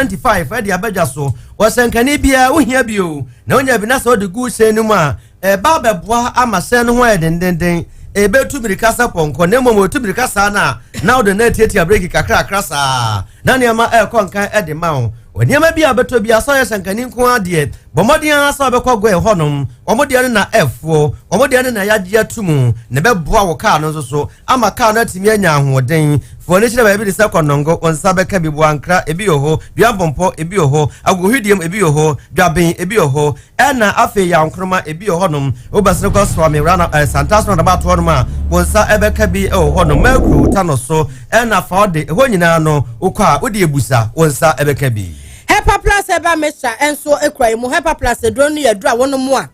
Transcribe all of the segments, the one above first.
25 de aba dwa so. Ɔhyɛnkani biara wohia bi o, na wonya bi na sɛ wode gu hyɛn no mu a, ɛba abɛboa ama hyɛn no ho ayɛ dendenden. Ɛbɛtu mirika sɛ pɔnkɔ, na mmom ɔtu mirika saa no a, na wode no atiatia breki kakrakra saa na nneɛma ɛrekɔ nkan de ma wo. Wɔ nneɛma bi a wobɛtɔ bi a sɛ ɔyɛ hyɛnkani nko ara deɛ, bɔ mmɔden ara sɛ wobɛkɔ Goil hɔnom. Wɔn deɛ no na ɛfoɔ, wɔn deɛ no na yɛagye ato mu, na ɛbɛboa wo kaa no nso so ama kaa no atumi anya ahoɔden. Fa w'ani kyerɛ baabi te sɛ Kɔnɔngo, wo nsa bɛka bi, Boankra, ebi wɔ hɔ, Duampɔmpɔ, ebi wɔ hɔ, Agogohwidiem, ebi wɔ hɔ, Dwaben, ebi wɔ hɔ, ɛna afei Yaw Nkrumah, ebi wɔ hɔnom. Wobɛsene kɔ Soame, Rana, eh, Santaso Roundabout hɔnom a, wo nsa ɛbɛka bi wɔ hɔnom. Mercury, Tano so, ɛna Faode, ɛhɔ nyinaa no, wokɔ a, wode abusa, wo nsa ɛbɛka bi. Hepa Plus Herbal Mixture nso kura yi mu. Hepa Plus aduro no yɛ aduro a wɔnom a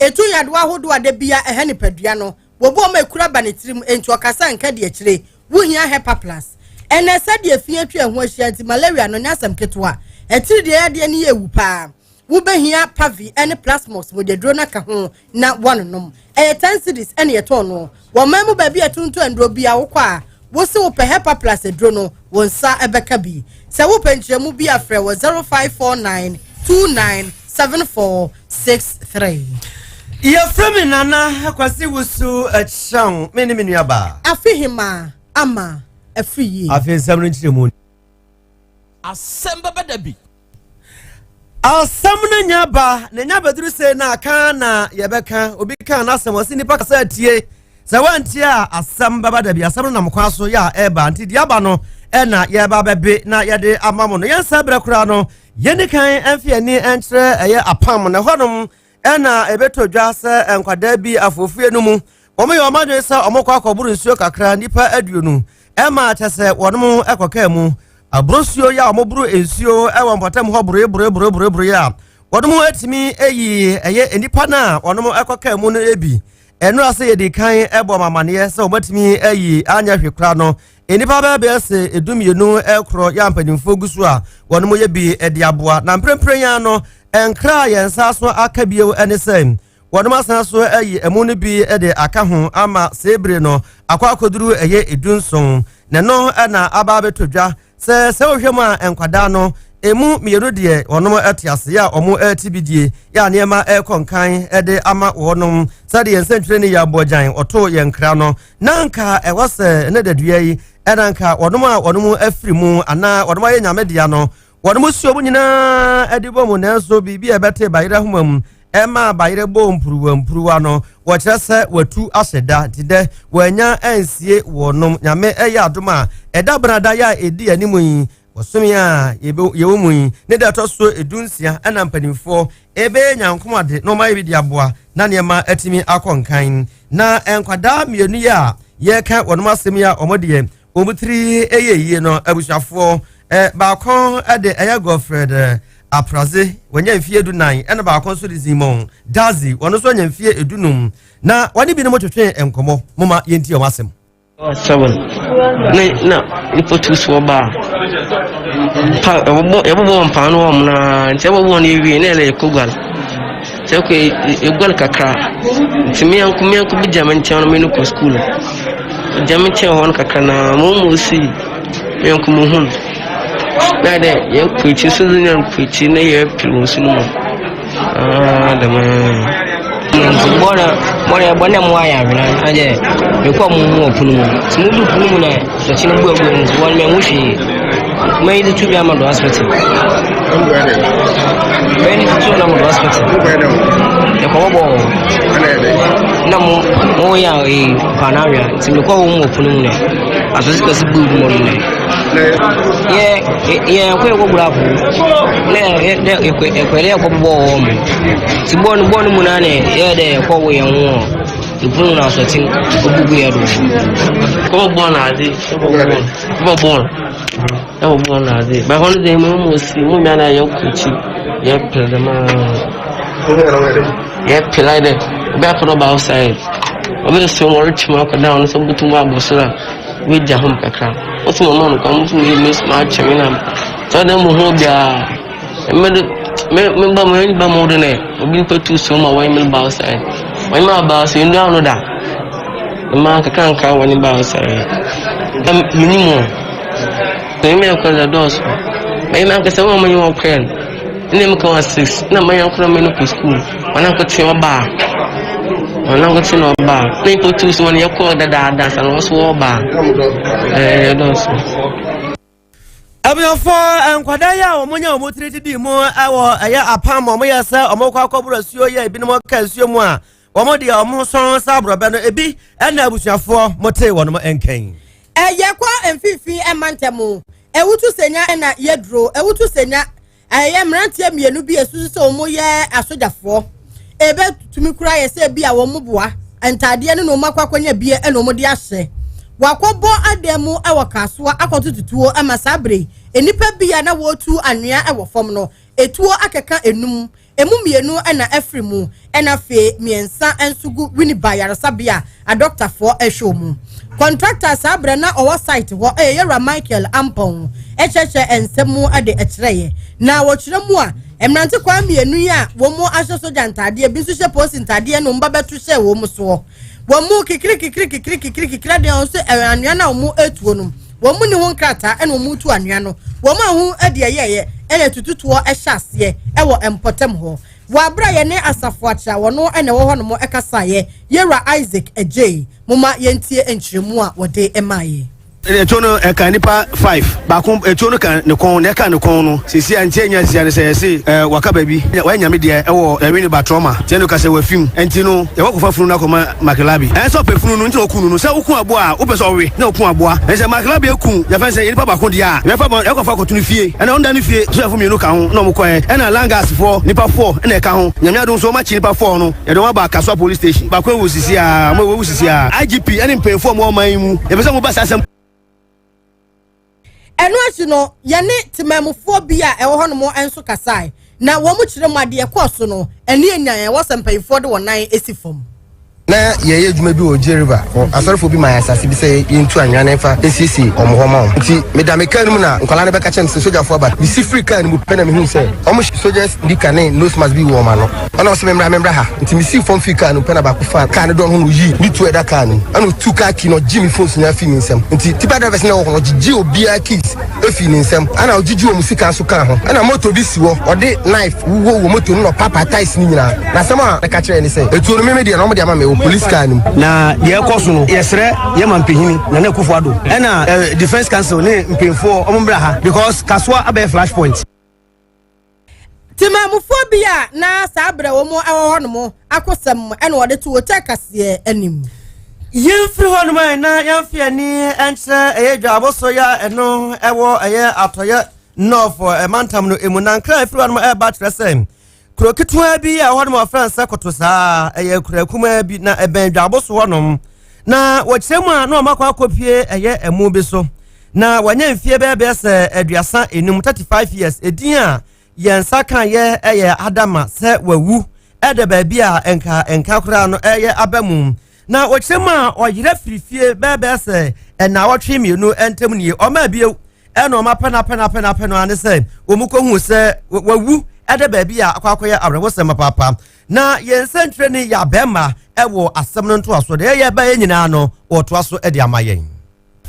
ɛtu nyadewa ahodoɔ a da bia ɛha nipadua no. Wɔbu ɔma ekura ba ne tirim, enti ɔkasa nka di akyire. Wohia Hepa Plus. Ɛnɛ sɛdeɛ fi atwa ɛho ahyia nti malaria no nyɛ asɛm ketewa. Atiri deɛ yadeɛ no yɛ ewu paa. Wobɛhia Pavi ne Plasmox mogyaduro no aka ho na woanonom. Ɛyɛ 10 cedis ɛne yɛtɔn no. Wɔ man mu baabi a ɛtontɔn nnuro bi a wokɔ a wose wopɛ Hepa Plus aduro no, wo nsa ɛbɛka bi. Sɛ wopɛ nkyerɛmu bi a frɛ wɔ 0549 29 7463. Yɛfrɛ me Nana Kwasi Wusu Akyang, me ne me nuabaa. Afihima ama afiri yie. Afei nsɛm no nkyerɛ mu. Asɛm bɛba da bi. Asɛm no nya ba na nya bɛduru sei na aka na yɛbɛka. Obi ka n'asɛm ɔse nipa kasa atie. Sɛ wantie a asɛm bɛba da bi. Asɛm no nam kwan so yɛ a ɛba. Nti deɛ aba no ɛna yɛba bɛbe na yɛde ama mo no. Yɛnsa berɛ koraa no yɛni kan ɛmfe ani ɛnkyerɛ ɛyɛ apam na ɛhɔnom ɛna ɛbɛtɔ dwa sɛ nkwadaa bi afofie no mu wɔn yɛ wɔn adwene sɛ wɔn kɔ akɔboro nsuo kakra nnipa 20 ɛma kyɛ sɛ wɔn ɛkɔkaa mu aboro nsuo yɛ a wɔn boro nsuo ɛwɔ mpɔtam hɔ boroe boroe boroe boroe boroe a wɔn atumi ayi ɛyɛ nnipa no a wɔn ɛkɔkaa mu no bi. Ɛno ase yɛdi kan ɛbɔ wɔn amaneɛ sɛ wɔn atumi ayi anyɛ hwee koraa no nnipa bɛyɛ sɛ 12 ɛkorɔ yɛ mpanimfoɔ gu so a wɔn yɛ bi de aboa. Na mprempren ya no nkra a yɛn nsa so aka bio ne sɛ wɔn asan so ayi ɛmu no bi de aka ho ama seebere no akɔ akɔduru ɛyɛ 17. Na ɛno ɛna aba abɛtɔ dwa sɛ wohwɛ mu a nkwadaa no emu 2 deɛ wɔn te ase a wɔn rete bi die yɛ a nneɛma ɛrekɔ nkan de ama wɔn sɛdeɛ nsɛntwerɛ ne yɛ aboagyan ɔto yɛn nkra no na nka ɛwɔ sɛ ne dadua yi ɛna nka wɔn a wɔn afiri mu anaa wɔn ayɛ nyame dea no wɔn suo mu nyinaa ɛde bɔ mu. Nanso biribi a ɛbɛte bayerɛ ahoma mu ɛma bayerɛ bɔ mpuruwa mpuruwa no wɔkyerɛ sɛ watu ahyɛ da nti dɛ wɔanya ansie wɔnom. Nyame ɛyɛ adom a ɛda benada yɛ a ɛdi anim yi wɔsome a yɛwɔ mu yi ne da ɛtɔ so 16 ɛna mpanimfoɔ ɛbɛyɛ nyankom ade na ɔma yɛ bi de aboa na nneɛma atumi akɔ nkan. Na nkwadaa 2 yi a yɛreka wɔnom asɛm yi a wɔn deɛ wɔn tiri ɛyɛ yie no abusuafoɔ baako ɛde ɛyɛ Godfred Apraze wɔnya mfie 14 ɛna baako nso de Simon Dazi wɔn nso anya mfie 15 na wɔne binom twetwe nkɔmmɔ moma yɛntie wɔn asɛm. 7 ne na nipa tu so ba pa yɛbɔbɔ mpa no wɔn na nti yɛbɔbɔ wɔn ewie na yɛlɛ yɛkɔ gual sɛ kɔ egual kakra nti mianko bi gya me nkyɛn no me no kɔ sukuu gya me nkyɛn hɔ no kakra na mo si mianko mo hun na dɛ yɛkɔ akyi so de yɛkɔ akyi na yɛpere wɔn so no mu dɛm nti bɔɔla yɛbɔ na mo ayɛ awena na dɛ mekɔ mo mu wɔ pono mu nti mo du pono mu na sɔkye no bu agu nti wɔn mɛ mo hwee mɛ yi de tu bi ama do hospital mɛ yi de tu na mo do hospital yɛkɔ bɔ bɔɔl na mo mo yɛ a paana awia nti mekɔ wɔn mu wɔ pono mu na asɔsi kɛse bu gu mu no yɛ yɛ kɔ yɛ kɔ gura apo na yɛ dɛ yɛ kɔ yɛ kɔ bɔɔl wɔ mu nti bɔɔl no mu na ne yɛ dɛ yɛ kɔ wɔ yɛn ho ekunu na asɔti ogugu yɛ do. Kɔ bɔɔl na ade kɔ bɔɔl ɛwɔ bɔɔl na ade bɛ hɔ no de mu mu si mu mia na yɛ kɔ akyi yɛ pere dɛm yɛ pere ayɛ dɛ obi akɔ dɔ ba outside obi nso wɔn retwi mu akɔ down nso butu mu abɔ so na wegya hom kakra wotu mu ɔmo no mo yɛ mi ma akyɛ mi na sɛ ɔdɛ mu ho biara mmɛ me me ba mu ba mu de ne obi nipa tu so ma wɔn mi ba outside wɔn mi aba outside ndu ano da mmaa kakra nkra wɔn ba outside ɛm minimu ɛmi ɛkɔ dɛ dɔɔso. Mɛyɛ m'ankasa wɔn a wɔnyɛ wɔn kɔɛ no ɛna mu ka wɔn 6 na mɛyɛ nkora mɛ no kɔ sukuu wɔn ankote ɔbaa wɔn ankote na ɔbaa na nipa tu so wɔn yɛ kɔɔ dadaada sa na wɔn so ɔbaa ɛɛ dɔɔso. Abusuafoɔ, nkwadaa yi a wɔn nya wɔn tiri didi mu wɔ ɛyɛ apam wɔn yɛ sɛ wɔn kɔ akɔboro asuo yɛ ebinom ka nsuo mu a wɔn deɛ wɔn sɔn sɛ aborɔbɛ no ebi ɛna abusuafoɔ mo te wɔn nkan. Ɛyɛ kɔ mfimfini ɛma ntɛm ɛwutu senya ɛna yɛduro ɛwutu senya ɛyɛ mmeranteɛ mmienu bi esusu sɛ wɔn yɛ asogyafoɔ ebɛtumi kura yɛ sɛ ebi a wɔn boa ntaadeɛ no na wɔn akɔ akɔnya bie ɛna wɔn de ahyɛ wakɔbɔ adan mu ɛwɔ Kasoa akɔto tutuo ɛma saa bere nnipa bi a na wɔretu anwea ɛwɔ fam no etuo akeka enum emu mmienu ɛna ɛfiri mu ɛna afei mmiɛnsa nso gu Winneba yaresabea a adɔktafoɔ ɛhwɛ mu. Contractor saa berɛ na ɔwɔ site hɔ ɛyɛ Yɛwura Michael Ampɔn ɛkyerɛkyerɛ nsɛm mu de ɛkyerɛeɛ na wɔkyerɛ mu a mmerante kwan mmienu yi a wɔn mu ahyɛ sogya ntaadeɛ bi nso hyɛ polisi ntaadeɛ na wɔn ba bɛto hyɛ wɔn soɔ wɔn mu kikiri kikiri kikiri kikiri kikiri adeɛ wɔn nso ɛwɔ anwea no a wɔn etuo no wɔn mu ne ho nkrataa ɛna wɔn tu anwea no wɔn a ho ɛde ɛyɛɛyɛ ɛna tututoɔ ɛhyɛ aseɛ ɛwɔ mpɔtam hɔ wɔ abere a yɛne asafo akyerɛ a wɔn ɛna ɛwɔ hɔnom ɛkasaeɛ Yɛwura Isaac Agyei moma yɛntie nkyerɛmu a wɔde ɛmaeɛ. Etuo no ɛka nipa 5 baako, etuo no ka ne kɔn na ɛka ne kɔn no sisi a nti enya sisi a ne sɛ yɛsi waka baabi wɔyɛ nyame deɛ ɛwɔ ɛwi ne ba trauma tiɛ no kasɛ wafim nti no yɛwɔ kɔfa funu no akɔma Makelabi ɛn sɛ ɔpɛ funu no nti na ɔku no no sɛ woku aboa a wopɛ sɛ ɔwe na ɔku aboa ɛn sɛ Makelabi eku yɛfɛn sɛ nipa baako deɛ a yɛfɛ bɔ yɛkɔfa akɔto no fie ɛna ɔnda ne fie sojafo mmienu ka ho na ɔmo kɔɛ ɛna langas foɔ nipa 4 ɛna ɛka ho. Nyame adom so ɔmo akyi nipa 4 no yɛde ɔmo aba Kasoa Police Station. Baako ewu sisi a ɔmo ewu sisi a IGP ɛne mpanyinfoɔ ɔmo ɔman yi mu yɛpɛ sɛ ɔmo ba saa asɛm. Ɛno akyi no yɛne temamufoɔ bi a ɛwɔ hɔnom nso kasae na wɔn kyerɛ mu adeɛ kɔɔ so no ɛne enyan ɛwɔ sɛ mpanyinfoɔ de wɔn nan esi fam. Na yɛyɛ adwuma bi wɔ Gye River hɔ. Asɔrefoɔ bi ma yɛ asase bi sɛ yɛntu anwea no mfa nsiesie wɔn hɔ ma wɔn. Nti meda me kaa no mu na nkwadaa no bɛka kyerɛ me sɛ sogyafoɔ aba. Mesi firi kaa no mu pɛ na mehuu sɛ wɔhyɛ soldiers nika ne nose mask bi wɔ wɔn ano. Ɛna ɔse memmra memmra ha. Nti mesii fam firi kaa no mu pɛ na baako faa kaa no dɔn ho na ɔyii ne tuo a ɛda kaa no mu. Ɛna ɔtuu kaa key na ɔgyee me phones nyinaa fii me nsam. Nti tipper drivers no a ɛwɔ hɔ no ɔgyegyee obiara keys fii ne nsam. Ɛna ɔgyegyee wɔn sika nso kaa ho. Ɛna motor bi si hɔ ɔde knife wowɔ wɔ motor no na ɔpaapaa tyres no nyinaa. Na asɛm a mɛka kyerɛɛ ne sɛ, etuo no me me deɛ na wɔde ama me wɔ police car no mu. Na deɛ ɛkɔ so no, yɛsrɛ yɛn mampanyini Nana Akufo Addo ɛna eh, Defence Council ne mpanyinfoɔ wɔn mbra ha because Kasoa abɛyɛ flash point. Temamufoɔ bi a na saa berɛ wɔn wɔ hɔnom akosɛm ɛna wɔde to hotel kaseɛ anim. Yɛmfiri hɔnom a na yɛmfe ani nkyerɛ ɛyɛ dwaabo yɛ a ɛno ɛwɔ ɛyɛ atɔyɛ North ɛmantam no emu na nkra ɛfiri hɔnom ɛreba kyerɛ sɛ kuro ketewa bi a hɔnom ɔfrɛ sɛ koto saa ɛyɛ kuro kumaa bi na ɛbɛn dwaabo so hɔnom na wɔkyerɛ mu a na wɔn akɔ akɔpie ɛyɛ ɛmu bi so na wɔnyɛ mfie bɛyɛ bɛyɛ sɛ 35, 35 years, edin a yɛn nsa kan yɛ ɛyɛ Adama sɛ wawu ɛda baabi a nka nka koraa no ɛyɛ aba mu na wɔkyerɛ mu a ɔyerɛ firi fie bɛyɛ bɛyɛ sɛ ɛnaawɔtwe mmienu ntam nie ɔmaa bio ɛna ɔma pɛ na pɛ na pɛ na pɛ no ane sɛ wɔn kɔhu sɛ wawu ɛda baabi a akɔ akɔyɛ awerɛhosɛm papaapa na yɛn nsɛntwerɛ yɛ abɛɛma ɛwɔ asɛm no ntoaso deɛ ɛyɛ ɛbɛyɛ nyinaa no wɔtoa so de ama yɛn.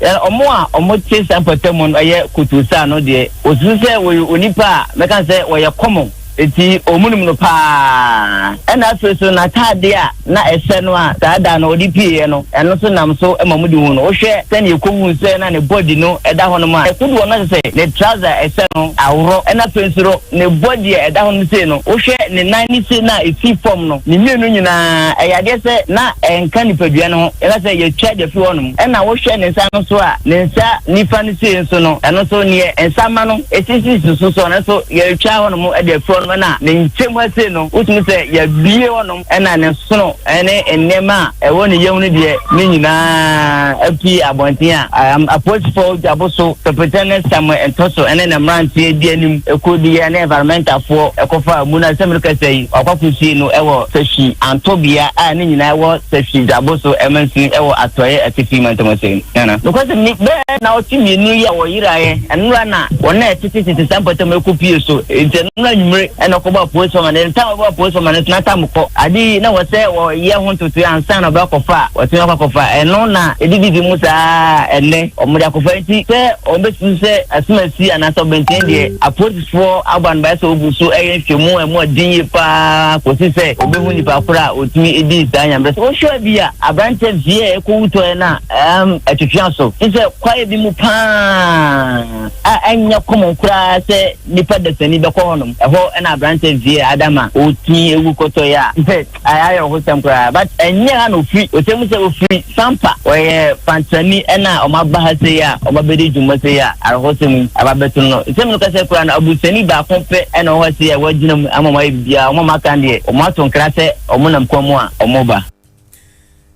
Ɔmo a ɔmo te saa mpɔtam no ɛyɛ Kotosa no deɛ osusu sɛ wɔyɛ onipa a mɛka sɛ wɔyɛ kɔmɔ eti ɔmo nim no paa. Ɛna afei so n'ataadeɛ a na ɛhyɛ no a saa da no ɔde pieeɛ no ɛno nso nam so ma mo de hu no. Wohwɛ sɛnea ekohu sɛ na ne body no ɛda hɔ nom a ɛkodoɔ no sɛ ne trouser ɛhyɛ no aworɔ. Ɛna afei nso no ne body a ɛda hɔ nom sei no wohwɛ ne nan ne sei na esi fam no ne mmienu nyinaa ɛyɛ adeɛ sɛ na ɛnka nipadua no ho ɛna sɛ yɛtwa de fi hɔ nom. Ɛna wohwɛ ne nsa no so a ne nsa nifa no sei nso no ɛno nso neɛ nsa ma no esisi so so no nso yɛtwa hɔ nom ɛde afi hɔ nom. Ɛna ne nkyɛn mu ase no wotumi sɛ yɛbie hɔ nom ɛna ne sono ɛne nneɛma a ɛwɔ ne yam no deɛ ne nyinaa apue abɔnten a apolisifoɔ dwabo so Superintendent Samuel Ntɔso ɛne ne mmeranteɛ di anim ɛkɔdiɛ ne environmentalfoɔ ɛkɔfa mu na sɛm no kasa yi ɔkɔkɔsie no ɛwɔ Sahwi Antobea a ne nyinaa ɛwɔ Sahwi dwabo so ɛmansin ɛwɔ atɔeɛ atifi mantam ase. Nana nokwasɛm ni bɛɛ na ɔte mmienu yi a wɔyeraeɛ ɛnora na wɔn a ɛtetetete saa mpɔtam ɛkɔpie so nti ɛnora anwummere. Ɛna ɔkɔbɔ apolisifoɔ amaneɛ. No tam ɔbɔ apolisifoɔ amaneɛ nso na tam kɔ. Ade yi na wɔ sɛ wɔyɛ ho ntotoeɛ ansa na ɔbɛkɔfa a wɔatumi akɔ akɔfa. Ɛno na ɛdididi mu saa ara ɛnnɛ wɔde akɔfa. Nti sɛ wɔbɛsusu sɛ asumasi anaasɛ ɔbɛnten deɛ, apolisifoɔ abɔ anobaeɛ sɛ wɔgu so yɛ nhwɛmu a ɛmu ɔden yie pa ara kɔsi sɛ wɔbɛhu nipa korɔ a ɔtumi dii saa nyamebrɛ. Sɛ wohwɛ bi a, aberanteɛ fie a ɛkɔwu tɔeɛ no a, ɛɛm, ɛtwetwea so. Te sɛ kwaeɛ bi mu pa ara a ɛnyɛ common koraa sɛ nipa dasani bɛkɔ hɔnom. Ɛhɔ na aberanteɛ Vie Adama ɔtumi wu kɔtɔeɛ a, sɛ ayɛ awerɛhosɛm koraa. But ɛnyɛ ha na ɔfiri. Ɔkyerɛ mu sɛ ɔfiri Sampa. Ɔyɛ Fantrani ɛna wɔn aba ha sei a wɔn abɛdi dwuma sei a awerɛhosɛm yi aba abɛto no no. Nsɛm no kasa koraa no, abusuani baako pɛ ɛna ɔwɔ ha sei a wagyina mu ama wɔn ayɛ biribiara. Wɔn a wɔaka no deɛ, wɔn ato nkra sɛ wɔn nam kwan mu a wɔreba.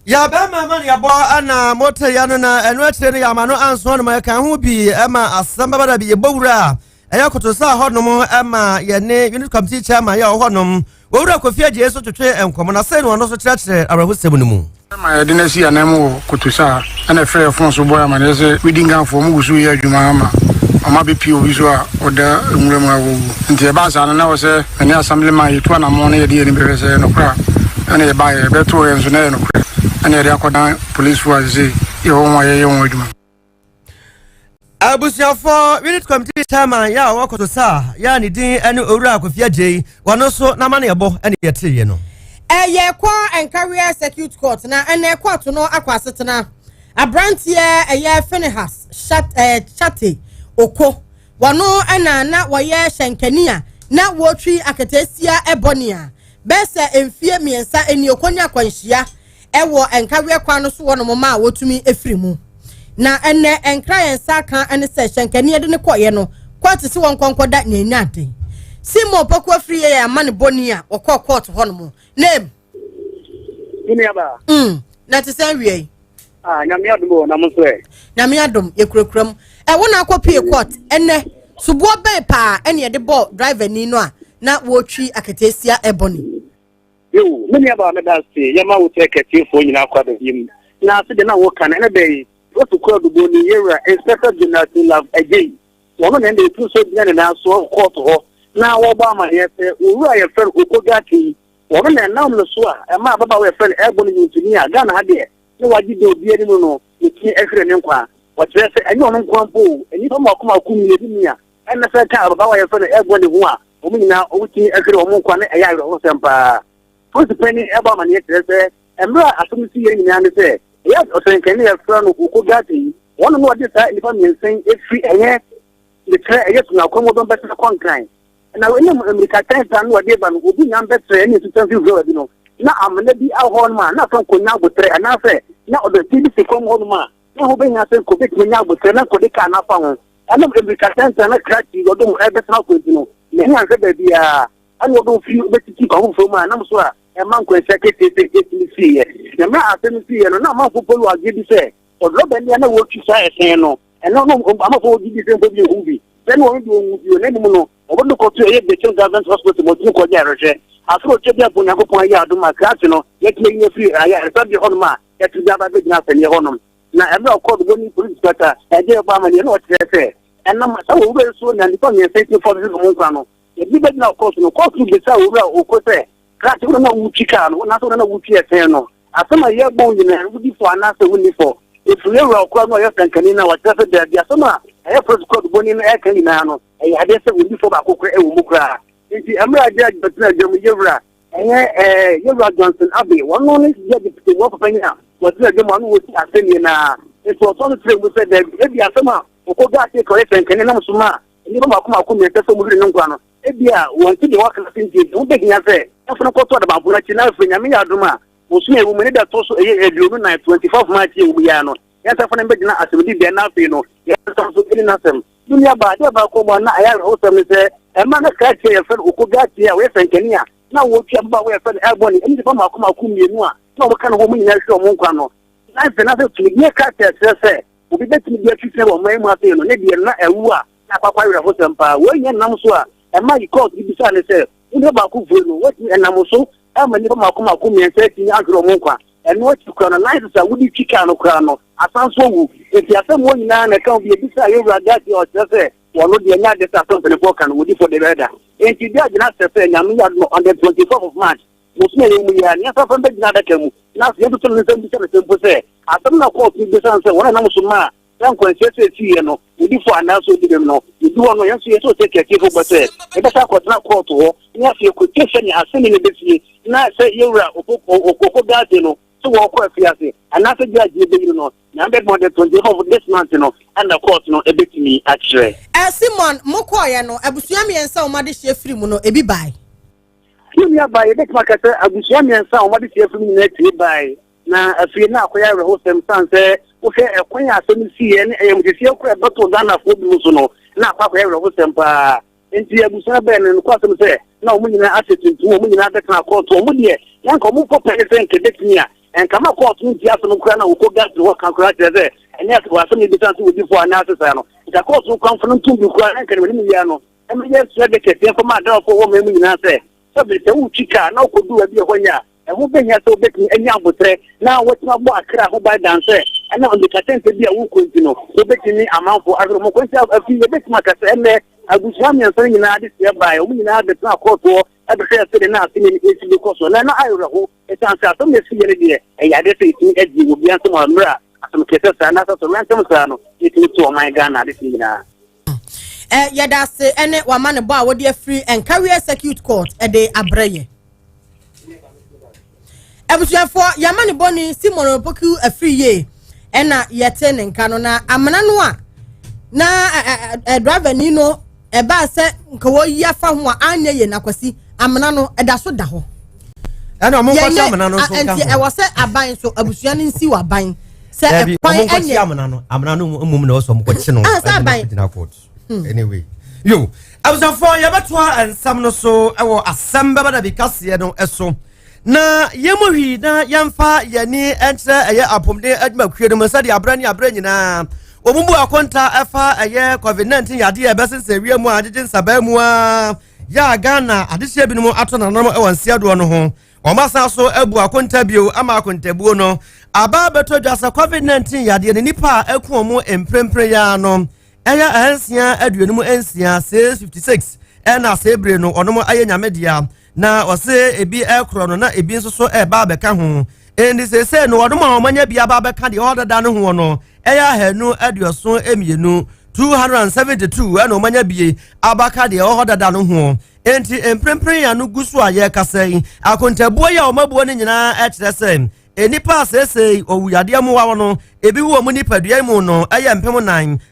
Yɛ bɛrima ma no yɛbɔ ɛna mote yɛ no na ɛno akyire no yɛama no anso no ma ɛka ho bi ɛma asɛm bɛba da bi yɛbɔ wura a ɛyɛ kotosa hɔnom ɛma yɛne unit committee chairman yɛ ɔhɔnom wɔwura Kofi Agyei so twetwe nkɔmmɔ na sɛn na ɔno nso kyerɛkyerɛ awerɛhosɛm no mu. Ma yɛde no asi anan mu wɔ kotosa ɛna ɛfrɛ yɛ fon so bɔ amaneɛ sɛ widi nkanfoɔ mu gu so yɛ adwuma ama ɔma bɛpie obi so a ɔda nwura mu a wɔwu. Nti ɛbaa saa no na wɔ sɛ mene assemblyman yɛtu anammɔn na yɛde yɛni bɛhwɛ sɛ ɛyɛ nokorɛ a ɛna yɛbaeɛ yɛbɛtoo yɛ nso na ɛyɛ nokorɛ ɛna yɛde akɔdan policefoɔ a sɛ yɛwɔ ho a yɛyɛ ho adwuma. Abusuafoɔ unit committee chairman yɛ a ɔwɔ Kotosa yɛ a ne din ne Owura Kofi Agyei, wɔno nso n'amanneɛbɔ ne yɛteeɛ no. Ɛyɛ kɔ Nkawie Circuit Court na ɛnɛ kɔɔto no akɔ asetena. Aberanteɛ ɛyɛ Phinehas Chate Oko, wɔno ɛna na wɔyɛ hyɛnkani a na wɔretwi aketeesia ɛbɔne a bɛyɛ sɛ mfie 3 ɛni ɔkɔ ne akwanhyia ɛwɔ Nkawie kwan no so wɔ nom ma a wɔtumi efiri mu. Na ɛnɛ nkra yɛn nsa aka ɛne sɛ hyɛnkani ɛde ne kɔɔyɛ no kɔɔte se wɔn nkɔnkɔ da nea enya aden. Simon Poku afiri yɛ ama ne bɔni a wɔkɔɔ kɔɔte hɔ nom. Name. Na te sɛ awia yi. Ah, nyame adom o, na mo nso ɛ. Nyame adom, yɛkurakura mu. Ɛwo na akɔ pie court ɛnɛ soboɔ bɛn paa ɛne yɛde bɔɔ driver ni no a na wɔretwi aketeesia ɛbɔ ni. Yo, me nua baa meda ase yɛma wo sɛ kɛseefoɔ nyinaa kɔ abɛbie mu. Na ase de na woka no ɛnɛ da yi, Wotu kɔ adubɔ ni yɛwura Inspector General Olaf Adjei. Wɔn na ɛnna etu so gyina ne nan so wɔ kɔɔto hɔ na wɔrebɔ amanneɛ sɛ owura a yɛfrɛ no Okogake yi, wɔn na ɛnam ne so a ɛma ababaawa a yɛfrɛ no Ɛbɔ no nnwontoni a Ghana ha deɛ na wagye din obiara anim no, wɔtumi hwere ne nkwa. Wɔkyerɛ sɛ ɛnyɛ ɔno nko ara mpo o, nnipa mmaako mmaako mmienu ni a ɛnna sɛ ɛka ababaawa a yɛfrɛ no Ɛbɔ ne ho a, wɔn nyinaa wɔtumi hwere wɔn nkwa na ɛyɛ awerɛhosɛm paa. Polisi panyin ɛbɔ amanneɛ kyerɛ sɛ mmerɛ a asɛm no si yɛ nyinaa ne sɛ ɛyɛ ɔsɛnkani a yɛfrɛ no Okogake yi, wɔn na wɔde saa nnipa mmiɛnsa yi firi ɛyɛ mekyerɛ ɛyɛ sunakwan mu bɛsɛ kɔ Nkran. Na ɛnam mmirika tɛntan no wɔde ba no, obi nya mbɛtrɛ ne nsutan fi wura bi no, na amena bi awɔ hɔ nom a na afɛ nkonya abotrɛ anaasɛ na ɔdɔti bi si fam hɔ nom a na ho bɛhia sɛ nko bɛtumi nya abotrɛ na nkɔde kaa no afa ho. Ɛnam mmirika tɛntan na krakye wɔde ho ɛbɛsena akɔ nti no, n'ani anhwɛ baabiara ɛna wɔde ho firi bɛtiti kwan foforɔ mu a nam so a ɛma nkwanhyia kɛseɛ sɛ ɛtumi siiɛ. Na mmerɛ a asɛm no siiɛ no, na amanfoɔ polu adwene bi sɛ ɔdrɔba ni a na wɔretwi saa ɛhyɛn no, ɛno no amanfoɔ wɔgye di sɛ mpo bi ehu bi sɛ ne wɔn de wɔn bio na mmom no wɔbɛde no kɔto ɛyɛ Bethel Government Hospital ma ɔtumi kɔgye ayarehwɛ. Afei ɔtwa bi ampo Onyankopɔn ayɛ adom a krakye no yɛatumi ayi no afiri ayaresabea hɔnom a yɛatumi de aba abɛgyina asɛnniɛ hɔnom. Na mmerɛ a ɔkɔɔ dobɔ ne polisi pata ɛgye ɛbɔ amanneɛ na ɔkyerɛ sɛ ɛnam saa owura yi so na nnipa mmiɛnsa yi tumi fɔ so wɔn nkwa no. Yɛde bɛgyina kɔɔto no, kɔɔto no bisaa owura Oko sɛ, Krakye, wo na na wotwi kaa no, anaasɛ wo na na wotwi ɛhyɛn no? Asɛm a yɛrebɔ wo nyinaa, wodi fɔ anaasɛ wonni fɔ? Ɛfiri yɛn wura Oko ano a ɔyɛ sɛnkani no a, wakyerɛ sɛ daabi, asɛm a ɛyɛ polisi kɔɔdubɔni no reka nyinaa no, ɛyɛ adeɛ sɛ onni fɔ baako koraa wɔ mu koraa. Enti mmerɛ a gyɛɛgye bɛtena adwa mu, yɛwura, ɛyɛ ɛɛ, yɛwura Johnson Abbey, ɔno ne gyɛɛgye tɛmmuafo panyin a wɔtena adwa mu a na wɔsi asɛnnie no ara. Enti ɔtoa so kyerɛɛ mu sɛ, daabi, ebia asɛm a Oko gaa sɛ ɔyɛ sɛnkani nam so maa nnipa mmaako mmaako mmiɛnsa sɛ wɔhwere ne nkwa no, ebia wɔnte deɛ wɔaka no ase nti, ɛho bɛhia sɛ wɔfa no kɔto adabanfo no akyi na afei Nyame yɛ adom a, bosome a ɛwɔ mu ne da ɛtɔ so ɛyɛ 24, 24 March yi a ɛwɔ mu yi ara no, yɛnsan fa no mbɛgyina asɛmdibea na afei no yɛnsan nso ɛni n'asɛm. Me nuabaa, adeɛ baako mu a na ɛyɛ awerɛhosɛm ne sɛ, ɛmmerɛ na krakye a yɛfrɛ no Okogatie a ɔyɛ sɛnkani a na wɔretwi ababaawa a yɛfrɛ no Ebony ne nnipa mmaako mmaako mmienu a na wɔka ne ho wɔn nyinaa hwere wɔn nkwa no, na afei na sɛ tumidie krataa kyerɛ sɛ obi bɛtumi de atwi sɛ wɔ ɔman mu afei no ne deɛ no na awu a na akɔ akɔ awerɛhosɛm paa. Wei nyɛ nnam so a ɛma yi kɔɔto bi bisaa ne sɛ, wo nipa baako fue no, woatumi ɛnam so ama nnipa mmaako mmaako mmiɛnsa atumi ahwere wɔn nkwa. Ɛno akyi koraa no, license a wode twi kaa no koraa no, asan so awu. Enti asɛm wɔ nyinaa na ɛka ho bi. Ebisaa yɛn wura Gatti a ɔkyerɛ sɛ wɔno deɛ ɛnyɛ adeɛ sɛ asɛm mpanimfoɔ ka no, wɔdi fɔ de bɛyɛ da. Enti judge no asrɛ sɛ Nyame yɛ adom a on the 24th of March, bosome a yɛwɔ mu yi ara, ne yɛnsan mfa no bɛgyina adaka mu na afei yɛntoto no nsa mmisa no sɛ mpo sɛ asɛm no a kɔɔto no bisa no sɛ wɔn a ɛnam so maa saa nkwanhyia sɛ esiiɛ no, wɔdi fɔ anaasɛ wɔdi bem no. Yɛdu hɔ no, yɛn nso yɛsɛ ɔsɛ atiefo bɔ sɛ yɛbɛsan akɔtena kɔɔto hɔ na afei yɛkɔtie sɛnea asɛnni no bɛsie na sɛ yɛwura Oko Gate no sɛ wɔrekɔ afiase anaasɛ judge no bɛyi no no. Na bɛbɔ on the 24th of this month no ɛna court no ɛbɛtumi akyerɛ. Simon, mokɔɔeɛ no, abusua mmiɛnsa a wɔn adehyeɛ firi mu no, ebi bae? Me nua baa, yɛbɛtumi aka sɛ abusua mmiɛnsa a wɔn adehyeɛ firi mu nyinaa tumi bae. Na afei na akɔyɛ awerɛhosɛm sane sɛ wohwɛ ɛkwan a asɛm no siiɛ ne ayamhyehyeɛ koro a ɛbɛtoo Ghanafoɔ binom so no, na akɔ akɔyɛ awerɛhosɛm paa. Enti abusua bɛn no, nokwasɛm sɛ na wɔn nyinaa ahyɛ tuntum, wɔn nyinaa bɛtena kɔɔto. Wɔn deɛ, na anka wɔn mpo pɛ ne sɛ nka ebetumi a, nka ma kɔɔto no ntie asɛm koraa na wɔkɔ Guthrie hɔ ka koraa kyerɛ sɛ ɛnyɛ asɛm asɛm no ebisa sɛ wɔdi fɔ anaasɛ saa no. Nka kɔɔto no koraa mfa no ntom bi koraa na nka ne anim yɛ no ɛmɛyɛ asuade kɛseɛ mfa ma adawfoɔ wɔ ɔman mu nyinaa sɛ sɛbe sɛ wotwi kaa na wokɔdu baabi a ɛhɔ nyɛ a, Ɛho behia sɛ wobetumi anya aboterɛ na woatumi abɔ akra ho ban dan sɛ ɛnam mmirikatɛntɛ bi a worekɔ nti no, wobetumi amanfo ahwere wɔn nkwa. Enti afei yebetumi aka sɛ ɛnnɛ abusua mmiɛnsa no nyinaa de seɛ bae. Wɔn nyinaa bɛtenaa kɔɔto hɔ bɛhwɛɛ sɛdeɛ na asɛnni no resi rekɔ so. Na na awerɛho esiane sɛ asɛm no a esiiɛ no deɛ, ɛyɛ adeɛ sɛ etumi gye obiara nsam wɔ mmerɛ a asɛm kɛseɛ saa anaasɛ atoyerɛnkyɛm saa no tumi to ɔman Ghana adehyeɛ nyinaa. Yɛda ase ne w'amanebɔ a wode afiri Nkawie Circuit Court de abrɛ yɛ. Abusuafoɔ, yɛamanebɔ ni Simon Opoku afiri yie ɛna yɛte ne nka no na amena no a na driver ni no ɛbaa sɛ nka wɔyi afa ho a anyɛ yie na Kwasi amena no ɛda so da hɔ. Ɛna ɔmo nkɔkye amena no nso nka ho. Nti ɛwɔ sɛ aban so abusua no nsi wɔ aban sɛ ɛkwan ɛnyɛ. Ɔmo nkɔkye amena no amena no mmom na ɔsɔ ɔmo kɔkye no. Ah, sɛ aban. Gyina court. Anyway yo abusuafoɔ yɛbɛtoa nsɛm no so ɛwɔ asɛm bɛba da bi kaseɛ no ɛso na yɛn mu hwii na yɛmfa yɛn ani nkyerɛ ɛyɛ apɔmuden adwumakuo no mu sɛdeɛ aberɛ ne aberɛ nyinaa wɔn mu akonta ɛfa ɛyɛ covid-19 yadeɛ ɛbɛsensɛn wiem a agyegye nsabaa mu a Yɛ a Ghana adehyeɛ binom ato nananom wɔ nseadoɔ no ho. Wɔn asan so abu akonta bio ama akontabuo no aba abɛtɔ dwa sɛ COVID-19 yadeɛ no nnipa a ɛku wɔn mprempren yi ara no ɛyɛ 656, 656 ɛna sɛ ebire no wɔn ayɛ nyame dea na wɔse ebi ɛkorɔ no na ebi nso so ɛreba abɛka ho. Enti seesei no wɔn a wɔanya bi aba abɛka deɛ ɔwɔ dada no ho no ɛyɛ 272, 272 ɛna wɔanya bi abaka deɛ ɛwɔ hɔ dada no ho. Enti mprempren yɛn ano gu so a yɛrekasa yi, akontabuo yi a wɔabuo no nyinaa kyerɛ sɛ nnipa a seesei owuyadeɛ mmoawa no ebi wɔ wɔn nipadua mu no yɛ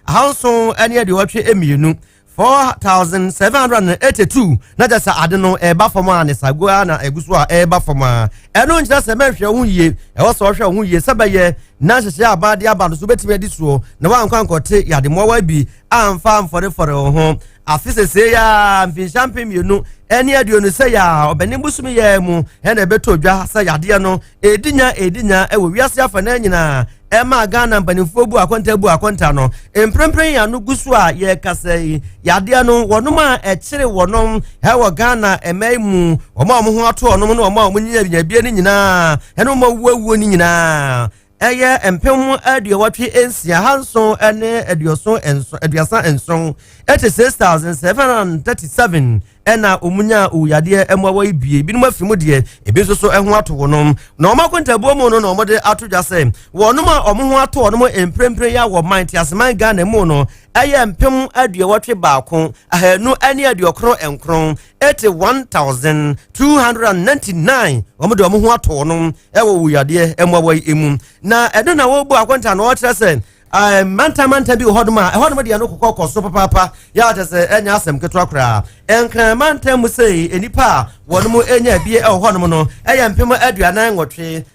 4782. 4782 na kyɛ sɛ ade no ɛreba fam a ne sago a na ɛgu so a ɛreba fam a ɛno nkyerɛ sɛ mɛnhwɛ ho yie. Ɛwɔ sɛ ɔhwɛ ho yie sɛ bɛyɛ na nhyehyɛ aban de aba no so wobɛtumi adi soɔ na woankɔ ankɔte yade mmoawa bi amfa amfɔrefɔre wo ho. Afe sesei a mfinhyia 2020 sɛ yɛ a ɔbɛne bosome yɛ mu ɛna ɛbɛtɔ dwa sɛ yadeɛ no ɛredi nya ɛredi nya wɔ wiase afanan nyinaa ɛma Ghana mpanimfoɔ bu akonta bu akonta no. Mprempren yɛn ano gu so a yɛrekasa yi, yadeɛ no wɔnom a ɛkyere wɔnom ɛwɔ Ghana ɛmɛ mu, wɔn a wɔn ho ato wɔnom ne wɔn a wɔn nyinya bie no nyinaa ɛne wɔn a wɔawuo no nyinaa ɛyɛ 86 737, 86,737 ɛna wɔn nyaa owuyadeɛ mmoawa yi bie. Ebinom afi mu deɛ, ebi nso so ɛho ato wɔnom. Na wɔn akontabuo mu no na wɔde ato dwa sɛ wɔnom a wɔn ho ato wɔnom mprempren yi a wɔ man teaseman Ghana mu no ɛyɛ 81,299, 81,299. Wɔn de wɔn ho ato wɔnom ɛwɔ owuyadeɛ mmoawa yi mu. Na ɛno na wɔrebu akonta na wɔkyerɛ sɛ mantam mantam bi wɔ hɔnom a ɛhɔnom deɛ no kokɔ kɔ so papaapa yɛ akyɛ sɛ ɛnyɛ asɛm ketewa koraa. Nkran mantam mu sei, nnipa a wɔnom anya abie ɛwɔ hɔnom no ɛyɛ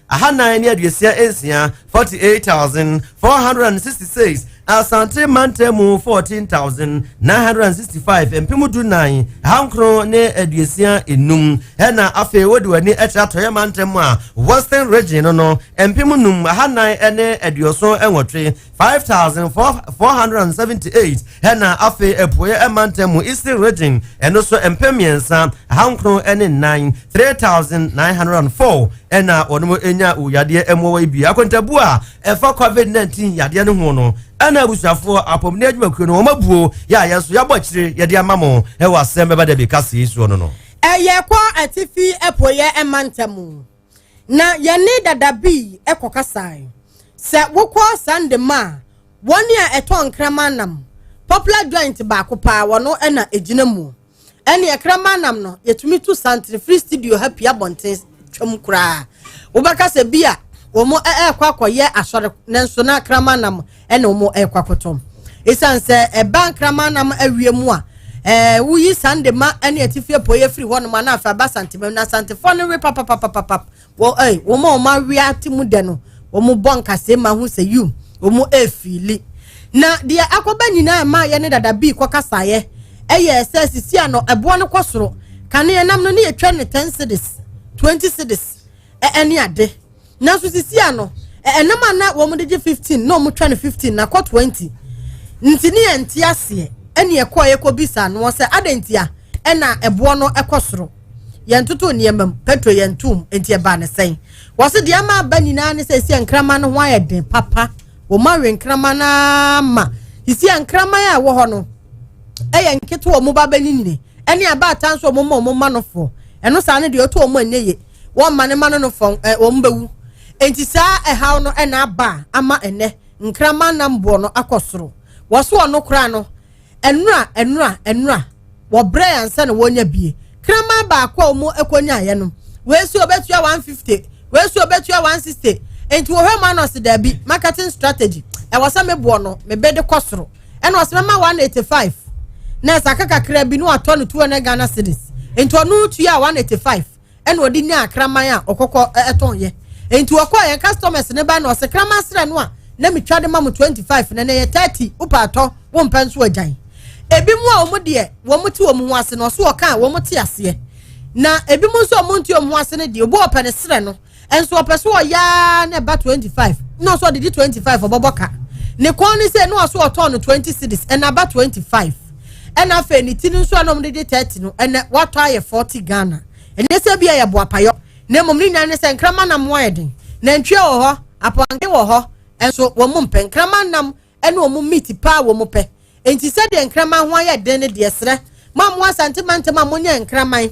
48,466, 48,466. Asante mantam mu 14,965, 14,965. Ɛna afei wode w'ani kyerɛ atɔeɛ mantam mu a, Western Region no 5478, 5478. Ɛna afei apueɛ mantam mu, Eastern Region, ɛno so 3904, 3904 ɛna wɔn anya owuyadeɛ mmoawa yi bi. Akontabu a ɛfa COVID-19 yadeɛ no ho no Ɛna abusuafoɔ apɔmuden adwumakuo no wɔn abuo yɛ a yɛn nso yɛabɔ akyire yɛde ama mo ɛwɔ asɛm bɛba da bi kaseɛ yi soɔ no no. Ɛyɛ kɔ atifi apueɛ mantam na yɛne Dada Bii kɔkasae. Sɛ wokɔ Sandema a, wɔn a ɛtɔn nkraman nam, popular joint baako paa, wɔno na ɛgyina mu. Ɛneɛ kraman nam no, yɛtumi tu santere firi studio ha pia abɔnten twam koraa. Wobɛka sɛ bi a wɔn ɛrekɔ akɔyɛ asɔre nanso na kraman nam ɛna wɔn ɛrekɔ akɔtɔn. Ɛsiane sɛ ɛba nkraman nam awie mu a, ɛɛ woyi Sandema ɛne atifi apueɛ firi hɔnom a na afei aba Santemam na Santefoɔ no we papapapapap. Wɔ ɛy wɔn a wɔn awe ate mu dɛ no, wɔn bɔ nkasɛɛ ma ho sɛ yiw, wɔn ɛrefiili. Na deɛ akɔba nyinaa ɛma yɛne dada bii kɔkasaeɛ ɛyɛ sɛ sisi ano ɛboɔ no kɔ soro. Kane ɛnam no ne yɛtwa no 10 cedis, 20 cedis ɛne ade. Nanso sisi ano ɛnam a na wɔn de gye 15 na wɔn twa no 15 na kɔ 20. Nti ne yɛn nte aseɛ ɛne ɛkɔɔ yɛkɔ bisa noɔ sɛ adɛn ntia ɛna ɛboɔ no ɛkɔ soro. Yɛntoto nneɛma mu, petro yɛnto mu, enti ɛbaa ne sɛn? Wɔse deɛ ama aba nyinaa ne sɛ ɛsi nkraman no ho ayɛ den papa. Wɔn awe nkraman no ara ma sisi nkraman a ɛwɔ hɔ no ɛyɛ nketewa wɔn ba bɛnyinyini ɛne abaatan nso wɔn ma wɔn mma no fo. Ɛno saa no deɛ ɔto wɔn anyɛ ye, wɔn mma ne mma no no fɔn ɛ wɔn bɛwu. Enti saa ɛhaw no ɛna aba a ama ɛnɛ nkraman nam boɔ no akɔ soro. Wɔso ɔno koraa no Ɛnora, ɛnora, ɛnora, wɔbrɛɛ ansa na wɔnya bie. Kraman baako a wɔn kɔnyaeɛ no, wei si ɔbɛtua 150, wei si ɔbɛtua 160. Nti wɔhwɛ mu ano ɔse daabi, marketing strategy, ɛwɔ sɛ meboɔ no, mebɛde kɔ soro. Ɛna ɔse mɛma 185. Na ɛsɛ aka kakra bi na watɔ no 200 Ghana cedis. Nti ɔno tua 185. Ɛna ɔde nyaa kraman a ɔkɔkɔ ɛtɔn yɛ nti ɔkɔɔ yɛn customers ne ba na ɔsɛ kraman serɛ no a na metwa de ma mo 25 na na ɛyɛ 30 wopɛ atɔ wompɛ nso agyan ebi mu a wɔn deɛ wɔn te wɔn ho ase na ɔso ɔka a wɔn te aseɛ na ebi mu nso wɔn nte wɔn ho ase no deɛ obi ɔpɛ ne serɛ no nso ɔpɛ so ɔyaa na ɛba 25 na ɔso ɔde di 25 ɔbɔbɔ ka ne kɔn ne sɛ na ɔso ɔtɔn no 20 cedis ɛna aba 25 ɛna afei ne ti no nso a na wɔn de di 30 no ɛnɛ watɔ ayɛ 40 Ghana. Ɛnyɛ sɛ ebia yɛ boapayɔ, na mmom ne nyinaa ne sɛ nkraman nam ho ayɛ den. Nantwie wɔ hɔ, apɔnkye wɔ hɔ nso, wɔn mpɛ nkraman nam ne wɔn meat paa wɔn pɛ. Enti sɛdeɛ nkraman ho ayɛ den no deɛ serɛ mo a mowɔ Asante mantam a monyɛ nkraman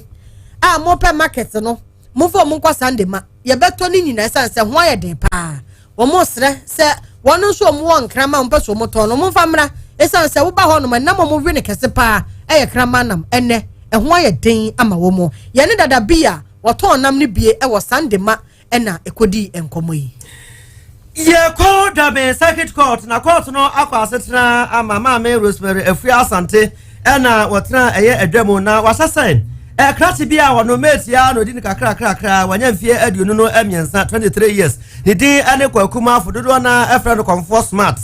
a mopɛ market no, momfa wɔn nkɔ Sunday ma yɛbɛtɔ ne nyinaa ɛsiane sɛ ho ayɛ den paa. Wɔresrɛ sɛ wɔn nso wɔn wɔ nkraman a wɔpɛ sɛ wɔtɔn no wɔmfa mmra ɛsiane sɛ woba hɔ nom ɛnam a wɔwe no kɛse paa ɛyɛ kraman nam ɛnɛ ɛho ayɛ den ama wɔn. Yɛne dada bi a wɔtɔn nam no bie ɛwɔ Sandema ɛna ɛkɔdii nkɔmmɔ yi. Yɛkɔ Dame Circuit Court na court no akɔ asetena ama Maame Rosemary Afua Asante ɛna wɔtena ɛyɛ adwa mu na wahyɛ sɛ ɛkrakye bi a wɔno mate a na ɔdi no kakrakrakra wanya mfeɛ 23, 23 years ne din ɛne Kwaku Mafo dodoɔ na ɛfrɛ no Kɔmfoɔ Smart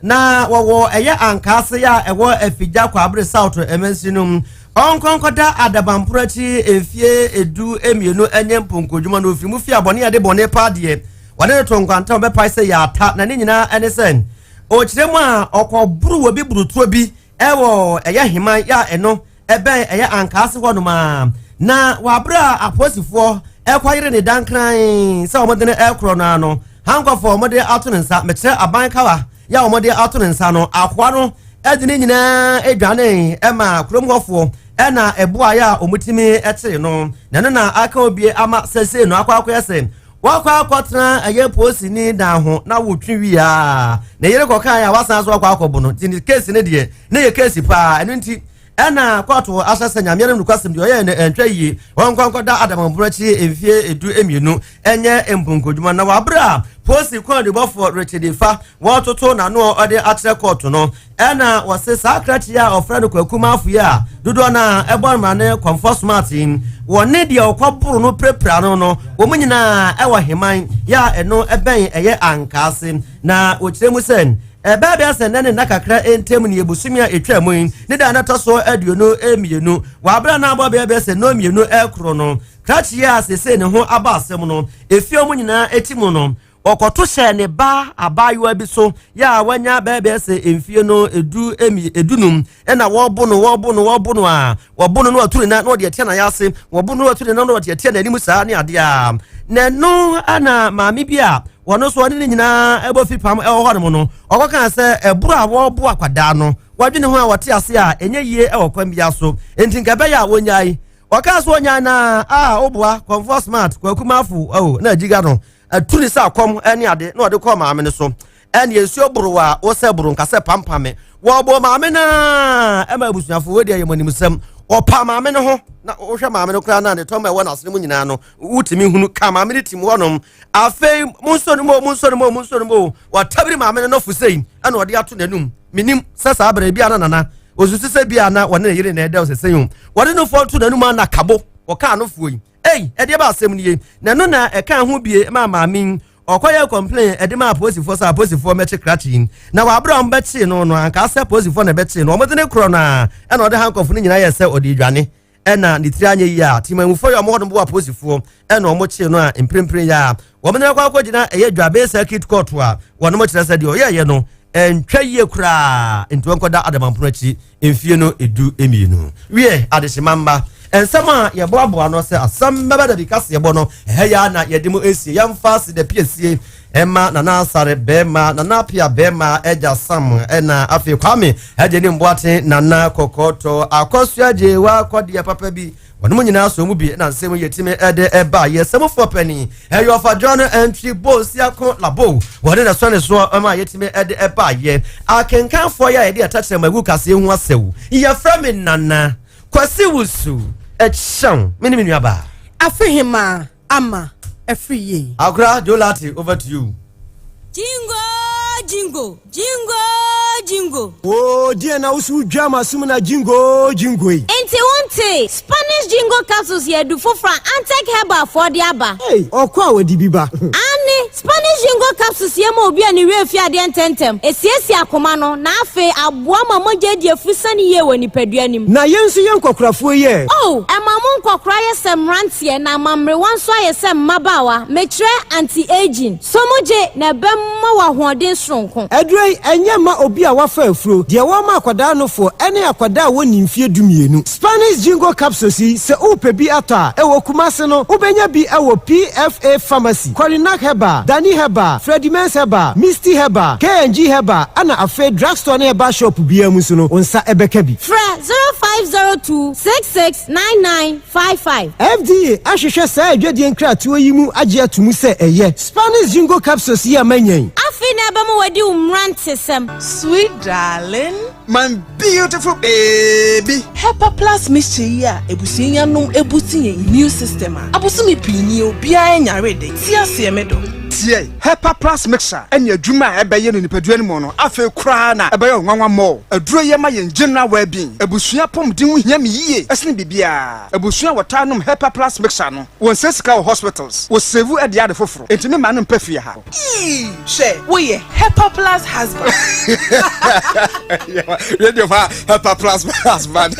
na wɔwɔ ɛyɛ Ankaase a ɛwɔ Afigya Kwabere South ɛmansini no mu ɔnkɔnkɔda adabamporo akyi mfie 12 ɛnyɛ mponkodwuma na ofiri mu fi abɔne a ɛde bɔne paa deɛ wɔde no to nkwanta wɔbɛpae sɛ yɛ ata na ne nyinaa ɛne sɛ ɔkyerɛ mu a ɔkɔboro wɔ bi burutuo bi ɛwɔ ɛyɛ heman yɛ a ɛno ɛbɛn ɛyɛ ankaase hɔ nom a na wɔabrɛ a apolisifoɔ ɛkɔyere ne dankran sɛ wɔde no ɛkorɔ no ano hankɔfoɔ wɔde ato ne nsa mekyerɛ aban kawa yɛ a wɔde ato ne nsa no akoa no ɛde ne nyinaa adwane ɛma kurom hɔfoɔ ɛna ɛboaeɛ a wɔtumi ɛkyere no na ɛno na aka obie ama sɛsei no akɔ akɔyɛ sɛ Wakɔ akɔtena ɛyɛ polisini dan ho na wotwe wie a ne yere kɔkae a wasan so akɔ akɔbo no nti ne keesi no deɛ ne yɛ keesi paa ɛno nti ɛna kɔɔto ahyɛ sɛ nyameɛ no nokwasɛm deɛ ɔyɛɛ no ɛntwa yie ɔnkɔ nkɔda adamampono akyi mfie 12 ɛnyɛ mponkodwuma na waberɛ a polisi kɔndibɔfoɔ Richard Fa wɔtoto n'ano ɔde akyerɛ kɔɔto no Ɛna wɔse saa krakye yi a ɔfrɛ no Kwaku Mafo yi a dodoɔ no a ɛbɔ no ma ne Kɔmfɔ Smart yi, wɔne deɛ ɔkɔboro no pirapira no no, wɔn nyinaa ɛwɔ Heman yɛ a ɛno ɛbɛn ɛyɛ Ankaase. Na wɔkyerɛ mu sɛ ɛbɛɛ bɛyɛ sɛ nnɛ ne nna kakra ntam ne bosome a ɛtwa mu yi ne da no ɛtɔ soɔ 22 wɔ aberɛ a na abɔ bɛyɛ bɛyɛ sɛ nnɔnmienu ɛkoro no, krakye yi a seesei ne ho aba asɛm no, efie wɔn nyinaa ɛti mu no, Ɔkɔto hyɛɛ ne ba abaayewa bi so yɛ a wanya bɛyɛ sɛ mfie no edu emi edunum ɛna wɔbo no wɔbo no wɔbo no a wɔbo no na wɔatu ne nan na wɔde atia n'ayɛ wɔbo no na wɔatu ne nan na wɔde atia n'anim saa ne adeɛ a na ɛno ɛna maame bi a wɔn nso ɔne ne nyinaa ɛbɔ fi pam ɛwɔ hɔnom no, ɔkɔkaa sɛ ɛboro a wɔrebo akwadaa no, wɔadwene ho a wɔte ase a ɛnyɛ yie ɛwɔ kwan biara so, enti nka ɛbɛyɛ a wɔnyae. Wɔkaa so wɔnyae na a woboa Kɔmfoɔ Smart Kwaku Mafo oh, na agyiga no atu ne sɛ akɔm ne ade na ɔde kɔɔ maame no so. Ɛne nsuo boro a wosɛ boro nka sɛ pampame. Wɔbɔ maame no a ɛma abusuafo wei deɛ yɛ mo animsɛm. Ɔpa maame no ho na wohwɛ maame no koraa na ne tɔm a ɛwɔ n'asene mu nyinaa no wotumi hunu ka maame no tim hɔnom. Afei monsɔ no mu o monsɔ no mu o monsɔ no mu o, watabiri maame no nɔfo sei ɛna ɔde ato n'anum. Menim sɛ saa berɛ bi a na nana osusu sɛ bi a na wɔne ne yere na ɛdɛw sɛsɛn o, wɔde no foɔ to n'anum a na kabo wɔkaa no foɔ yi. Ei, ɛdeɛ ba asɛm nie. Na ɛno na ɛka ho bie ma maame yi ɔkɔyɛ complain ɛde ma apolisifoɔ sɛ apolisifoɔ mɛkye krakye yi. Na wɔaberɛ a wɔbɛkyee no no, anka sɛ apolisifoɔ na ɛbɛkyee no, wɔde ne korɔ no a ɛna ɔde handcuff no nyinaa yɛ sɛ ɔde dwane, ɛna ne tiri anyɛ yie a temanmufoɔ yi a wɔn hɔ nom boa apolisifoɔ ɛna wɔn kyee no a mprempren yi a wɔn de akɔ akɔgyina ɛyɛ Dwabe Circuit Court a wɔn kyerɛ sɛ deɛ ɔyɛɛyɛ no ɛntwa yie koraa, nti wɔnkɔda adamampono akyi mfie no 12. Wiɛ, adehyema mma, nsɛm a yɛboaboa no sɛ asɛm bɛba dabi kaseɛbɔ no ɛhɛ yɛ na yɛde mu esie. Yɛmfa ase da piesie ɛma Nana Asare bɛrima, Nana Apia bɛrima, ɛgya Sam, ɛna afei Kwame ɛgye ne mboate, Nana Kɔkɔtɔ Akɔsua gye wakɔdeɛ papa bi. Wɔn mu nyinaa so mu bi na nsɛm yɛtumi ɛde ɛba yɛ sɛmufoɔ panin ɛyɛ ɔfadwa no ɛntwi bonsiako labo wɔde na sɔne soɔ ɛma yɛtumi ɛde ɛba yɛ akenkanfoɔ yɛ a yɛde ɛtakyerɛ ma egu kaseɛ ho asɛw. Yɛfrɛ me Nana Kwasi Wusu ɛkyɛn me ne me nuabaa Afehema Ama Afiri Yie. Akora Jolati, over to you. Jingo jingo jingo jingo. Oo deɛ na woso wodwa m'asom na jingo jingo yi. Enti wonte? Spanish Jingo capsules yɛ adu foforɔ a Antec Herbal foɔ de aba. Ei, ɔkɔ a wɔde bi ba. Aane, Spanish Jingo capsules yɛ ma obi a ne werɛ fi adeɛ ntɛmntɛm, ɛsiesie akoma no, na afei aboa ma mogya adi afusane yie wɔ nipadua no mu. Na yɛn nso yɛn nkɔkorafoɔ yi ɛ? Oh, ɛma mo nkɔkora yɛ sɛ mmeranteɛ na ama mmerewa nso ayɛ sɛ mmabaawa, mekyerɛ anti-aging. So mogye na ɛbɛma wo ahoɔden soronko? Aduro yi, ɛnyɛ mma obi a wafa afuro, deɛ wɔma akwadaa nofoɔ, ɛne akwadaa a wɔnni mfeɛ 12. Spanish Jingo Capsules yi, sɛ worepɛ bi atɔ a, ɛwɔ Kumasi no, wobɛnya bi wɔ PFA Pharmacy, Korinak Herbal, Dani Herbal, Fredimens Herbal, Misty Herbal, K&G Herbal, ɛna afei drugstore ne herbal shop biara mu nso no, wo nsa bɛka bi. Frɛ 0502 66 9955. FDA ahwehwɛ saa adwadie nkratoɔ yi mu agye ato mu sɛ ɛyɛ. Spanish Jingo Capsules yi a manya yi. Afei na ɛbɛma wadi wo mmerantesɛm. Sweet darling. My beautiful baby. Hepa Plus mixture yi a abusua yi anom abusti yɛn immune system a abosome pii nie obiara nyare de te aseɛ me dɔ. Tie! Hepa Plus mixture ne adwuma a ɛbɛyɛ no nipadua no mu no afei koraa na ɛbɛyɛ wo nwanwa more. Aduro yi ma yɛn general well-being. Abusua apɔmuden ho hia me yie sene biribiara. Abusua a wɔtaa nom Hepa Plus mixture no, wɔnsɛe sika wɔ hospitals, wɔsave de ade foforo. Enti me mma no mpɛ fie ha. Eii hwɛ woyɛ Hepa Plus husband. Radio fa Hepa Plus husband.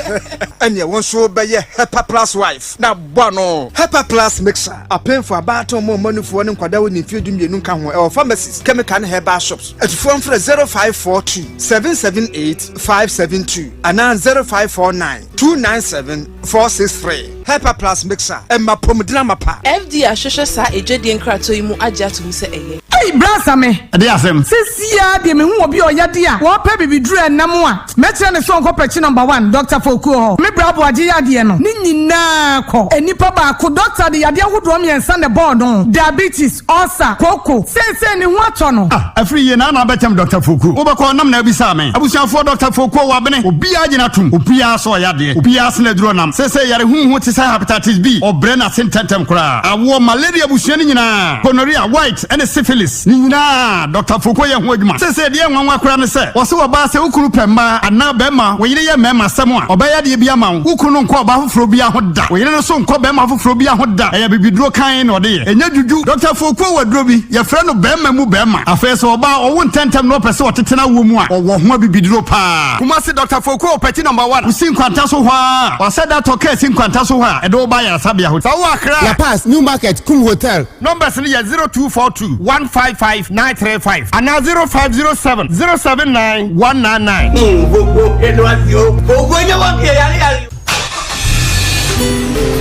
Ɛneɛ wo nso bɛyɛ Hepa Plus wife na bɔ ano. Hepa Plus mixer, apemfo, abaatan, mma mmanufoɔ ne nkwadaa a wɔnni mfeɛ 12 nka ho, ɛwɔ pharmacies, chemical ne herbal shops. Atufoɔ mfrɛ 0542 778 572 anaa 0549 297 463. Hepa Plus Mixer, ɛma apɔmuden amapa. FDA ahwehwɛ saa adwadie nkratoɔ yi mu agye ato mu sɛ ɛyɛ. Ei bra Same. Ɛdeɛ asɛm? Sesiaa deɛ mehu obi a ɔyɛ de a ɔɔpɛ bibiduro ɛnam a, mɛkyerɛ no sɛ ɔnkɔ pɛkye number one Doctor Fokuo hɔ. Me bra Aboagye yadeɛ no ne nyinaa kɔ. Nnipa baako doctor de yadeɛ ahodoɔ mmiɛnsa na ɛbɔɔ no, diabetes, ulcer, kooko. Seesei ne ho atɔ no. Ah, afiri yie na na abɛkyɛm Doctor Fokuo. Wobɛkɔ nam na abisaa me. Abusuafoɔ Doctor Fokuo wabene. Obiara gyina tom. Obiara sɛ ɔyɛ adeɛ. Obiara sene aduro nam. Seesei yare huhu te sɛ hepatitis B, ɔbrɛ n'ase ntɛntɛm koraa. Awoɔ, malaria abusua no nyinaa, gonorrhea, white, ne syphilis, ne nyinaa Doctor Fokuo yɛ ho adwuma. Seesei deɛ ɛnwanwa koraa ne sɛ, wɔse ɔbaa sɛ wo kunu pɛ mmaa anaa barima, wo yere yɛ mmarima asɛm a, ɔbɛyɛ adeɛ bi ama wo. Wo kunu no nkɔ ɔbaa foforɔ biara ho da. Wo yere no nso nkɔ barima foforɔ biara ho da. Ɛyɛ abibiduro kann na ɔde yɛ. Ɛnyɛ dwudwu. Doctor Fokuo wɔ aduro bi, yɛfrɛ no barima mu barima. Afei sɛ ɔbaa ɔwo ntɛntɛm na ɔpɛ sɛ ɔtete n'awoɔ mu a, ɔwɔ ho abibiduro paa. Kumasi Doctor Fokuo wɔ Pɛti Number One. Wosi Nkwanta so hɔ ara a, wɔasɛ da tɔ kaa si Nkwanta so hɔ a, ɛde wo ba ayaresabea hɔ. Sɛ wowɔ Accra a. La Paz, New Market, Kum Hotel. Numbers no yɛ 0242 155 935 anaa 0507 079 199.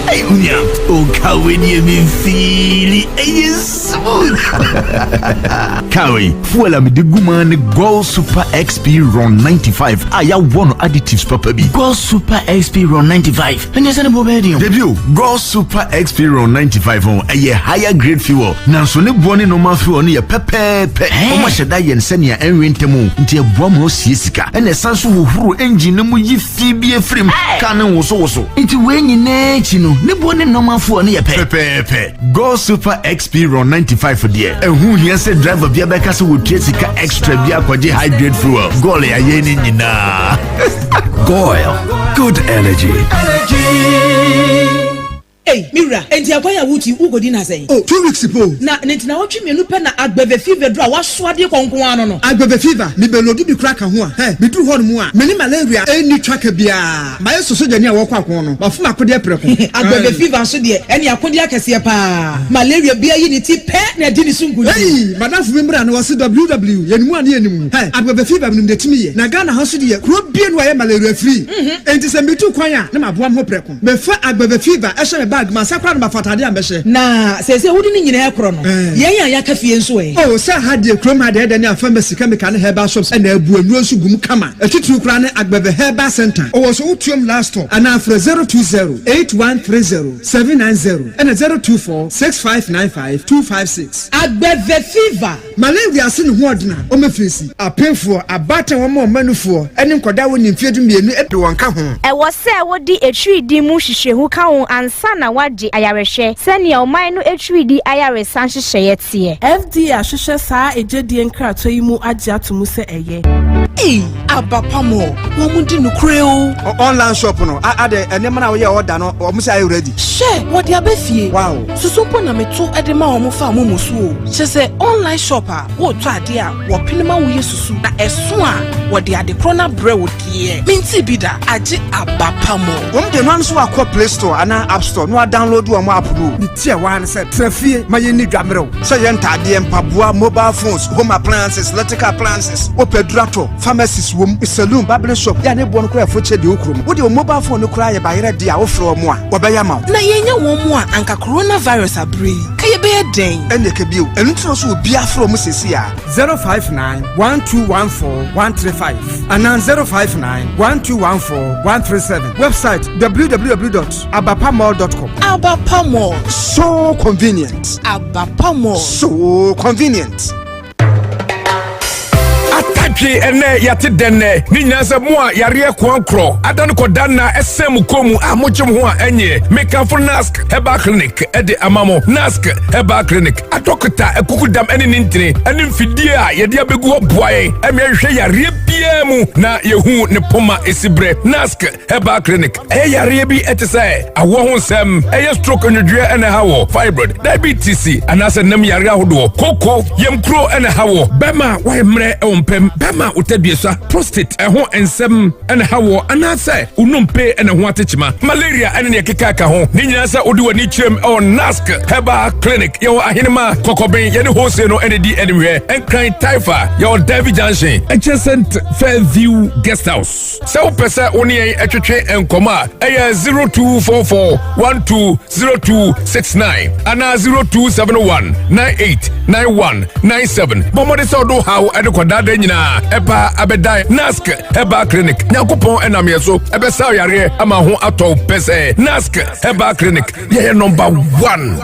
Hey, unya, o car wei deɛ me feeli, ɛyɛ smooth. Car wei, fuel a mede gu mu ne Goil Super XP Ron 95 a yɛawɔ no additives papa bi. Goil Super XP Ron 95, ɛnyɛ sɛ ne boɔ bɛyɛ den o. Dabi o, Goil Super XP Ron 95 ho ɛyɛ higher grade fuel, nanso ne boɔ ne normal fuel no yɛ pɛpɛɛpɛ. Ɔmo ahyɛ da yɛn sɛnea ɛnwe ntɛm o, nti ɛboa ma osie sika, ɛna ɛsan so hohoro engine no mu yi fi bi efirim, kaa ne wosowoso. Nti wei nyinaa akyi no, ne boɔ ne normal fuel no yɛ pɛ. Pɛpɛɛpɛ. Goil Super XP Ron 95 deɛ, ɛho hia sɛ driver bia bɛka sɛ wɔtua sika extra bi akɔgye high grade fuel. Goil yɛayɛ ne nyinaa. Goil, good energy. Ei, me wura, enti akwan a wotu yi, wokɔdi no asɛn? Oh, 2 weeks po. Na ne nti naawɔtwe 2 pɛ na Agbeve fever duru a waso adeɛ kɔnko ano no. Agbeve fever, mebɛlodu bi kora ka ho a, hɛ, meduru hɔ no mu a, me ne malaria ɛnni twaka biara. Mayɛ sosogyani a wɔkɔ ako no, mafom akodeɛ prɛko. Agbeve fever nso deɛ, ɛne akodeɛ akɛseɛ paa. Malaria bia yi ne ti pɛ na ɛdi ne so nkonim. Ei, madamfo bi mmra na wɔse ww, yɛnim a ne yɛnim. Hɛ, Agbeve fever menim deɛ tumi yɛ. Na Ghana ha nso deɛ, kuro bie no a ɛyɛ malaria free. Enti sɛ metu kwan a, na maboa me ho prɛko. Mefa Agbeve fever ɛhyɛ me bag mu ansa koraa na mafa atade a mɛhyɛ. Na seesei wode ne nyinaa korɔ no, yɛn a yɛaka fie nso ɛ? Oh, sɛ ha deɛ, kurom ha deɛ, ɛdɛ ne a pharmacy, chemical ne herbal shops ɛna abu nnuro nso gu mu kama. Atitiriw koraa ne Agbeve Herbal Center. Ɔwɔ so wotuom last stop anaa frɛ 020 8130 790 ɛna 024 6595 256. Agbeve fever. Malaria ase ne ho ɔdena ɔmɛfirisi. Apemfoɔ, abaatan wɔn a ɔmanufoɔ ɛne nkɔdaa wɔ ne mfeɛ 12 de wɔn ka ho. Ɛwɔ sɛ wode atiridii mu hwehwɛhu ka ho ansa na woagye ayarehwɛ sɛnea ɔman no atiridii ayaresa nhyehyɛeɛ teɛ. FDA ahwehwɛ saa egyedie nkratoɔ yi mu agye ato mu sɛ ɛyɛ. Ei, Abapamɔ, wɔn mu di nokorɛ o. Online shop no, ade nneɛma na wɔyɛ ɔda no, wɔn sɛ ayɛ ready. Hwɛ, wɔde aba fie. Wow. Susu mpo na meto de ma wɔn fa mo mu so o. Kyerɛ sɛ online shop a wɔretɔ adeɛ a wɔpene ma woyɛ susu na ɛso a wɔde ade korɔ no abrɛ wo deɛ. Menti bi da, agye Abapamɔ. Wɔn de no nso akɔ Play Store anaa App Store na wɔadownload wɔn app no. Ne ti a wɔn ano sɛ tena fie ma yɛn ni dwamerɛw. Sɛ yɛn ntaadeɛ, mpaboa, mobile phones, home appliances, electrical appliances, wopɛ duratɔ, pharmacies wom, saloon, barbering shop, yɛ a ne boɔ no koraa ɛfo kyɛ deɛ okuro mu. Wode wo mobile phone no koraa yɛ bayerɛ deɛ a wofrɛ wɔn a, wɔbɛyɛ ama wo. Na yɛnya wɔn mu a anka coronavirus abere yi, ka yɛbɛyɛ dɛn? Ɛnna ɛka bio, ɛno nti na so obi afrɛ wɔn sɛsi a 059 1214 135 anaa 059 1214 137. Website www.abapamall.com. Abapa Mall. So convenient. Abapa Mall. So convenient. Atadwe ɛnɛ yɛate dɛn nɛ ne nyinaa sɛ mo a yareɛ koankorɔ ada no kɔda nna ɛsɛn mo kɔn mu a mogye mo ho a ɛnyɛ mekamfo Nask Herbal Clinic ɛde ama mo. Nask Herbal Clinic adɔkota akukudam ɛne ne ntini ɛne mfidie a yɛde abɛgu hɔ boa yɛn ɛma yɛhwehwɛ yareɛ biara mu na yɛhu ne poma ɛsi berɛ. Nask Herbal Clinic ɛyɛ yareɛ bi ɛte sɛ awoɔ ho nsɛm, ɛyɛ stroke, nwodwoeɛ ɛna ɛha wɔ, fibroid, diabetes anaasɛ nam yareɛ ahodoɔ, koko yamkuro ɛna ɛha wɔ, bɛrima a wayɛ mmerɛ ɛwɔ mpɛm, bɛrima a wotadua prostate ɛho nsɛm ɛna ɛha wɔ, anaasɛ wonompe ɛna ho atekyema, malaria ɛne neɛ keka ka ho ne nyinaa sɛ wode w'ani kyerɛm ɛwɔ Nask Herbal Clinic. Yɛwɔ Ahenema Kɔkɔben, yɛne hose no ɛne di animhwɛ. Nkran Taifa, yɛwɔ Davy Junction adjacent Fairview Guest House. Sɛ wopɛ sɛ wo ne yɛn ɛtwetwe nkɔmmɔ a, ɛyɛ 0244 120269 anaa 0271 989197. Bɔ mmɔde sɛ ɔdo haw ɛde kɔdaada nyinaa ɛpa abɛdan Nask Herbal Clinic. Nyankopɔn ɛnam yɛ so ɛbɛsa yareɛ ama ho atɔ pɛ sɛ Nask Herbal Clinic yɛyɛ number one.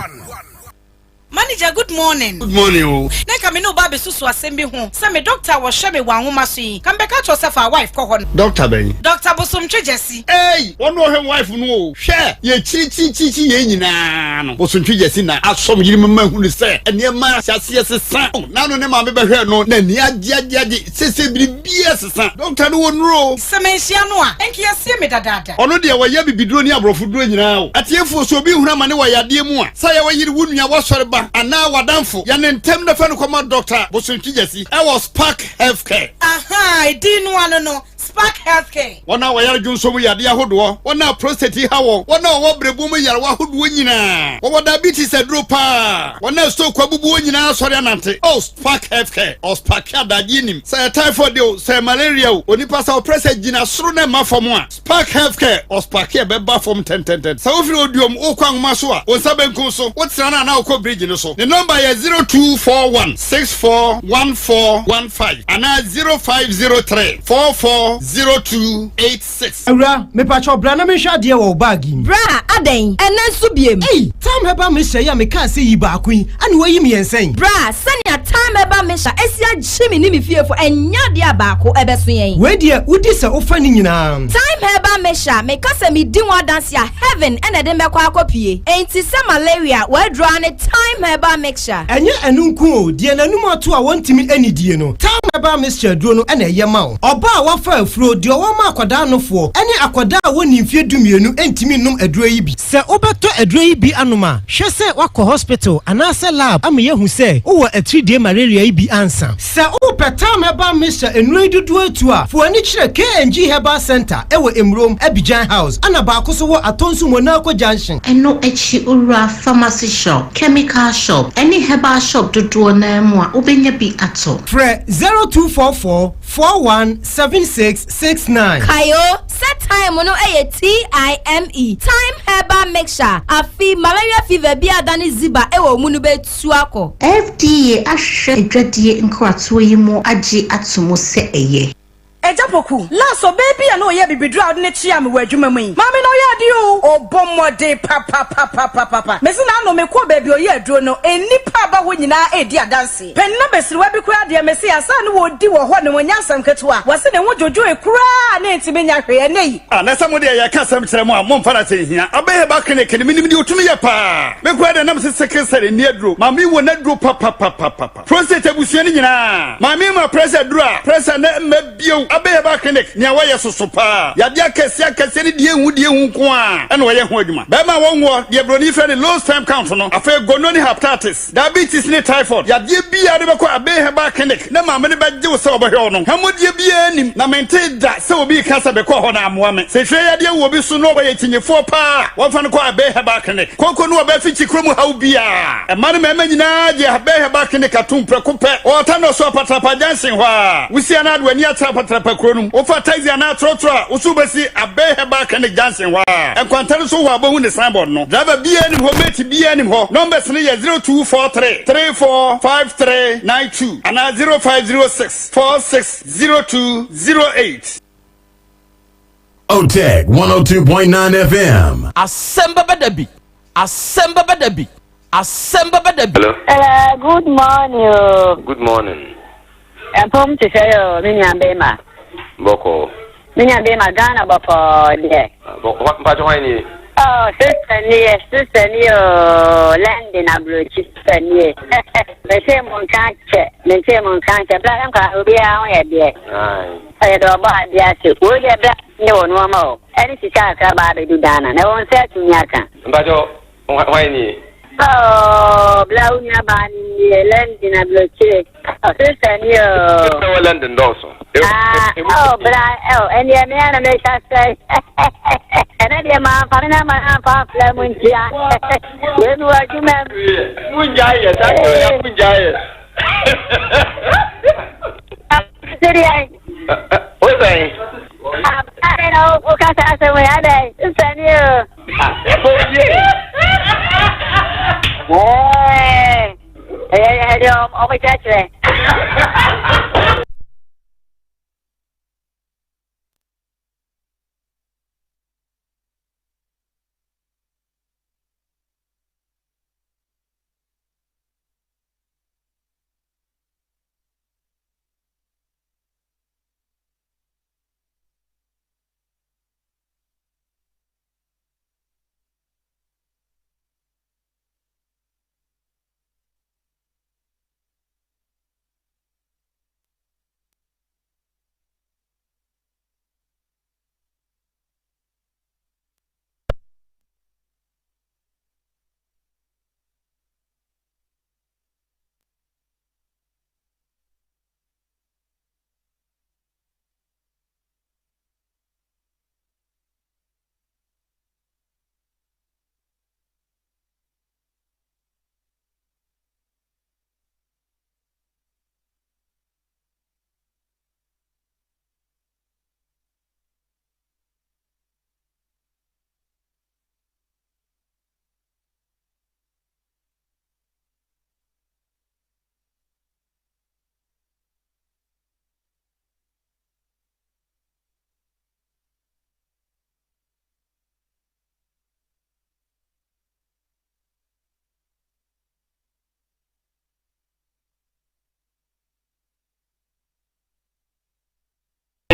Manager, good morning. Good morning o. Na nka me ne wo ba abɛsusu asɛm bi ho sɛ me doctor a wɔhwɛ me wɔ ahoma so yi, ka mebɛka kyerɛ wo sɛ fa wife kɔ hɔ no. Doctor bɛn? Doctor Bosomtwe Gyasi. Ei! Wɔn na ɔhwɛ wife no o. Hwɛ! Yɛkyirikyirikyikyi yɛn nyinaa no, Bosomtwe Gyasi na asɔm yere mu ma hunu sɛ nneɛma ahyɛ aseɛ sesa. N'ano ne maame bɛhwɛɛ no na ani agye agye agye. Seesei biribiara sesa. Doctor no wɔ nnuro o. Sɛ manhyia no a, nka yɛasie me dadaada. Ɔno deɛ wɔyɛ bibiduro ne aborɔfo duro nyinaa o. Atiefoɔ, sɛ obi hunu amane wɔ yadeɛ mu a, sɛ yɛ wo yere, wo nua, w'asɔre ba, nua anaa w'adamfo, yɛ no ntɛm na fa no kɔma Dɔkta Bosontwi Gyasi wɔ Spark Healthcare. Ahaa, edin no ano no, Spark Healthcare. Wɔn a wɔyare dwonsɔ mu yadeɛ ahodoɔ, wɔn a prostate ha wɔn, wɔn a wɔwɔ berɛboɔ mu nyarewa ahodoɔ nyinaa, wɔwɔ diabetes aduro paa, wɔn a stroke abubu wɔn nyinaa asɔre anante. Oh, Spark Healthcare, ɔsparke adagyeɛ nim. Sɛ ɛyɛ typhoid o, sɛ ɛyɛ malaria o, onipa sɛ ɔprɛ sɛ gyina soro na ɛmma fam a, Spark Healthcare, ɔsparke a ɛbɛba fam ntɛntɛntɛn. Sɛ wofiri Oduom wokɔ Anwoma so a, wo nsa benkum so, wotena no anaa wokɔ bridge no so. Ne nɔmba yɛ 0241 641415 anaa 0503 440286. Awura, mepakyɛw bra na menhwɛ adeɛ wɔ wo bag yi mu. Bra, adɛn? Ɛnnɛ nso biem? Ei, Thyme Herbal Mixture yi a mekaa sɛ yi baako yi, ɛna woayi mmiɛnsa yi? Bra, sɛnea Thyme Herbal Mixture asi agye me ne me fiefo, ɛnyɛ adeɛ a baako ɛbɛso yɛn. Wei deɛ, wodi sɛ wofa ne nyinaa. Thyme Herbal Mixture, meka sɛ medi ho adanse a, heaven na ɛde me bɛkɔ akɔpue. Enti sɛ malaria, w'aduro ara ne Thyme Herbal Mixture. Ɛnyɛ ɛno nko o, deɛ n'anum ato a wɔntumi nnidie no, Thyme Herbal Mixture aduro no na ɛyɛ ma wo. Ɔbaa a wafa afuro, deɛ ɔwɔ ma akwadaa nofoɔ, ne akwadaa a wɔnnii mfeɛ dumienu ntumi nnom aduro yi bi. Sɛ wobɛtɔ aduro yi bi anom a, hwɛ sɛ woakɔ hospital anaasɛ lab ama yɛahu sɛ wowɔ atiridie malaria yi bi ansa. Sɛ wopɛ Thyme Herbal Mixture nnuro yi dodoɔ atu a, fa w'ani kyerɛ KNG Herbal Centre wɔ Emurom, Abidjan House, ɛna baako nso wɔ Atonsu Monaco Junction. Ɛno akyi wura pharmacy shop, chemical shop ne herbal shop dodoɔ no ara mu a wobɛnya bi atɔ. Frɛ 0244 41 76 69. Kae o, sɛ thyme no yɛ TIME, Thyme Herbal Mixture, afe malaria fever bi a adane ziba wɔ wo mu no bɛtu akɔ. FDA ahwehwɛ adwadie nkratoɔ yi mu agye ato mu sɛ ɛyɛ. Agya Poku, last ɔbaa bi a na ɔyɛ abibiduro a ɔde no kyeaa me wɔ adwuma mu yi, maame no ɔyɛ adeɛ oo, ɔbɔ mmɔden papapapapapa. Mese n'ano mekɔɔ baabi a ɔyɛ aduro no, nnipa a ba hɔ nyinaa redi adanseɛ. Panin abasiriwa bi koraa deɛ mese ansa na wɔredi wɔ hɔ no ɛnyɛ asɛm ketewa, wɔse ne ho dwodwoe koraa na ɛntumi nyɛ hwee ɛnnɛ yi. Ah na sɛ mo deɛ yɛka asɛm kyerɛ mo a momfa no asɛ nhia. Abbey Herbal Clinic no menim deɛ ɔtumi yɛ paa. Me koraa deɛ na mese sickle cell nni aduro. Maame yi wɔ n'aduro papapapapa. Prostate abusua no nyinaa. Maame yi ma pressure aduro a pressure no mma bio. Abbey Herbal Clinic nea wɔyɛ soso paa. Yadeɛ akɛseɛ akɛseɛ ne deɛ ɛnhu deɛ ɛnhu nko ara ɛna wɔyɛ ho adwuma. Bɛrima a wɔnwoɔ, deɛ broni frɛ no low sperm count no, afei gono ne hepatitis. Diabetes ne typhoid yadeɛ biara de bɛkɔ Abbey Herbal Clinic na maame no bɛgye wo sɛ ɔbɛhwɛ wo no. Hammɔdie biara nnim na mentee da sɛ obi reka sɛ mekɔɔ hɔ na ammoa me. Sɛ hwɛ yadeɛ wɔ obi so na ɔyɛ kyinyefoɔ paa a, wɔmfa no kɔ Abbey Herbal Clinic. Kooko ne ɔbaa fikyi kuro mu haw biara. Mmaa ne mmarima nyinaa gye Abbey Herbal Clinic atom prɛko pɛ. Wɔ Ɔtanɔ so Apatrapa Junction hɔ ara. Wosi anaa de w'ani akyerɛ Apatrapa kuro no mu. Wofa taxi anaa trɔtrɔ a, wo so wobɛsi Abbey Herbal Clinic Junction hɔ ara. Nkwanta no so hɔ a wobɛhu ne signboard no. Driver biara nnim hɔ, mate biara nnim hɔ. Numbers no yɛ 0243 345392 anaa 0506 460208. Otec 102.9 FM. Asɛm bɛba da bi, asɛm bɛba da bi, asɛm bɛba da bi. Hello. Hello, good morning o. Good morning. Ɛmpom te sɛ o, me nua bema. Bɔkɔɔ. Me nua bema, Ghana bɔkɔɔ deɛ. Mpakyɛ hwan nie? Oh, sister nie, sister nie o, London aburokyi sister nie. Mente mo nka kyɛ, mente mo nka kyɛ, bla nkwa obiara ho yɛ deɛ. Ɔyɛ dɛ ɔbɔ adeɛ ase, wei deɛ bla ne wɔ nneɛma o, ɛne sika akra ba abɛdu Ghana, na wɔn nsa atumi aka. Mpakyɛ hwan nie? Oh, bla wo nua baa no nie, London aburokyire. Oh, sister ni o. Sister wɔ London dɔɔso. Ah, oh, bla, oh, ɛnneɛ me ara na meka sɛ, ɛnɛ deɛ mamfa me nama no amfa amfra mu ntia. Wei mi wɔ adwuma mu. Mungyae yɛ, saa kɛ mungyae yɛ. Sɛdeɛ. Wo sɛn? Abaa na wokasa asɛm yi adɛn? Sister ni o. Ɛyɛ ɔmo kyerɛkyerɛ.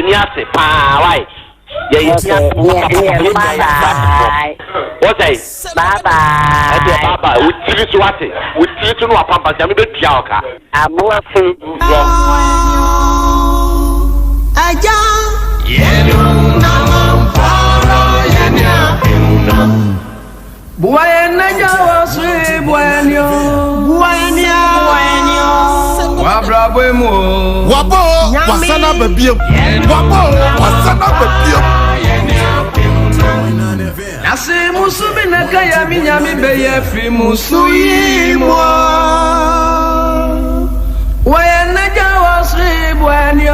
ani ase paa wae. Yɛ yɛ ani ase papapapa yɛ nyinaa yɛ ase. Wɔsɛe. Bye bye. Ɛdeɛ bye bye. Wo tiri so wate. Wo tiri so no wapampa nyame bɛtua wo ka. Aboa funu. Aja. Wabɔ wasana aba biam. Wabɔ wasana aba biam. Nase musu bi na kaya mi nyame bɛyɛ firi musu yi mu Wɔyɛ n'agya wɔ soro yi boa ni o.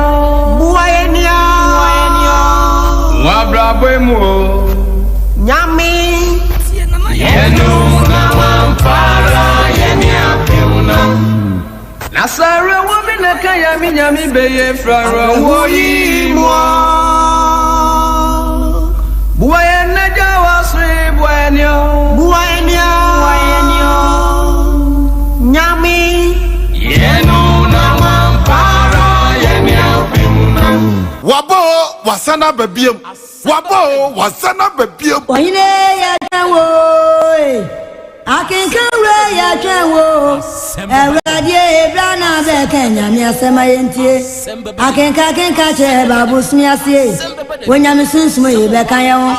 Boa yɛ ni o. Wabrabɔ mu o. Nyame. Yɛnu na wampara yɛni apem na. Nasara wo mi na kaya mi nyame bɛyɛ firi wo yi mu Boa yɛ n'agya wɔ soro yi boa ni o. Boa yɛ ni o. Nyame. Yɛnu na wampara yɛni apem na. Wabɔ wasana aba biam. Wabɔ wasana aba biam. Ɔhene yɛtwɛn wo akenkan wura yɛtwɛn wo Awurade ebra na bɛka nyame asɛm a yɛntie akenka akenka kyerɛ baabosome aseɛ wonyame sunsum yi bɛka yɛn ho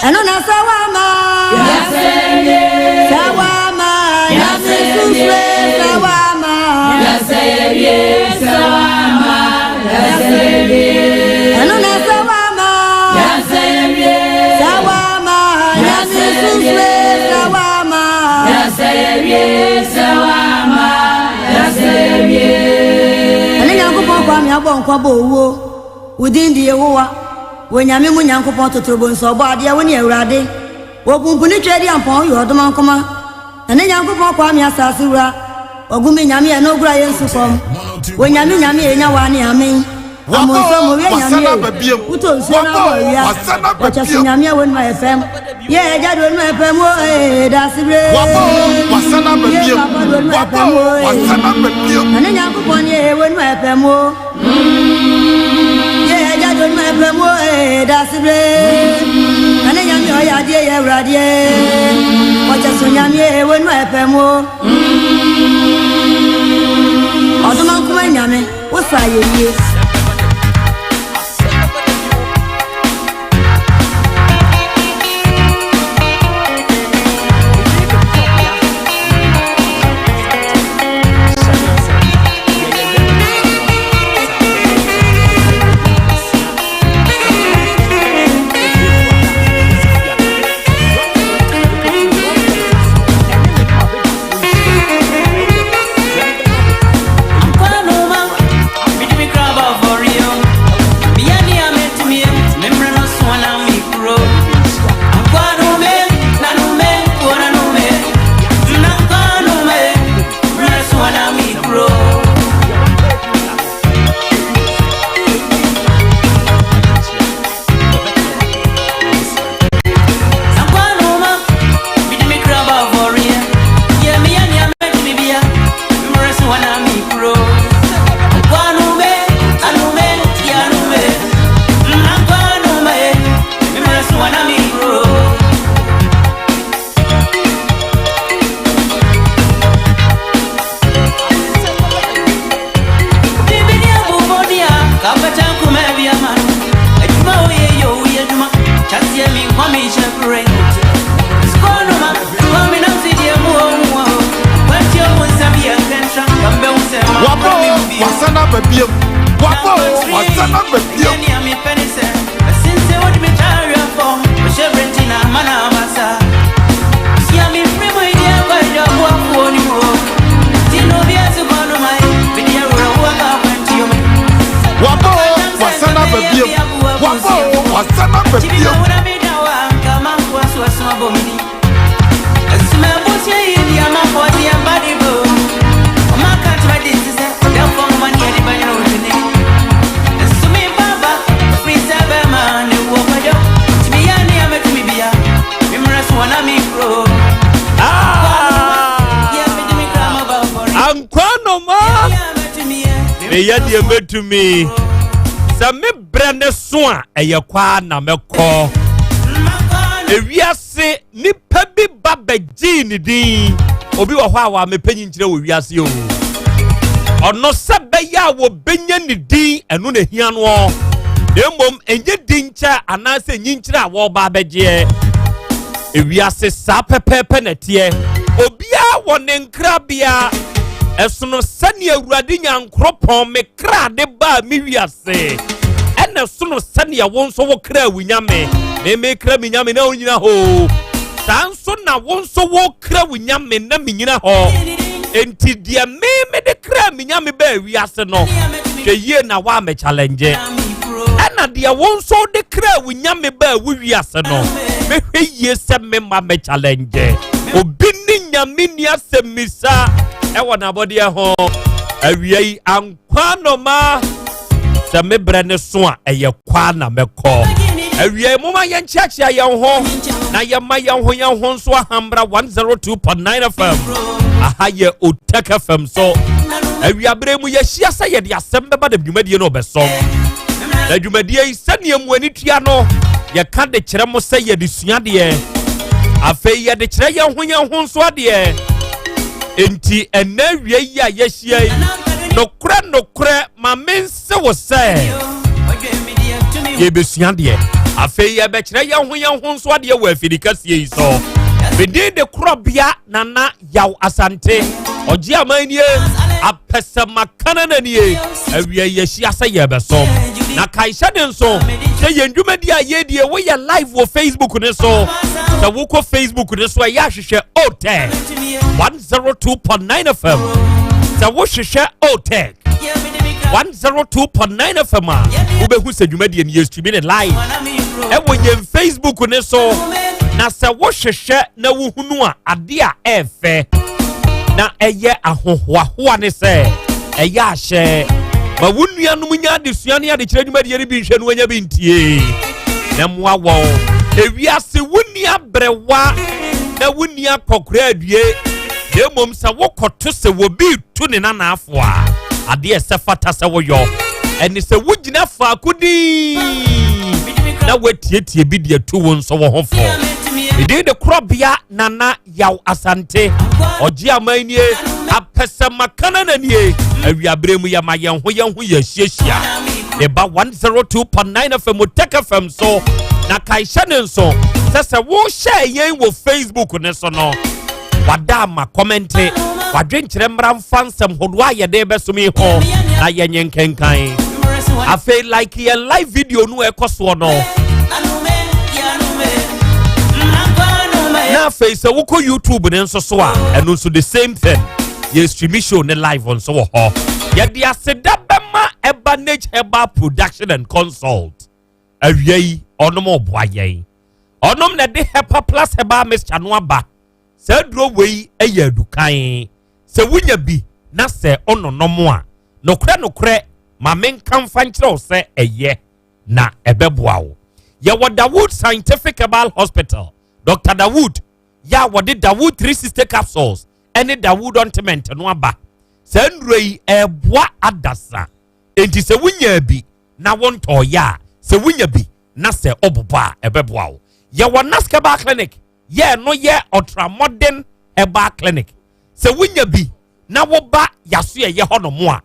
ɛno na sɛ woama sɛ woama nyame sunsum sɛ woama ɛno na sɛ woama sɛ woama nyame sunsum sɛ woama ɛne nyankopɔn kwa me abɔ nkwa bɔ owuo wo din de yehowa wɔ nyame mu nyankopɔn totorobo nso ɔbɔ adeɛ wo ne awurade wɔ pumpuni twa di ampɔn yɛ ɔdoma nkoma ɛne nyankopɔn kwa me asase wura ɔgu me nyame ɛno ogura yɛ nsu fam wɔ nyame nyame ɛnya wa ne amen amonso mo wie nyame wotɔ nsuo no abɔ awia wɔkyɛ so nyame a wɔnum ayɛ fam yɛ agya de wɔnum ayɛ fam o ee dasebere yɛ papa de wɔnum ayɛ fam o ee ɛne nyankopɔn ne yɛ wɔnum ayɛ fam o yɛ agya de wɔnum ayɛ fam o ee dasebere ɛne nyame ɔyɛ adeɛ yɛ awuradeɛ wɔkyɛ so nyame yɛ wɔnum ayɛ fam o ɔdoma nkoma nyame wosa yɛ yie. Wabɔ wasana aba biam. Wabɔ wasana aba biam. Wabɔ wasana aba biam. Wabɔ wasana aba biam. Ankwa noma meyɛ deɛ mɛtumi sɛ me berɛ ne so a, ɛyɛ kɔ ara na mɛkɔ. Ewiase nipa bi ba bɛgyee ne din. Obi wɔ hɔ a wamepɛ nyinkyerɛ wɔ wiase o. Ɔno sɛ bɛyɛ a wɔbɛnya ne din ɛno na ehia noɔ. Na mmom ɛnyɛ din kyɛ anaasɛ nyinkyerɛ a wɔreba abɛgyeɛ. Ewiase saa pɛpɛɛpɛ na ɛteɛ. Obiara wɔ ne nkrabea. Ɛsono sɛnea Awurade Nyankoropɔn me kra de baa me wiase. Ɛna ɛsono sɛnea wo nso wo kra wo nyame. Me me kra me nyame na onyina hɔ. Saa nso na wo nso wo kra wo nyame na menyina hɔ. Enti deɛ me me de kra me nyame baa wiase no, hwɛ yie na woammɛ challenge. Ɛna deɛ wo nso de kra wo nyame baa wo wiase no, mehwɛ yie sɛ me ma mɛ challenge. Obi ne nyame ni asɛmmisa ɛwɔ n'abɔdeɛ ho. Awia yi ankwa nɔma sɛ me brɛ ne so a ɛyɛ kwa na mɛkɔ. Awia yi moma yɛnkyeakyea yɛn ho na yɛma yɛn ho yɛn ho nso ahambra 102.9 FM. Aha yɛ Otek FM so. Awiaberɛ mu yɛhyia sɛ yɛde asɛm bɛba da dwumadie no ɔbɛsɔm. Na dwumadie yi sɛdeɛ mu ani tua no yɛka de kyerɛ mo sɛ yɛde sua adeɛ. Afei yɛde kyerɛ yɛn ho yɛn ho nso adeɛ. Enti ɛnɛ awia yi a yɛahyia yi, nokorɛ nokorɛ ma mense wo sɛ yɛbɛsua adeɛ. Afei yɛbɛkyerɛ yɛn ho yɛn ho nso adeɛ wɔ afidi kɛseɛ yi so. Medin de korɔbea Nana Yaw Asante. Ɔgye aman nie, apɛsɛmakana na nie. Awia yi yɛahyia sɛ yɛrebɛsom. Na kae hyɛ ne nso sɛ yɛn dwumadi a yɛdie woyɛ live wɔ Facebook ne so. Sɛ wokɔ Facebook ne so ɛyɛ ahwehwɛ OTEC 102.9 FM. Sɛ wohwehwɛ OTEC 102.9 FM a wobɛhu sɛ dwumadie no yɛstreami ne live ɛwɔ yɛn Facebook ne so. Na sɛ wohwehwɛ na wohunu a adeɛ a ɛɛfɛ na ɛyɛ ahohoahoa ne sɛ ɛyɛ ahyɛ ma wo nuanom nya adesua ne adekyerɛ dwumadie no bi nhwɛ no wanya bi ntie na mmoa wɔn ewiase wonni aberewa na wonni akɔkora adue na mmom sɛ wokɔto sɛ wɔbi tu ne nanaafo a adeɛ ɛsɛ fata sɛ woyɔ ɛne sɛ wogyina faako din na woatietie bi de atu wo nso wo ho fo ɛdin de korɔbea nana Yaw Asante, ɔgye aman nie, apɛsɛmakana na nie, awiaberɛ mu yɛma yɛn ho yɛn ho yɛahyiahyia. Ne ba 102.9 FM Tech FM so, na kae hyɛ ne nso sɛ sɛ wohyɛɛ yɛn wɔ Facebook ne so no, wada ama kɔmɛnte, wadwenkyerɛ mmara mfa nsɛm hodoɔ a yɛde bɛsom yi ho na yɛnyɛ nkenkan. Afei like yɛn live video no ɛkɔ soɔ no. Na afei sɛ wokɔ YouTube ne nso so a ɛno nso the same thing yɛ stream show ne live nso wɔ hɔ yɛde aseda bɛma Ebanage Herbal Production and Consult awia yi ɔnom ɔboa yɛn ɔnom na ɛde Hepa Plus Herbal Mixture no aba saa duro wei yɛ adukan sɛ wonya bi na sɛ ɔnonom a nokorɛ nokorɛ ma menka mfa nkyerɛ wo sɛ ɛyɛ na ɛbɛboa wo. Yɛwɔ Dawood Scientific Herbal Hospital, Dr. Dawood, yɛ a wɔde Dawood 360 capsules ne Dawood ointment no aba. Saa nnuro yi ɛreboa adasa. Enti sɛ wonya bi na wontɔɔyɛ a, sɛ wonya bi na sɛ ɔbobɔ a, ɛbɛboa wo. Yɛwɔ Nask Herbal Clinic, yɛ ɛno yɛ Ultramodern Herbal Clinic. Sɛ wonya bi na woba yaso ɛyɛ hɔ nom a,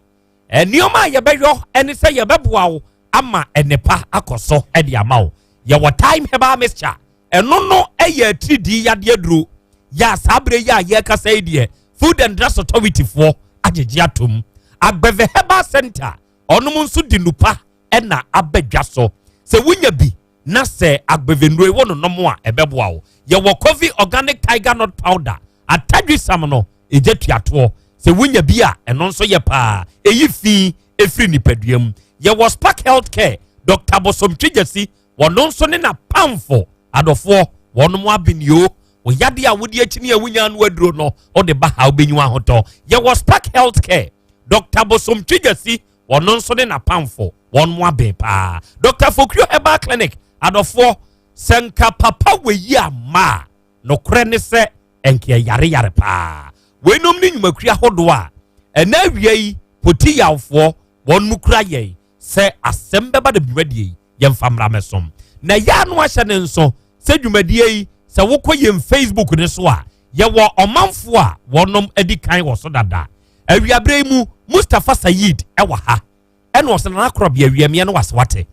Nneɛma a yɛbɛyɔ ne sɛ yɛbɛboa wo ama nnepa akɔ so de ama wo. Yɛwɔ Thyme Herbal Mixture. Ɛno no yɛ atiridii yadeɛ duro. Yɛ a saa berɛ yi a yɛrekasa yi deɛ, Food and Drugs Authority foɔ agyegye atom. Agbeve Herbal Center, ɔnom nso de nupa na aba dwa so. Sɛ wonya bi na sɛ agbeve nnuro yi wononom a, ɛbɛboa wo. Yɛwɔ Covi Organic Tiger Nut Powder. Atadwisam no, egya tuatoɔ. Sɛ wonya bi a, ɛno nso yɛ paa. Ɛyi fi firi nipadua mu. Yɛwɔ Spark Health Care, Dr. Bosomtwe Gyasi, wɔno nso ne n'apamfo adɔfoɔ, wɔnom abenio. Wo yadeɛ a wode akyini a wonya ano aduro no, wode ba ha wobɛnyi w'ahotɔ. Yɛwɔ Spark Health Care, Dr. Bosomtwe Gyasi, wɔno nso ne n'apamfo, wɔnom aben paa. Dr. Fokrio Herbal Clinic, adɔfoɔ, sɛ nka papa wei amma a, Nokorɛ ne sɛ, ɛnka yɛyareyare paa. Weinom ne nnwumakuo ahodoɔ a ɛnɛ awia yi Poti Yawfoɔ wɔn mu kura yɛn. sɛ asɛm bɛba da dwumadie yi yɛmfa mmra mɛsom. Na ɛyɛ ano ahyɛ ne nso sɛ dwumadie yi sɛ wokɔ yɛn Facebook ne so a yɛwɔ ɔmanfoɔ a wɔnom adi kan wɔ so dada. Awiaberɛ yi mu Mustapha Sayid ɛwɔ ha ɛna ɔsɛ Nana Korɔbea awiameɛ no wase wate.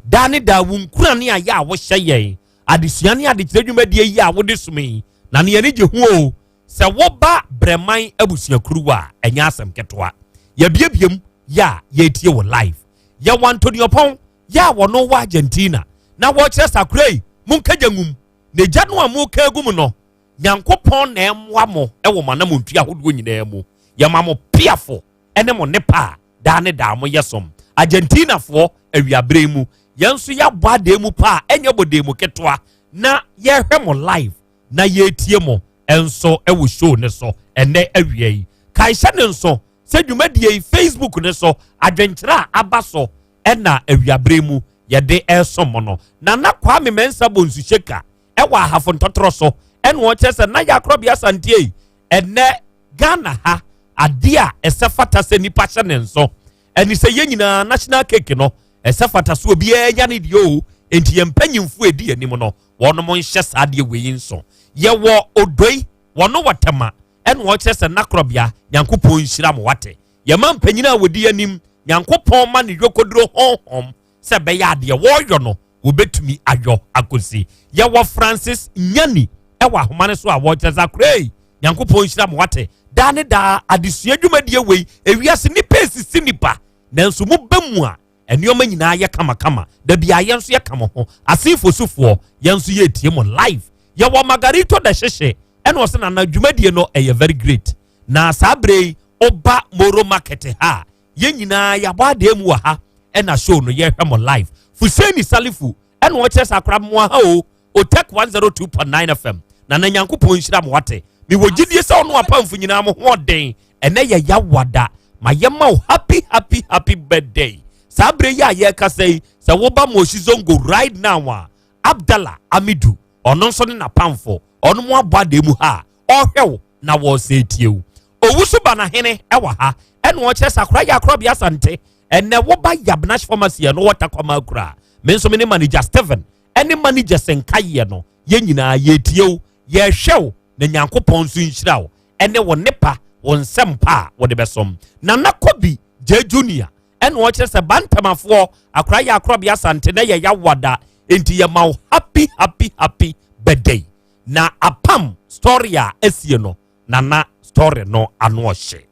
Daa ne daa wo nkurane a yɛ a wohyɛ yɛn adesua ne adekyerɛ dwumadie yi a wode som yi na ne yɛne gye ho o. Sɛ woba Brɛman abusuakuruwa a ɛnyɛ asɛm ketewa. Yɛbiebiem yɛ a yɛretie wɔ live. Yɛwɔ Antonio Pɔn yɛ a wɔno wɔ Argentina na wɔkyerɛ sakora yi monkagya ngum na egya no a moka agu mu no Nyankopɔn na ɛmmoa mo wɔ mo anamontu ahodoɔ nyinaa mu. Yɛma mo piafo ne mo nnepa a daa ne daa moyɛ som. Argentinafoɔ awiaberɛ yi mu yɛn nso yɛabɔ adan mu pa a ɛnyɛ bɔdan mu ketewa na yɛhwɛ mo live na yɛretie mo nso wɔ show ne so ɛnɛ awia yi. Kae hyɛ ne nso sɛ dwumadie yi Facebook ne so adwenkyerɛ a aba so ɛna awiaberɛ mu yɛde ɛresom mo no. Nana Kwame Mensah Bonsu Sheka ɛwɔ Ahafo Ntɔtorɔ so ɛna ɔkyerɛ sɛ na yɛakorɔbea Asanteɛ yi ɛnɛ Ghana ha adeɛ a ɛsɛ fata sɛ nipa hyɛ ne nso ɛne sɛ yɛn nyinaa national cake no ɛsɛ fata so obiara nya ne deɛ o. Enti yɛn mpanyinfoɔ edi anim no wɔnom nhyɛ saa adeɛ wei nso. Yɛwɔ Odoi wɔno wɔ Tɛma ɛna ɔkyerɛ sɛ nakorɔbea Nyankopɔn nhyira mo wate. Yɛma mpanyin a wɔdi anim Nyankopɔn ma ne yokoduro honhom sɛ bɛyɛ adeɛ wɔreyɔ no wɔbɛtumi ayɔ akɔsi. Yɛwɔ Francis Nyani ɛwɔ ahoma no so a wɔkyerɛ sɛ akora yi Nyankopɔn nhyira mo wate. Daa ne daa adesua dwumadie wei ewiase nipa esisi nipa nanso mo bɛ mu a nneɛma nyinaa yɛ kamakama. Da bi a yɛn nso yɛka mo ho asenfo sofoɔ yɛn nso yɛretie mo live. Yɛwɔ Margarito da hyehye ɛna ɔsɛ nana dwumadie no ɛyɛ very great. Na saa bere yi ɔba Moro Market ha yɛn nyinaa yɛabɔ adeɛ mu wɔ ha ɛna show no yɛhwɛ mo live. Fuseni Salifu ɛna ɔkyerɛ sɛ akora mmoa ha o Otek 102.9 FM na na Nyankopɔn nhyira mo wate. Mewɔ gyidie sɛ ɔno apamfo nyinaa mo ho ɔden. Ɛnɛ yɛ yawada ma yɛma wo happy happy happy birthday. Saa bere yi a yɛrekasa yi sɛ woba Moshi Zongo right now a Abdallah Amidu ɔno nso ne n'apamfo ɔno mo abɔ adeɛ mu ha a ɔrehwɛ wo na wɔresɛ tie wo. Owusu Banahene ɛwɔ ha ɛna ɔkyerɛ sɛ akora yɛ akorɔbea Asante. Ɛnɛ woba Yabnash Pharmacy ɛno wɔ Takwama akura. Me nso me ne manager Steven ɛne manager Senkayeɛ no yɛn nyinaa yɛtie wo yɛhwɛ wo na Nyankopɔn nso nhyira wo ɛne wo nepa wo nsɛm pa a wɔde bɛsom. Nana Kobi J Junior ɛna ɔkyerɛ sɛ bantamafoɔ akora yɛ akorɔbea Asante na yɛ yawada enti yɛma wo happy happy happy birthday. Na apam story a esie no nana story no ano ɔhye.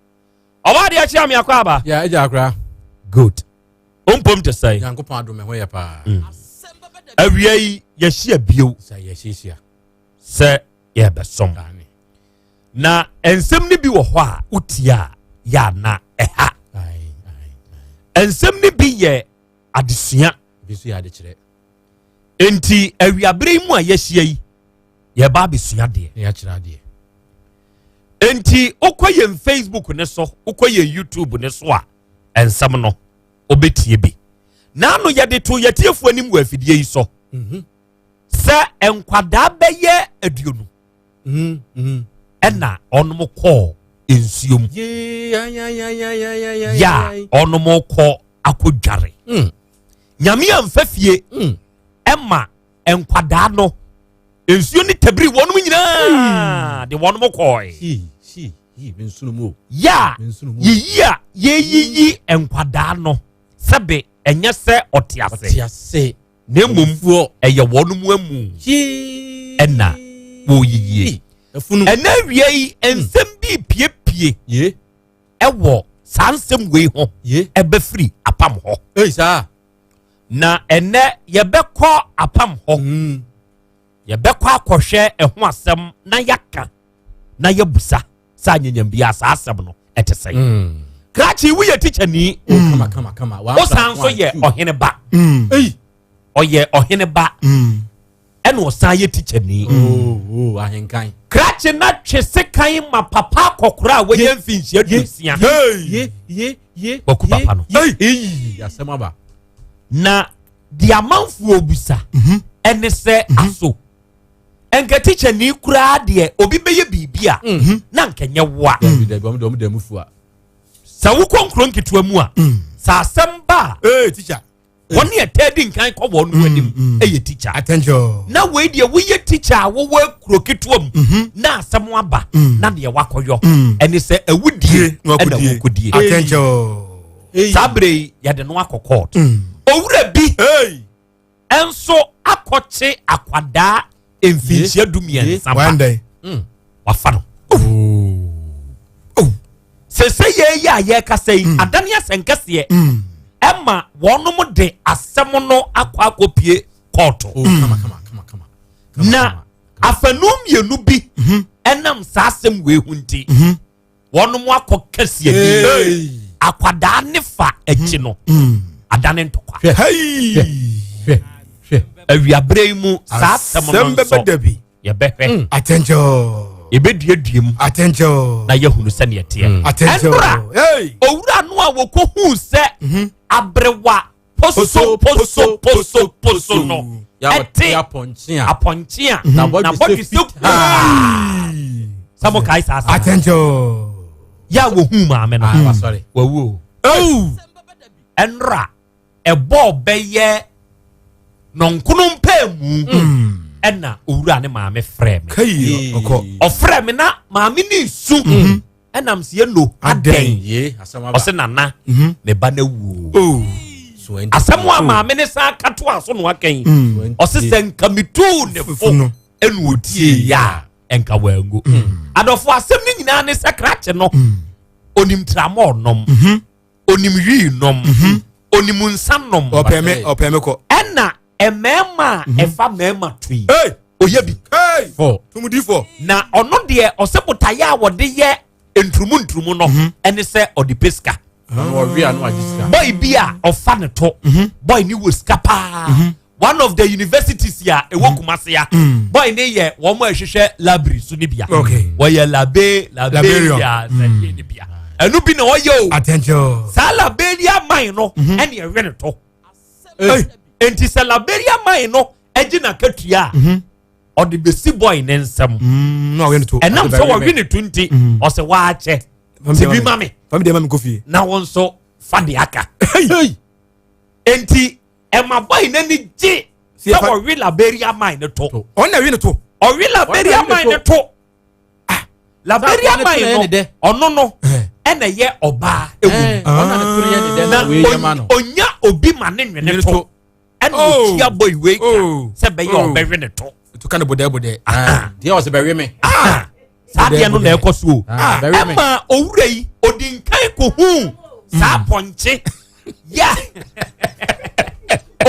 Ɔwɔ adeɛ akyi ame akɔ aba. Ya agya akora. Good. Ompom te sɛ. Nyankopɔn adom ɛho yɛ paa. Awia yi yɛhyia bio. Sɛ yɛhyiahyia. Sɛ yɛbɛsom. Na nsɛm no bi wɔ hɔ a wotie a yɛ ana ɛha. Nsɛm no bi yɛ adesua. Bi nso yɛ adekyerɛ. Enti awiabere yi mu a yɛahyia yi yɛba abɛsua adeɛ. Na yɛakyerɛ adeɛ. Enti wokɔ yɛn Facebook ne so wokɔ yɛn YouTube ne so a nsɛm no wobɛtie bi. N'ano yɛde to yɛtiefoɔ anim wɔ afidie yi so. Sɛ nkwadaa bɛyɛ 20 ɛna ɔnom kɔɔ nsuo mu. Yɛ a ɔnom kɔ akɔdware. Nyame amfa fie ɛma nkwadaa no nsuo ne tabiri wɔnom nyinaa de wɔnom kɔɔe. Yɛ a yiyi a yɛyiyi nkwadaa no sɛbe ɛnyɛ sɛ ɔte ase na mmom ɛyɛ wɔnom amu ɛna wɔyiyie. Ɛnɛ awia yi nsɛm bi piepie ɛwɔ saa nsɛm wei ho ɛbɛfiri apam hɔ. Na ɛnɛ yɛbɛkɔ apam hɔ. Yɛbɛkɔ akɔhwɛ ɛho asɛm na yɛaka na yɛbusa saa nyanyam bi a saa asɛm no ɛte sɛn. Krakye woyɛ tikyani. Wosan nso yɛ ɔhene ba. Ɔyɛ ɔhene ba. Ɛna ɔsan yɛ tikyani. Krakye na twe sekan ma papa akɔkora a wɔyɛ mfinhyia 60. Waku papa no. Na deɛ amanfoɔ bisa ɛne sɛ aso nka tikyani koraa deɛ obi bɛyɛ biribi a na nka nyɛ wo a. Sɛ wokɔ nkuro nketewa mu a Sɛ asɛm ba a, ee teacher, wɔn yɛ tɛ di nkan kɔ wɔn no anim mm. ɛyɛ teacher. Attention. Na wei deɛ woyɛ teacher a wɔwɔ kuro ketewa mu mhm. na asɛm aba mm. na deɛ wakɔyɔ mm. ɛne sɛ awudie ɛna wɔkɔdie. Attention. Saa bere yi yɛde no akɔ court. Owura bi nso akɔkye akwadaa mfinhyia 13 ba. Wafa no. Oh. Sese yɛ yi a yɛrekasa yi mm. adane asɛnkɛseɛ mm. ɛma wɔnom de asɛm no akɔ akɔpie kɔɔto oh, mm. na afanu mmienu bi mhm. ɛnam saa asɛm wei ho nti mhm. wɔnom akɔ kɛseɛ bi akwadaa ne fa akyi no mhm. adane ntɔkwa awiaberɛ yi mu saa asɛm no nso yɛbɛhwɛ mm. atɛnkyɛw yɛbɛduadua mu atɛnkyɛw na yɛhunu sɛdeɛ ɛteɛ mm. atɛnkyɛw ɛnora owura no a wɔkɔhuu sɛ mhm. aberewa poso poso poso poso no ɛte apɔnkye a mhm. n'abɔdwe sɛ kuaa sɛ mo kae saa saa atɛnkyɛw yɛ a wɔhuu maame no ah, wawu o ɛnora ɛbɔɔ bɛyɛ nɔnkono mpaamu mm. ɛna owura ne maame frɛ me ɔfrɛ me na maame ne nsu mm-hmm. ɛnam sɛ yɛno adɛn ɔsɛ nana mm-hmm. me ba no awuo oh. asɛm a maame ne san katoa so no aka yi mm. ɔsɛ sɛ nka metuu ne fo ɛna ɔtie yɛ a ɛnka wangu mm. adɔfo asɛm no nyinaa ne sɛ krakye no onim tramɔɔ nom mm-hmm. onim wii nom mhm. onim nsa nom ɔpɛ me ɔpɛ me kɔ ɛna mmarima a mhm. ɛfa mmarima to yi ɔyɛ bi tumudifo na ɔno deɛ ɔsɛ botaeɛ a wɔde yɛ nturumu nturumu no mhm. ɛne sɛ ɔde pɛ sika bɔyi bi a ɔfa ne to bɔyi ne wɔ sika paa one of the universities a ɛwɔ mhm. Kumasi a mm. boy ne yɛ wɔn a ɛhwehwɛ library so ne bia wɔyɛ labe laberia sɛdeɛ ne bia ɛno bi na ɔyɛ o saa laberia man no mhm. ɛne ɛwɛ ne to nti sɛ laberia man no ɛgye n'akatua a mhm. ɔde besi boy ne nsam mm, ɛnam sɛ wɔwe ne to nti ɔsɛ waakyɛ ti bi ma me na wɔn nso fa de aka nti. Ɛma boy n'ani gye sɛ ɔwe Liberia man no to. Ɔno na ɛwe no to. Ɔwe Liberia man no to. Ah, Liberia man no ɔno no ɛna ɛyɛ ɔbaa ewu. Na onya obi ma ne nwene to. Ɛna oh. otua boy wei ka oh. sɛ bɛyɛ oh. ɔbɛwe ne to. To ka ne bodɛ bodɛ. Deɛ ɔsɛ bɛwe me. Saa deɛ no na ɛkɔ so o. Ɛma owura yi odi nkan kohuu saa mm. pɔnkye. ya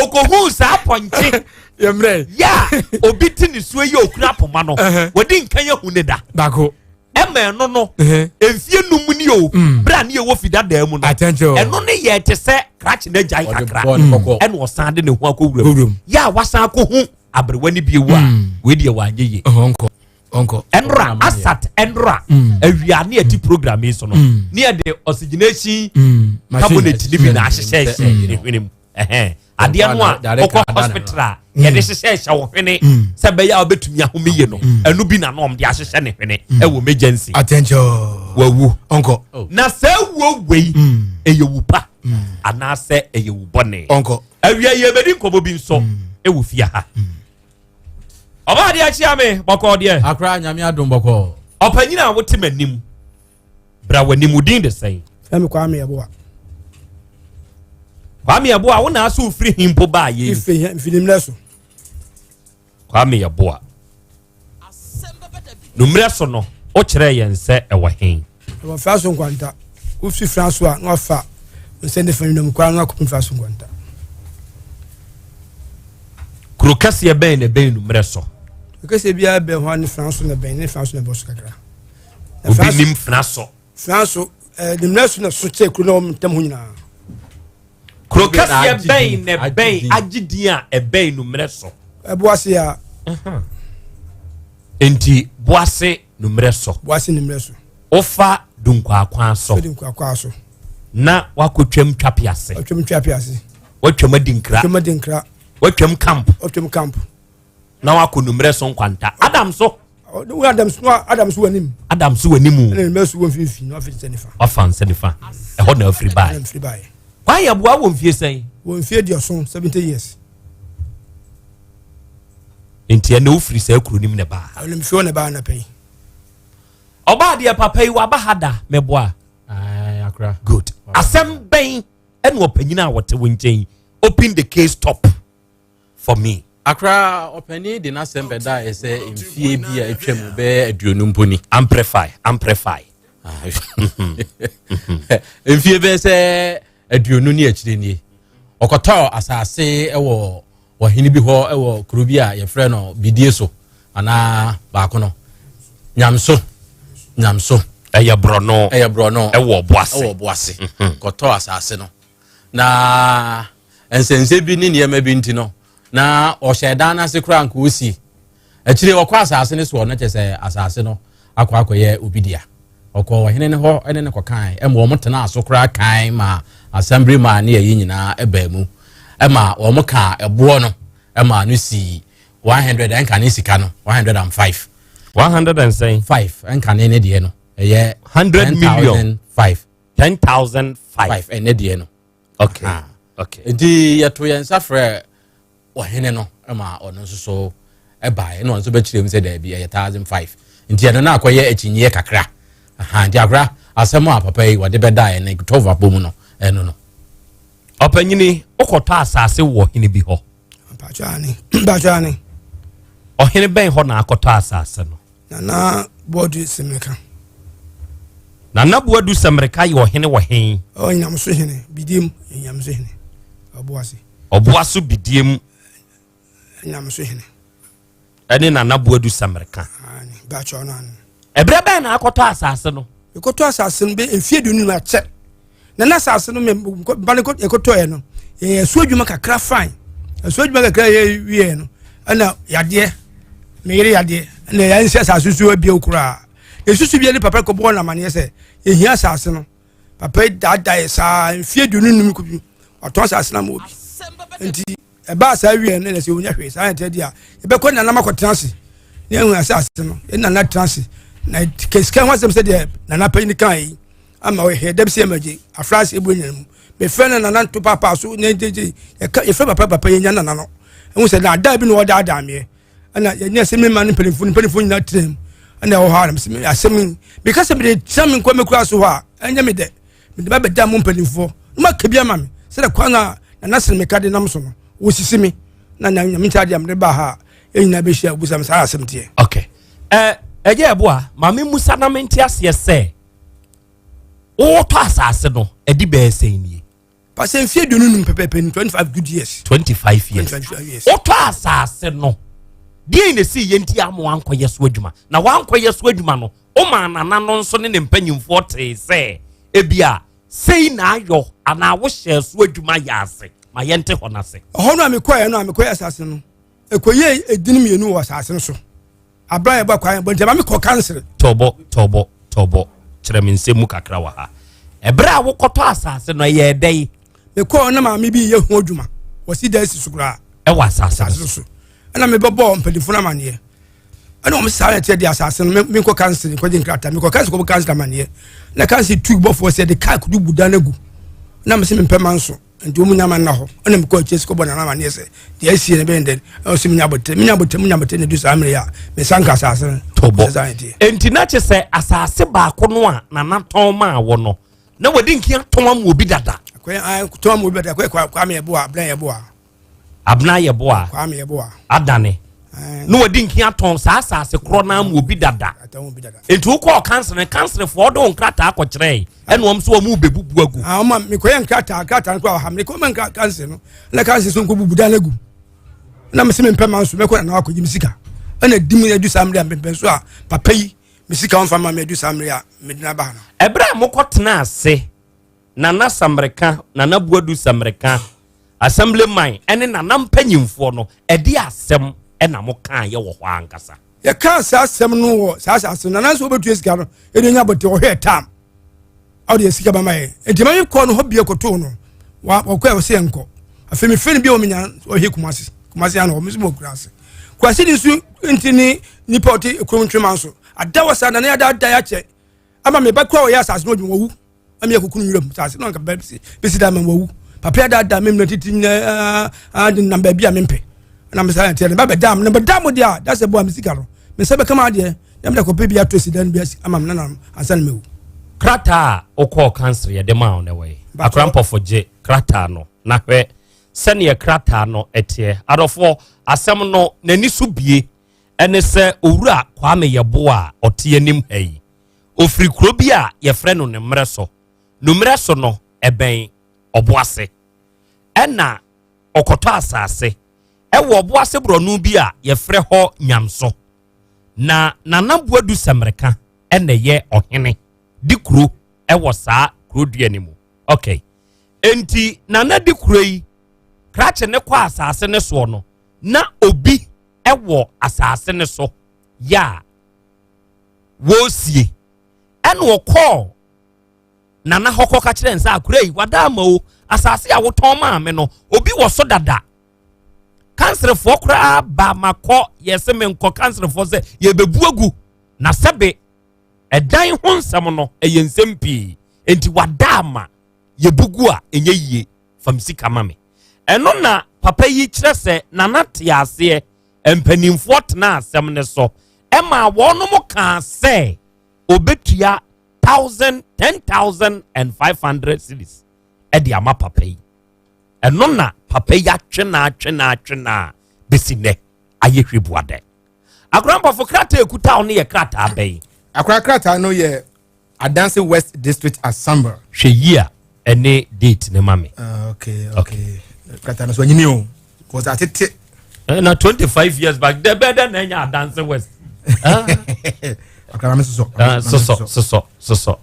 okohuu saa pɔnkye ya obi te ne suo yi okura poma no wɔde nkan ahu ne da baako ɛma ɛno no mfie num ni o mm. bere a ne yɛwɔ fi dadaa mu no ɛno ne yɛ te sɛ krakye no agyae kakra ɛna ɔsan de ne ho akɔ wuram yɛ a wasan akɔhu aberewa no bio a mm. wei deɛ wanyɛ yie ɔnkɔ. Ɛnora asat ɛnora mm. awia ne yɛte program yi so no mm. ne yɛde oxygenation mm. carbonate ne bi na ahyehyɛ hyɛ ne hwene mu adeɛ no a wokɔ hospital a yɛde hyehyɛ hyɛ wo hwene sɛ bɛyɛ a wobɛtumi ahome yie no ɛno bi na na ɔmde ahyehyɛ ne hwene ɛwɔ emergency wawu ɔnkɔ oh. na sɛ wuo wei ɛyɛ wu pa anaasɛ ɛyɛ wu bɔne awia yɛbɛdi nkɔmmɔ bi nso ɛwɔ fie ha Ɔbaa deɛ akyia me bɔkɔɔ deɛ. Akora nyame adom bɔkɔɔ. Ɔpanyin a wote m'anim bra w'anim wo din de sɛn. Fɛmi Kwame Ɛboa. Kwame Ɛboa wo na aso firi hin mpo baa yei. Ife mfinimmerɛ so. Kwame Ɛboa. Nummerɛ so no wokyerɛ yɛn sɛ ɛwɔ hen. Ɛwɔ fra so nkwanta. Wofi fra so a na wafa nsa nifa nwinam kwan no akɔpem fra so nkwanta. Kuro kɛseɛ bɛn na ɛbɛn nummerɛ so? Kuro kɛseɛ biara bɛn hɔ ne fra so na bɛn ne fra so na ɛbɔ so kakra. Obi nim fra so. Fra so ɛɛ nummerɛ so na so kyɛ kuro na wɔn ntam ho nyinaa. Kuro kɛseɛ bɛn na ɛbɛn agye din a ɛbɛn nummerɛ so? Ɛboase a. Nti boase nummerɛ so. Boase nummerɛ so. Wofa Dunkwakwa so. Dunkwakwa so. Na wakɔtwam Twapease. Watwam Twapease. Watwam Adinkra. Watwam Adinkra. Watwam camp. Watwam camp. Na wakɔ nummerɛ so nkwanta. Adam so. Adam so Adam so w'anim. Adam so w'anim. Ɛna nummerɛ so wɔ mfimfini na wafa nsa nifa. Wafa nsa nifa. Ɛhɔ na afiri baeɛ. Ɛna afiri baeɛ. Wayɛ boa wɔ mfie sɛn? Wɔ mfie 70, 70 years. Nti ɛnna wofiri saa kuro nim ne baa. Ɛnna mfie hɔ ne baa anapa yi. Ɔbaa deɛ papa yi waba ha da mɛboa. Akora. Good. Asɛm bɛn ɛna ɔpanyin a wɔte wo nkyɛn open the case top for me. Akora ɔpanin de n'asɛm bɛda ɛ sɛ mfie bi a atwa mu bɛyɛ 20 mpo ni. Amplify, amplify. Mfie bɛyɛ sɛ 20 ne akyire nie. Ɔkɔtɔɔ asase wɔ ɔhene bi hɔ wɔ kuro bi a yɛfrɛ no Bidie so anaa baako no Nyamso. Nyamso. Ɛyɛ borɔno. Ɛyɛ borɔno. Ɛwɔ Ɔboase. Ɛwɔ Ɔboase. Kɔtɔɔ asase no. Na nsɛnsɛ bi ne nneɛma bi nti no na ɔhyɛ dan no ase koraa nka ɔsi. Akyire ɔkɔ asase no soɔ no kyɛ sɛ asase no akɔ akɔyɛ obi dea. Ɔkɔ ɔhene no hɔ ne no kɔkae ma wɔn tenaa so koraa kan ma assembly man ne ɛyi nyinaa ɛbaa mu ma wɔn kaa ɛboɔ no ma no sii 100 ɛnka ne sika no 105. 100 and sɛn? 5 ɛnka ne ne deɛ no ɛyɛ 100 million. 5. 10,005. 5 ɛnɛ deɛ no. Okay. Okay. Nti yɛto yɛn nsa frɛ ɔhene no ma ɔno nso so ɛbaeɛ na ɔno nso bɛkyerɛ mu sɛ daabi ɛyɛ 1,005 nti ɛno no akɔyɛ akyinyeɛ kakra. Aha, nti akora asɛm a papa yi wɔde bɛdaeɛ no tɔva bɔ mu no ɛno no. Ɔpanyini wokɔtɔ asase wɔ ɔhene bi hɔ. Mpakyɛ ane. Ɔhene bɛn hɔ na akɔtɔ asase no? Nana Boadu Sɛmɛka. Nana Boadu Sɛmɛka yɛ ɔhene wɔ hen? Ɔyɛ Nyamso hene, Bidiem Nyamso hene, Ɔboase. Ɔboaso Bidiem. Nyamso hene. Ɛne Nana Boadu Sɛmɛka. Mpakyɛ ɔno ano. Ɛberɛ bɛn na akɔtɔ asase no? Mekɔtɔ asase no bɛ mfie 20 akyɛ. Na na asase no mba no ɛkɔtɔɛ no yɛyɛ ɛso adwuma kakra fine. Ɛso adwuma kakra yɛ wieɛ no ɛna yadeɛ meyere yadeɛ ɛna yɛnsi asase so abio koraa. Yɛsusu bia ne papa kɔbɔɔ no amaneɛ sɛ yɛhia asase no. Papa yi daadaa yɛ saa mfie 25 kɔbi watɔn asase no ama obi. Nti ɛbaa saa wieɛ no na sɛ ɔnya hwee saa yɛntɛ deɛ a yɛbɛkɔ nanam akɔtena ase ne ahu asase no yɛ nana tena ase na sika ho asɛm sɛ deɛ nana panyin kan yi ama ɔhwɛ dɛm sɛ ɛmɛgye afra ase ebu nyina mu mefrɛ no nana nto papa so ne gyegye yɛka yɛfrɛ papa papa yɛnya nana no ɛhu sɛ daadaa bi na ɔdaadaa meɛ ɛna yɛnyɛ sɛ mema no mpanimfoɔ no mpanimfoɔ nyinaa tena mu ɛna ɛwɔ hɔ a na asɛm yi meka sɛ mede tena me nkɔ mekura so hɔ a ɛnyɛ me dɛ mede ba bɛda mo mpanimfoɔ na maka bi ama me sɛdeɛ kwan a nana sene meka de nam so no wɔsisi me na nyame nkyɛ adeɛ a mede baa ha a ɛnyina bɛhyia wobusa me saa asɛm teɛ. Okay. Ɛyɛ ɛboa maame musa na mente aseɛ sɛ wotɔ asase no ɛde bɛɛ sɛn nie? Pasɛ mfie 25 pɛpɛpɛ ni, 25 good years. 25 years. 25 years. Wotɔ asase no deɛ na esi yɛ nti ama wankɔyɛ so adwuma na wankɔyɛ so adwuma no woma nana no nso ne ne mpanyinfoɔ tee sɛ ebia sei na ayɔ anaa wohyɛ so adwuma yɛ ase ma yɛnte hɔ n'ase. Ɛhɔ no a mekɔɛ no a mekɔyɛ asase no ɛkɔyɛ edin mmienu wɔ asase no so abira yɛ bɔ kwan bɔ nti ɛma mekɔ kansere. Tɔbɔ tɔbɔ tɔbɔ kyerɛ me nsɛm mu kakra wɔ ha. Ɛberɛ a wokɔtɔ asase no ɛyɛ ɛdɛ yi. Mekɔɔ na maame bi yɛ ho adwuma wɔsi dan si so koraa. Ɛwɔ asase no so. Ɛna mebɛbɔɔ mpanimfoɔ no amaneɛ ɛna wɔn saa ɛteɛ de asase no menkɔ kansere nkɔgye nkrataa mekɔ kansere kɔbɔ kansere amaneɛ na kansere tu bɔfoɔ sɛ de kaa kudu bu dan agu na mese mempɛ ma nso nti wɔn nyama nna hɔ ɛna mekɔ akyire sɛ kɔbɔ nana amaneɛ sɛ deɛ asie no bɛyɛ dɛn ɛna ɔsɛ menya abotire menya abotire menya abotire na du saa mmerɛ yi a mesa nka asase no tɔbɔ nti na kyɛ sɛ asase baako no a nana tɔn maa wɔ no na wɔde nkia tɔn ama obi dada tɔn ama obi dada kɔ Kwame Yeboah Abena Yeboah Abena Yeboah Kwame Yeboah adane na wɔde nkia tɔn saa asase korɔ no ama obi dada nti wokɔɔ kansere kanserefoɔ ɔde wo nkrataa kɔkyerɛe ɛna wɔn nso wɔn bɛbubu agu. Ɔma mekɔyɛ nkrataa nkrataa no koraa ɔha mekɔ ma nkra kansere no na kansere so nkɔbubu dan no agu na mese mempɛ ma nso mɛkɔ nana akɔgye me sika ɛna di mu adu saa mmerɛ a mepɛ nso a papa yi me sika ɔmfa ma me adu saa mmerɛ a mede no aba ha no. Ɛberɛ a mokɔtena ase Nana Samereka, Nana Boadu Samereka, Assemblyman ne Nana mpanyimfoɔ no, ɛde asɛm na mokaeɛ wɔ hɔ ankasa? Yɛkaa saa asɛm no wɔ saa asase no, Nana nso wɔbɛtua sika no, ɛde nya abɔte ɔhwɛɛ tam a ɔde sika bɛma yɛ. Nti ma mekɔɔ no hɔ bia kɔtoo no, wɔkɔɛ ɔsɛ yɛnkɔ. Afei mefrɛ no bia wɔ menya ɔhwɛ Kumase, Kumase ano hɔ, me nso mewɔ Kurase. Kurase ni nso nti ne nipa ɔte kurom ntwema nso. Ada wɔ saa Nana yɛ ada yɛ akyɛ ama me ba kura ɔyɛ asase no adwuma wawu. Ama yɛ kukunu nwura mu asase no anka bɛsi da ama wawu. Papa adaadaa me mmerɛ titi nyinaa de nam baabi a mempɛ. Na me saa nteɛ no ba bɛdaa me na bɛdaa mo deɛ a dasɛ boa me sika no. Me nsa bɛka m'adeɛ na mede akɔpɛ bi ato asi dan bi asi ama me nananom ansa na mawu. Krataa a wokɔɔ kansere yɛde maa wo no wɔ he? Akora Mpɔfo gye krataa no na hwɛ sɛdeɛ krataa no teɛ. Adɔfoɔ, asɛm no n'ani so bie ne sɛ Owura Kwame Yeboah a ɔte anim ha yi, ɔfiri kuro bi a yɛfrɛ no Nemmerɛso. Nummerɛso no, ɛbɛn Ɔboase. Ɛna ɔkɔtɔ asase ɛwɔ Ɔboase borɔno bi a yɛfrɛ hɔ Nyamso. Na Nana Boadu Sɛmmereka ɛna ɛyɛ ɔhene di kuro ɛwɔ saa kuro dua no mu. Okay. Enti Nana di kuro yi, krakye ne kɔ asase ne soɔ no, na obi ɛwɔ asase ne so yɛ a wɔresie. Ɛna ɔkɔɔ Nana hɔ kɔka kyerɛ nsa akora yi wada ama o asase a wotɔn maa me no obi wɔ so dada kanserefoɔ koraa ba makɔ yɛsɛ me nkɔ kanserefoɔ sɛ yɛbɛbu agu na sɛbe ɛdan ho nsɛm no ɛyɛ nsɛm pii nti wada ama yɛbu gu a ɛnyɛ yie fam sika ma me ɛno na papa yi kyerɛ sɛ Nana te aseɛ mpanimfoɔ tena asɛm no so ɛma wɔnom kaa sɛ obetua thousand 10,500 cedis ɛde ama papa yi. Ɛno na papa yi atwe na atwe na atwe na besi nnɛ ayɛ hwɛ buadɛ. Akora Mpɔfo, krataa ekuta wo no yɛ krataa bɛn? Akora, krataa no yɛ Adansi West District Assembly. Hwɛ yi a ɛne date ne ma me. Okay. Krataa no so anyini o. Cause atete. Na 25 years back dɛ bɛɛ dɛ na ɛnya Adansi West. Akora me sosɔ. Sosɔ sosɔ sosɔ.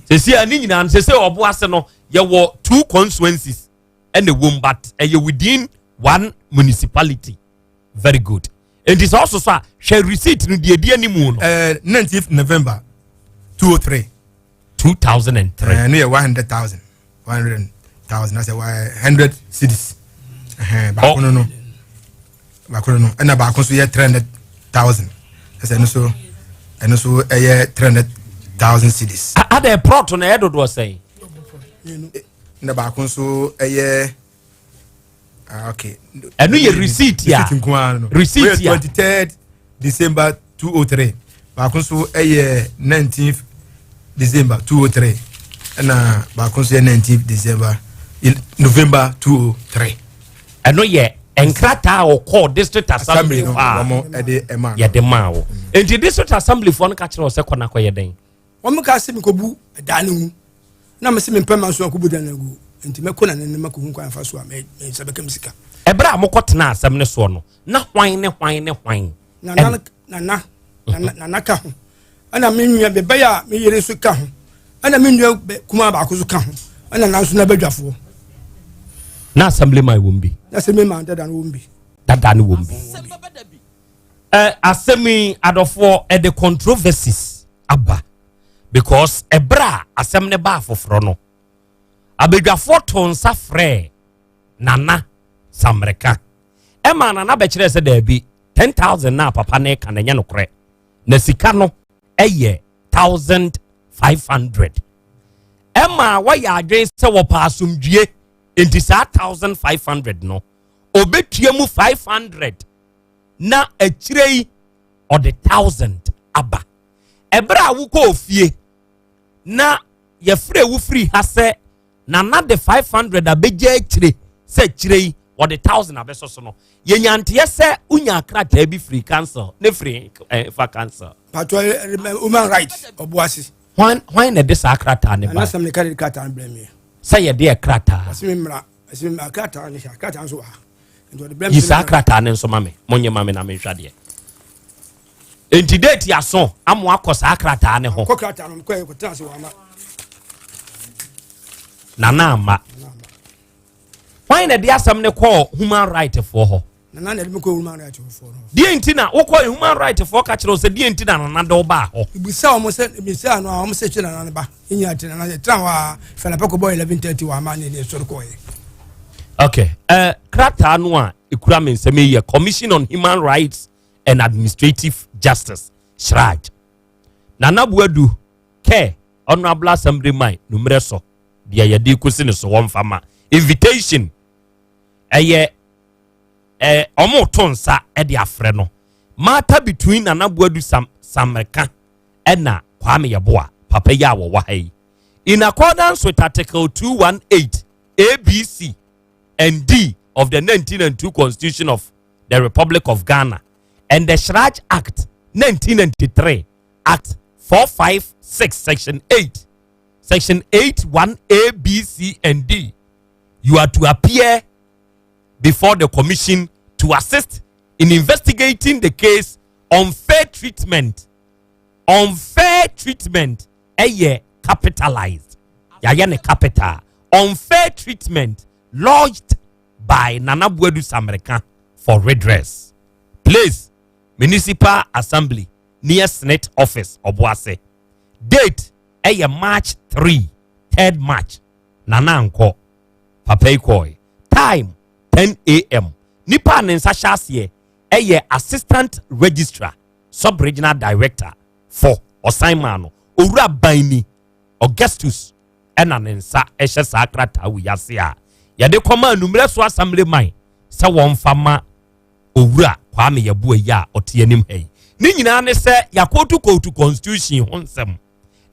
Sisi a ne nyinaa no sese ɔbo ase no yɛwɔ two constituencies ɛna ɛwɔ mu, but ɛyɛ within one municipality. Very good. Nti sɛ ɔsosɔ a hwɛ receipt no deɛ di anim no. 19th November 203. 2003. No yɛ 100,000. 100,000 asɛ 100 cedis. Baako no no. Baako no ɛna baako nso yɛ 300,000. Ɛsɛ ɛno so ɛyɛ 300,000 cedis. Ada plot no ɛyɛ dodoɔ sɛn? Na baako nso ɛyɛ okay. Ɛno yɛ receipt a. Receipt nko ara no. Receipt a. 23rd December 203. Baako nso ɛyɛ 19th December 203. Ɛna baako nso yɛ 19th December November 203. Ɛno yɛ nkrataa a ɔkɔɔ district assembly no hɔ a wɔn ɛde ɛma no. Yɛde maa wo. Nti district assembly foɔ no ka kyerɛ wo sɛ kɔ na kɔyɛ dɛn? Wɔn ka sɛ mekɔbu ɛdan no mu na mese mempɛ ma nso akɔbu dan no agu nti mɛkɔ na ne makɔhu kwan fa so a me nsa bɛka me sika. Ɛberɛ a mokɔtena asɛm no soɔ no, na hwan ne hwan ne hwan? Nana nana nana nana ka ho, ɛna me nua bɛbɛyɛ a me yere nso ka ho, ɛna me nua kumaa baako nso ka ho, ɛna nanso na badwafoɔ. Na assemblyman wɔ mu bi. Na assemblyman dada no wɔ mu bi. Dada no wɔ mu bi. Asɛm yi adɔfoɔ ɛde controversies aba because ɛberɛ a asɛm no baa foforɔ no abadwafoɔ to nsa frɛɛ Nana Samreka ɛma Nana bɛkyerɛ sɛ daabi 10,000 na papa no ka no ɛnyɛ nokorɛ na sika no ɛyɛ 1,500 ɛma wɔyɛ adwene sɛ wɔpɛ asomdwie nti saa 1,500 no ɔbɛtua mu 500 na akyire yi ɔde 1,000 aba. Ɛberɛ a wokɔ ofie na yɛfrɛ wo firi ha sɛ Nana de 500 abɛgya akyire sɛ akyire yi wɔde 1,000 abɛsɔ so no, yɛnyanteɛ sɛ wonya krataa bi firi council ne firi fa council. Patro human rights Ɔboase. Hwan na ɛde saa krataa ne ba? Nana sɛm ne ka de krataa no brɛ me. Sɛ yɛde ɛ krataa. Ɔse me mmra, ɔse me mmra krataa ne hyɛ krataa nso wɔ ha. Nti ɔde brɛ me. Yi saa krataa ne nso ma me, monyɛ ma me na menhwɛ adeɛ. Nti date aso amo akɔ saa krataa ne ho. Kɔ krataa no kɔ yɛ kɔtena ase wɔ ama. Nana ama. Hwan na ɛde asɛm ne kɔɔ human right foɔ hɔ? Nana na ɛde me kɔ human right foɔ hɔ. Deɛ nti na wokɔ human right foɔ ka kyerɛ wo sɛ deɛ nti na Nana de wo baa hɔ? Ebisa wɔn sɛ ebisa no a wɔn sɛ kyerɛ Nana ne ba. Enya ati Nana yɛ tena hɔ a fɛlɛpɛ kɔ bɔ 11:30 wɔ ama ne ne sɔrɔ kɔɔ yɛ. Okay. Krataa no a ekura me nsɛm yi yɛ Commission on Human Rights and Administrative Justice, CHRAJ. Nana Boadu Kɛ Honorable Assemblyman nummerɛ so deɛ yɛde kɔsi ne so wɔmfa ma. Invitation ɛyɛ ɛ ɔmo to nsa ɛde afrɛ no. Matter between Nana Boadu Sam Samreka ɛna Kwame Yeboah papa yi a wɔwɔ ha yi. In accordance with Article 218 A, B, C and D of the 1992 Constitution of the Republic of Ghana and the CHRAJ Act 1993 Act 456 Section 8 Section 8 1 A, B, C and D, you are to appear before the commission to assist in investigating the case unfair treatment. Unfair treatment ɛyɛ capitalized, yɛayɛ ne capital. Unfair treatment lodged by Nana Buadu Samerika for redress. Place, Municipal Assembly near Senate Office, Obuase. Date ɛyɛ March 3, 3rd March. Nana ankɔ, papa yi kɔɛ. Time 10 a.m. Nipa a ne nsa hyɛ aseɛ ɛyɛ Assistant Registrar, Sub Regional Director for ɔsan maa no, Owura Banni Augustus, ɛna ne nsa ɛhyɛ saa krataa wɔ yase a yɛde kɔma anummerɛ so assembly man sɛ wɔmfa ma Owura Kwame Yeboah yi a ɔte anim ha yi. Ne nyinaa ne sɛ yɛakɔtu kɔtu constitution ho nsɛm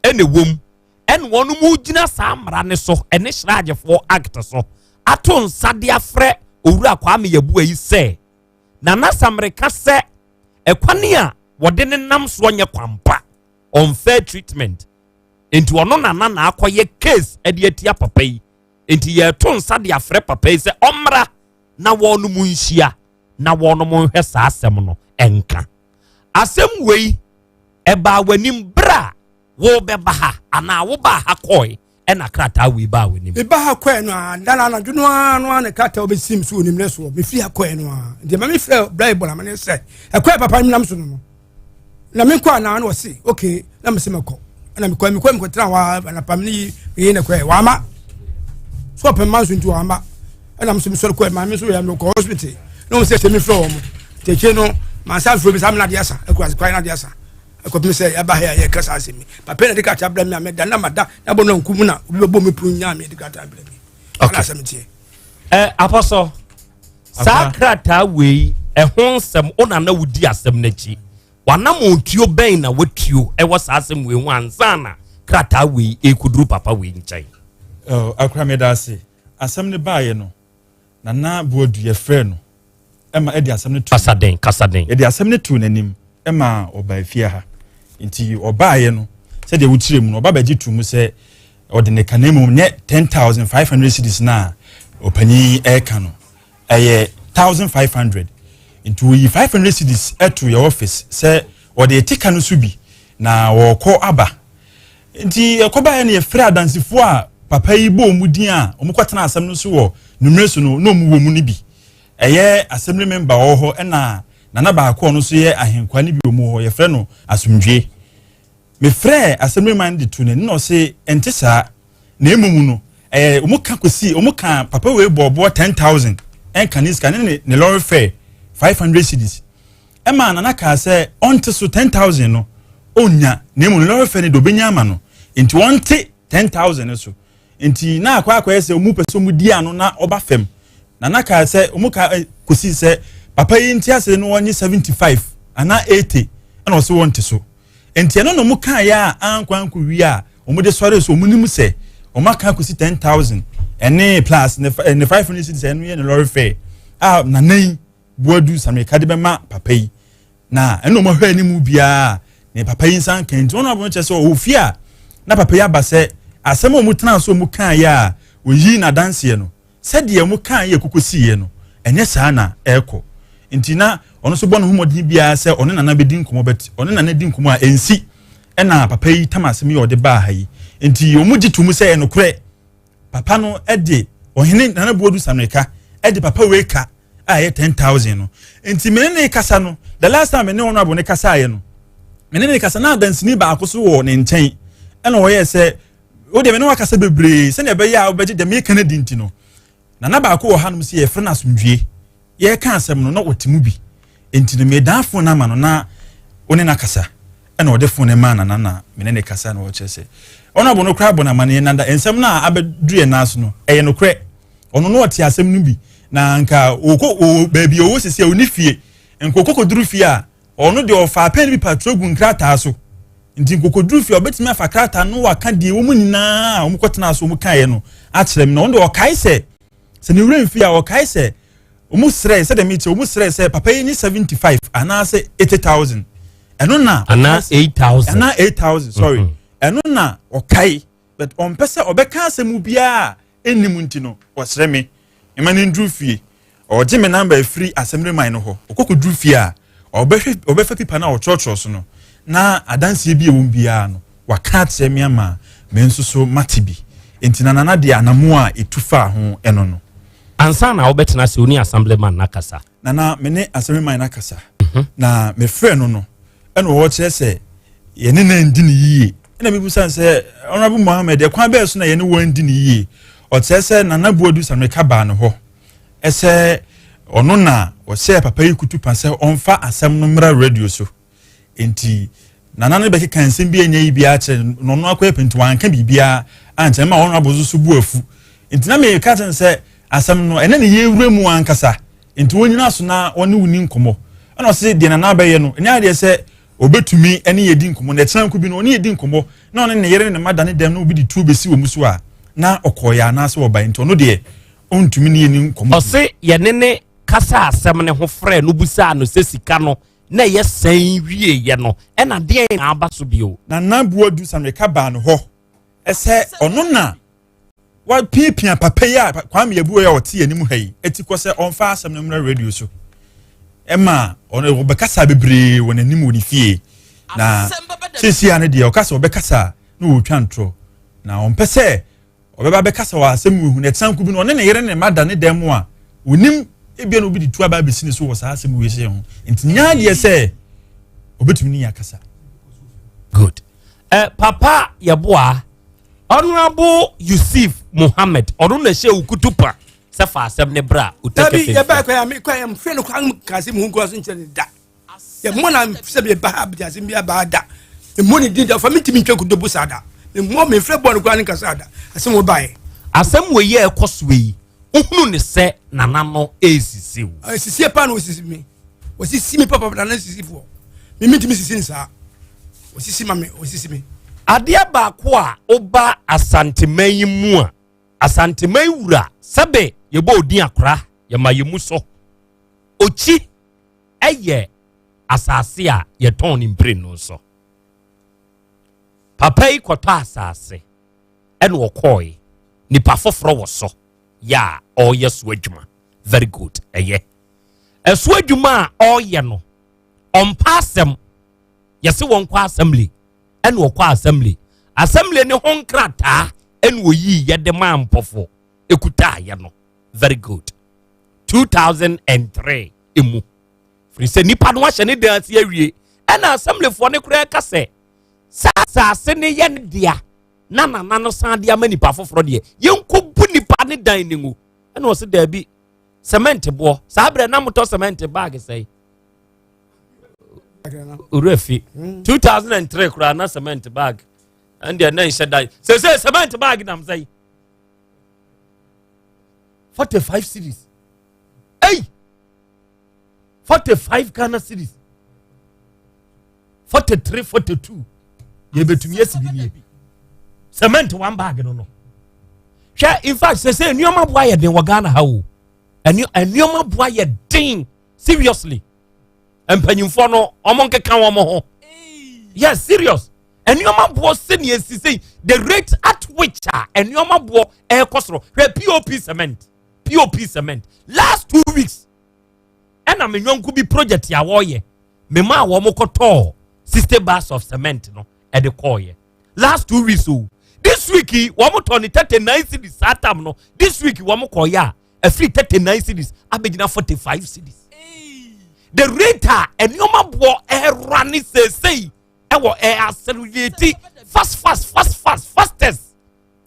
ɛna ɛwom, ɛna wɔn mu gyina saa mmara ne so ɛne CHRAJfoɔ Act so ato nsa de afrɛ Owura Kwame Yeboah yi sɛ Nana Samereka sɛ ɛkwane a wɔde ne nam soɔ nyɛ kwampa, unfair treatment, nti ɔno nana na akɔyɛ case ɛde atia papa yi. Nti yɛto nsa de afrɛ papa yi sɛ ɔmmra na wɔn mu nhyia na wɔn mu nhwɛ saa asɛm no. Ɛnka asɛm wei ɛbaa w'anim berɛ a wɔrebɛba ha anaa wobaa ha kɔe ɛna krataa wei baa w'anim? Meba ha kɔɛ no a, dana anadwo no ara no ara ne krataa wobɛsim so onim ne soɔ. Mefiri ha kɔɛ no a, nti ma mefrɛ bra bɔ na mene sɛ ɛkɔɛ papa no nam so no na menkɔ anaa, na ɔse okay, na mese mɛkɔ. Ɛna mekɔ mekɔtena hɔ a anapa mene yi meyɛ ne kɔɛ wama so ɔpɛ mma nso nti wama. Ɛna mesɛ mesɔre kɔɛ maame nso yɛ mekɔ hospital na wɔn sɛ sɛ mefrɛ wɔn nti akyire no mansa mfrɛ bi saa mena adeɛ asa akura kwan na adeɛ asa ɛkɔpem sɛ yɛba ha a yɛka saa asɛm yi. Papa na de krataa brɛ me a meda na mada na bɔ no nku mu na obi bɛbɔ me punu nyaa me de krataa brɛ me. Ɛna asɛm teɛ. Ɛ apɔsɔ saa krataa wei ɛho nsɛm wo na na wodi asɛm n'akyi, wanam otuo bɛn na watuo ɛwɔ saa asɛm wei ho ansa na krataa wei ekuduru papa wei nkyɛn? Akora, meda ase. Asɛm no baeɛ no, Nana Boadu yɛfrɛ no ɛma ɛde asɛm no to Kasaden, kasaden. Yɛde asɛm no too n'anim ɛma ɔbaa fie ha. Nti ɔbaeɛ no, sɛdeɛ wokyerɛ mu no, ɔba bɛgye to mu sɛ ɔde ne ka, na mmom nyɛ 10,500 cedis na ɔpanyin ɛreka no, ɛyɛ 1500. Nti oyi 500 cedis ɛto yɛ office sɛ ɔde ete ka no so bi na wɔkɔ aba. Nti ɛkɔbaeɛ no, yɛfrɛ adansefoɔ a papa yi bɔ ɔmu din a ɔmo kɔtena asɛm no so wɔ numere so no, na ɔmu wɔ mu no bi ɛyɛ assembly member wɔ hɔ, ɛna nana baako a ɔno nso yɛ ahenkwa no bi wɔ mu hɔ, yɛfrɛ no Asomdwe. Mefrɛ assembly man de to n'ani na ɔse ɛnte saa, na emu no ɛyɛ ɔmo ka kɔsi ɔmo ka papa wei bɔ ɔboɔ 10,000 ɛnka ne sika ne lorry fare 500 cedis. Ɛma nana kaa sɛ ɔnte so 10,000 no ɔnya, na emu ne lorry fare no de ɔbɛnya ama no, nti ɔnte 10,000 no so. Nti na akɔyɛ sɛ ɔmu pɛ sɛ ɔmu di ano na ɔba fam. Nana kaa sɛ ɔmu ka kɔsi sɛ papa yi nti ase no ɔnye 75 anaa 80, ɛna ɔsɛ wɔnte so. Nti ɛno na ɔmu kaa yɛ a ankɔ wie a ɔmu de sɔre so ɔmu nim sɛ ɔmu aka kɔsi 10,000 ɛne plus ne 500 cedis, ɛno yɛ ne lorry fare a nana yi Buadu Samirika de bɛma papa yi. Na ɛna ɔmo ahwɛ anim biara ne papa yi nsa nka. Nti wɔn abɔ kyerɛ sɛ ɔwɔ fie a na papa yi aba sɛ asɛm a ɔmo tena so ɔmo kaa yɛ a oyi n'adanseɛ no, sɛdeɛ ɔmo kaa yɛ koko siiɛ no, ɛnyɛ saa na ɛrekɔ. Nti na ɔno nso bɔ ne ho mmɔden biara sɛ ɔne nana bɛdi nkɔmɔ, bɛt ɔne nana di nkɔmɔ a ɛnsi. Ɛna papa yi tam asɛm yi a ɔde baa ha yi, nti ɔmo gye to mu sɛ ɛnokorɛ papa no ɛde ɔhene Nana Buodu Samirika ɛde papa wei ka a ɛyɛ 10,000 no. Nti mene ne kasa no, the last time mene ɔno abo ne kasa ayɛ no, mene ne kasa na adansini baako so wɔ ne nkyɛn, ɛna ɔyɛ sɛ o deɛ mene wakasa bebree sɛnea ɛbɛyɛ a wobɛgye deɛ meka no di. Nti no nana baako wɔ hanom sɛ yɛfrɛ no Asomdwie, yɛreka asɛm no na ɔte mu bi. Nti no medan phone no ama no na ɔne no akasa. Ɛna ɔde phone no maa nana na mene ne kasa na ɔkyerɛ sɛ ɔno abo no koraa bɔ no amanneɛ nanda nsɛm no a abɛduru yɛn nan so no ɛyɛ nokorɛ. Ɔno no ɔte asɛm no bi na nka ɔkɔ ɔ baabi ɔwɔ sisi a ɔni fie nka ɔkɔkɔduru fie a ɔno deɛ ɔfa pɛn bi patro gu nkrataa so nti nkɔkɔduru fie a ɔbɛtumi afa krataa no waka deɛ wɔn nyinaa a wɔn kɔtena so wɔn kaeɛ no akyerɛ mu na ɔno deɛ ɔkae sɛ sɛ ne wura mfie a ɔkae sɛ wɔn srɛ sɛ dɛm ekyɛ wɔn srɛ sɛ papa yi nye 75 anaasɛ 80,000 ɛno na anaa 8,000 anaa 8,000 sorry ɛno na ɔkae but ɔmpɛ sɛ ɔbɛka asɛm biara ɛnnim nti no ɔsrɛ me mma no nduru fie. Ɔgye me namba afiri asɛmreman no hɔ. Ɔkɔkɔduru fie a, ɔbɛhwɛ ɔbɛfa pipa no a ɔtwerɛtwerɛ so no na adanseɛ bi a ɛwɔ mu biara no waka akyerɛ me ama me nso so mate bi. Nti na Nana deɛ anamoa a ɛtu faa ho ɛno no. Ansa na wobɛtena ase, wo ne assemblyman no akasa? Nana, me ne assemblyman no akasa. Na mefrɛ no no, ɛna ɔkyerɛ sɛ yɛne no andi no yie. Ɛna mebisa no sɛ, Honorable Mohammed, ɛkwan bɛɛ so na yɛne wɔn andi no yie? Ɔkyerɛ sɛ Nana Buadu Samirika baa ne hɔ sɛ ɔno na ɔhyɛɛ papa yi kutupa sɛ ɔmfa asɛm no mmra radio so. Enti Nana no bɛkeka nsɛm bi a ɛnyɛ yi biara kyerɛ no, na ɔno akɔyɛ pɛ nti wanka biribiara ankyerɛ ma Honorable nso so bu afu. Nti na meka kyerɛ no sɛ asɛm no ɛnɛ ne yɛwura mu ankasa, nti wɔnyina so na wɔne wo ni nkɔmmɔ. Ɛna ɔse deɛ Nana bɛyɛ no ɛnyɛ adeɛ sɛ ɔbɛtumi ne yɛdi nkɔmmɔ, na ɛkyena nko bi no ɔne yɛdi nkɔmmɔ na ɔne ne yere ne ne mma da ne dɛm na obi de tuo bɛsi wɔn so a na ɔkɔɔyɛ anaasɛ ɔbae, nti ɔno deɛ ɔntumi ne yɛni nkɔmmɔ. Ɔse yɛne ne kasa asɛm ne ho frɛ no busaa no sɛ sika no na ɛyɛ sɛn wieeɛ no ɛna deɛn na aba so bio. Nana Boadu Samirika baa no hɔ sɛ ɔno na wapiapia papa yi a Kwame Yeboah yi a ɔte anim ha yi ati kɔ sɛ ɔmfa asɛm no mmra radio so. Ɛma ɔno ɔbɛkasa bebree wɔ n'anim wɔ ne fie na seesia no deɛ ɔka sɛ ɔbɛkasa na ɔretwa ntorɔ na ɔmpɛ sɛ ɔbɛba bɛkasa wɔ asɛm wɔ hu na ɛtena nko bi no ɔne ne yere ne mma da ne dan mu a onim ebia na obi de tu aba abɛsi ne so wɔ saa asɛm wei hyɛ ho nti nya adeɛ sɛ ɔbɛtumi ne yɛ akasa. Good. Papa Yeboah, Honorable Yusuf Mohammed, ɔno na ɛhyɛ okutu pa sɛ fa asɛm ne bra otɛkɛ fɛn. Dabi yɛbɛ kɔ ya mi kɔ ya mfɛ no kɔ an kasi mu nkura so nkyɛn da. Yɛ mɔ na sɛ bi ba ha bi ase bi aba da. Mɔ ne din da fa mi ntumi ntwa kudo bu saa da. Mɔ mi nfrɛ bɔ no kura ne nkasa da. Asɛm wɔ ba yɛ. Asɛm wɔ yi a ɛkɔ so yi, wohunu ne sɛ nana no ɛresisi wo. Ɛsisi pa na osisi mi. Osisi mi papa nana sisi foɔ. Mi mi ntumi sisi nsaa. Osisi ma mi, osisi mi. Adeɛ baako a woba Asanteman yi mu a, Asanteman wura sɛbe yɛbɔ odin akora, yɛma yɛ mu so. Okyi ɛyɛ asase a yɛtɔn ne mprenu so. Papa yi kɔtɔ asase ɛna ɔkɔɔe. Nipa foforɔ wɔ so yɛ a ɔreyɛ so adwuma. Very good, ɛyɛ. Ɛso adwuma a ɔreyɛ no, ɔmpa asɛm. Yɛse wɔn kɔ assembly, ɛna ɔkɔ assembly. Assembly ne ho nkrataa ɛna oyii yɛde maa mpɔfo ekutaayɛ no. Very good. 2003 emu. Firi sɛ nipa no ahyɛ ne dan ase awie, ɛna assemblyfoɔ no koraa ka sɛ saa asase ne yɛ ne dea na nana no san de ama nipa foforɔ deɛ, yɛnkɔbu nipa ne dan ne ngu. Ɛna ɔse daabi, cement boɔ saa berɛ na motɔ cement bag sɛe owura fi 2003 koraa na cement bag ɛndeɛ na nhyɛ dan sɛsɛ cement bag nam sɛe 45 cedis. Ei, 45 Ghana cedis, 43, 42 yɛbɛtumi asi bi nie cement one bag no no. Hwɛ, in fact sɛsɛ nneɛma boa yɛ den wɔ Ghana ha o. Nneɛma boa yɛ den seriously. Mpanyinfoɔ no ɔmo nkeka wɔn ho. Yes, serious. Nneɛma boɔ sɛnea esi sɛ the rate at which a nneɛma boɔ ɛrekɔ soro. Hwɛ POP cement, POP cement last 2 weeks ɛna me nyɔnko bi project a wɔreyɛ me maa wɔn kɔtɔɔ 60 bags of cement no ɛde kɔɔyɛ last 2 weeks o. This week yi wɔn tɔ ne 39 cedis saa tam no. This week wɔn kɔɔyɛ a ɛfiri 39 cedis abɛgyina 45 cedis. The rate a nneɛma boɔ ɛra ne seesei ɛwɔ ɛ accelerate fast fast fast fast fastest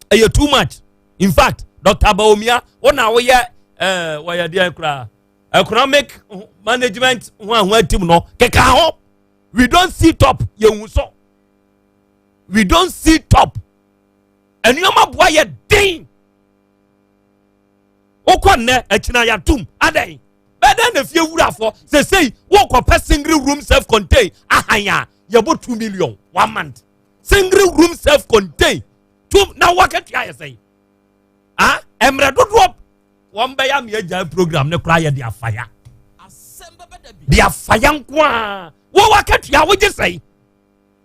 ɛyɛ too much. In fact, Dr. Bawumia wɔn na wɔyɛ ɛɛ wɔyɛ deɛ koraa economic management ho ahoa team no keka ho. We don't see top, yɛn hu so we don't see top. Nneɛma boa yɛ den. Wokɔ nnɛ akyina yɛatom adɛn? Bɛdɛn na fie wurafoɔ sesei wokɔpɛ single room self contain ahan a yɛbɔ 2 million one month. Single room self contain two na wakatua yɛ sɛn? Ah, mmerɛ dodoɔ wɔn bɛyɛ ama yɛagyae program ne koraa yɛ de afaya. De afaya nko a wɔ wakatua wogye sɛn?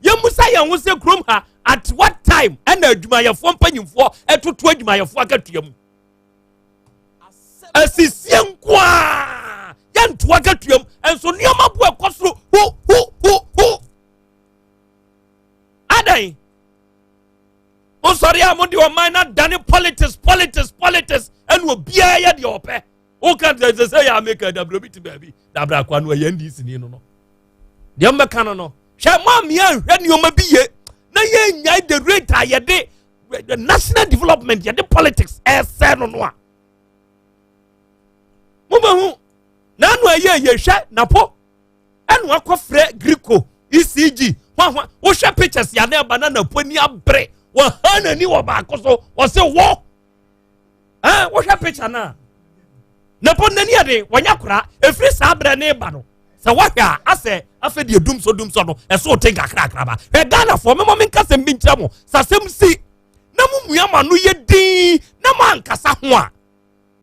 Yɛmmusa yɛn ho sɛ kurom ha at what time ɛna adwumayɛfoɔ mpanyinfoɔ ɛtoto adwumayɛfoɔ akatua mu asisie nko a yɛnto akatua mu nso nneɛma bo ɛkɔ soro hu hu hu hu adan mosɔre a mode ɔman no adane politics politics politics ɛna obiara yɛ deɛ ɔpɛ woka sɛ sɛ sɛ yɛ ameka dabrɛ obi te baabi dabrɛ akoa no ɛyɛ ndc ni no no deɛ mbɛka no no hwɛ mo amea nhwɛ nneɛma bi ye na yɛnyae the rate a yɛde the national development yɛde politics ɛsɛ no no a mobɛhu n'ano ɛyɛ yɛhwɛ napo ɛna wakɔfrɛ griko ecg hwahwa wohwɛ pictures yɛ na ɛba na napo ani abere wɔha n'ani wɔ baako so wɔse wɔ ɛn wohwɛ picture no a napo n'ani ɛde wɔnyɛ kora ɛfiri saa berɛ ne ba no sɛ woahwɛ a asɛ afɛ deɛ dumsɔ dumsɔ no ɛso te nkakrakra ba hwɛ ghanafoɔ mema menka sɛm bi nkyerɛ mo sɛ asɛm si na mo mua ma no yɛ din na mo ankasa ho a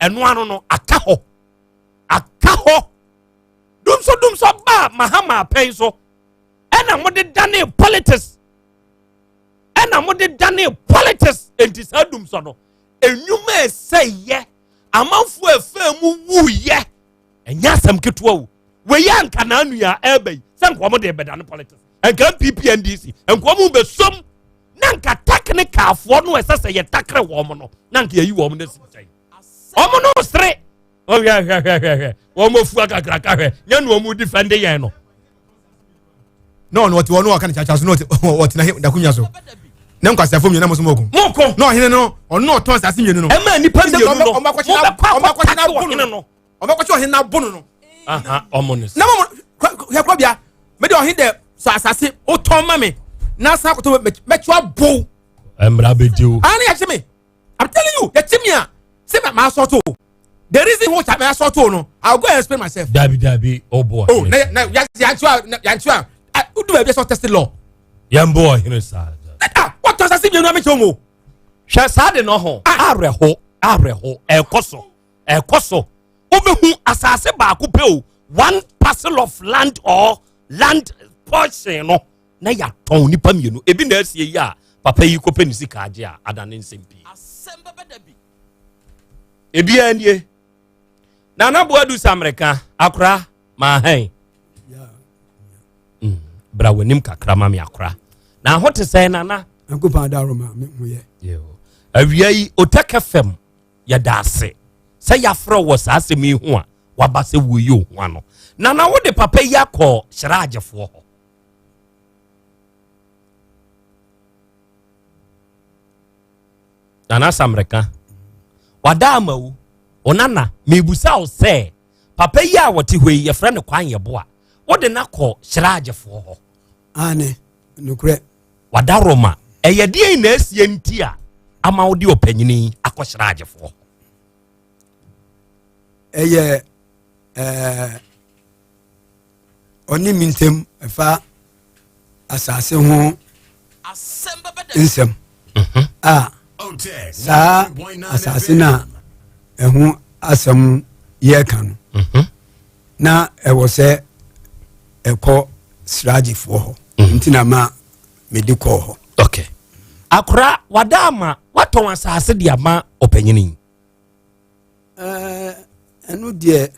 ɛno ano no aka hɔ aka hɔ dumsɔ dumsɔ baa mahama apɛn so ɛna mode dane politics ɛna mode dane politics enti saa dumsɔ no enwuma ɛsɛ yɛ amanfoɔ ɛfɛ mu wuyɛ ɛnyɛ asɛm ketewa o wei anka n'anua ɛɛba yi sɛ nka wɔn de bɛdane politics nka npp ndc nka wɔn bɛsom na nka technicalfoɔ no ɛsɛ sɛ yɛ takere wɔn no na nka yɛyi wɔn no si nkyɛn wɔn no sere ɔhwɛ hwɛ hwɛ hwɛ hwɛ wɔn afu akakraka hwɛ nyɛ na wɔn defend yɛn no. na ɔno ɔte hɔ na ɔka ne kyakya so na ɔte ɔtena n'akonnwa so ne nkwasiafo mmienu na mo so mo ko mo ko na ɔhene no ɔno na ɔtɔn asase mmienu no ɛma nipa mmienu no ɔmo akɔkyɛ n'abo no ɔmo akɔkyɛ ɔhene n'abo no no ɔmo ne na mo hwɛ kɔ bia mede ɔhene dɛ sɔ asase wotɔn ma me na san akɔtɔ mɛtwa abo mmara bɛ di o ana yɛkye me i'm telling you yɛkye me a sɛ ma asɔto the reason why ma asɔto no i will go and explain myself. dabi dabi o bɔ ɔhene oh na na yantu a yantu a o dun baabi sɛ ɔtɛsi law. yɛn bɔ ɔhene saa. ah wɔtɔ asase mmienu ame kyɛw mu. hwɛ saa de no ho awerɛho awerɛho ɛkɔ so ɛkɔ so wobɛhu asase baako pɛ o one parcel of land or land portion no na yɛatɔn nipa mmienu ebi na asie yi a papa yi kɔpɛ ne sika agye a adane nsɛm pii ebiara nie nana boadu samereka akora maahan bra w'anim kakra ma me akora na ho te sɛ nana nyankopɔn adaroma me ho yɛ awia yi otɛkɛ fam yɛda ase sɛ yɛafrɛ wɔ saa asɛm yi ho a waba sɛ woyi wo ho ano nana wode papa yi akɔ hyerɛagyefoɔ hɔ nana samreka wada ama wo ɔnana mebusa wo sɛ papa yi a wɔte hɔ yi yɛfrɛ no kwan yɛboa wode no akɔ hyerɛagyefoɔ hɔ ane nokorɛ wada roma ɛyɛ deɛ na asie nti a ama wode ɔpanyini akɔ hyerɛagyefoɔ hɔ ɛyɛ ɛɛ ɔne mi ntɛm ɛfa asase ho nsɛm a saa asase no a ɛho asɛm yɛka no na ɛwɔ sɛ ɛkɔ sragyefoɔ hɔ nti na ma mede kɔɔ hɔ okay akora wada ama watɔn asase de ama ɔpanyini ɛno deɛ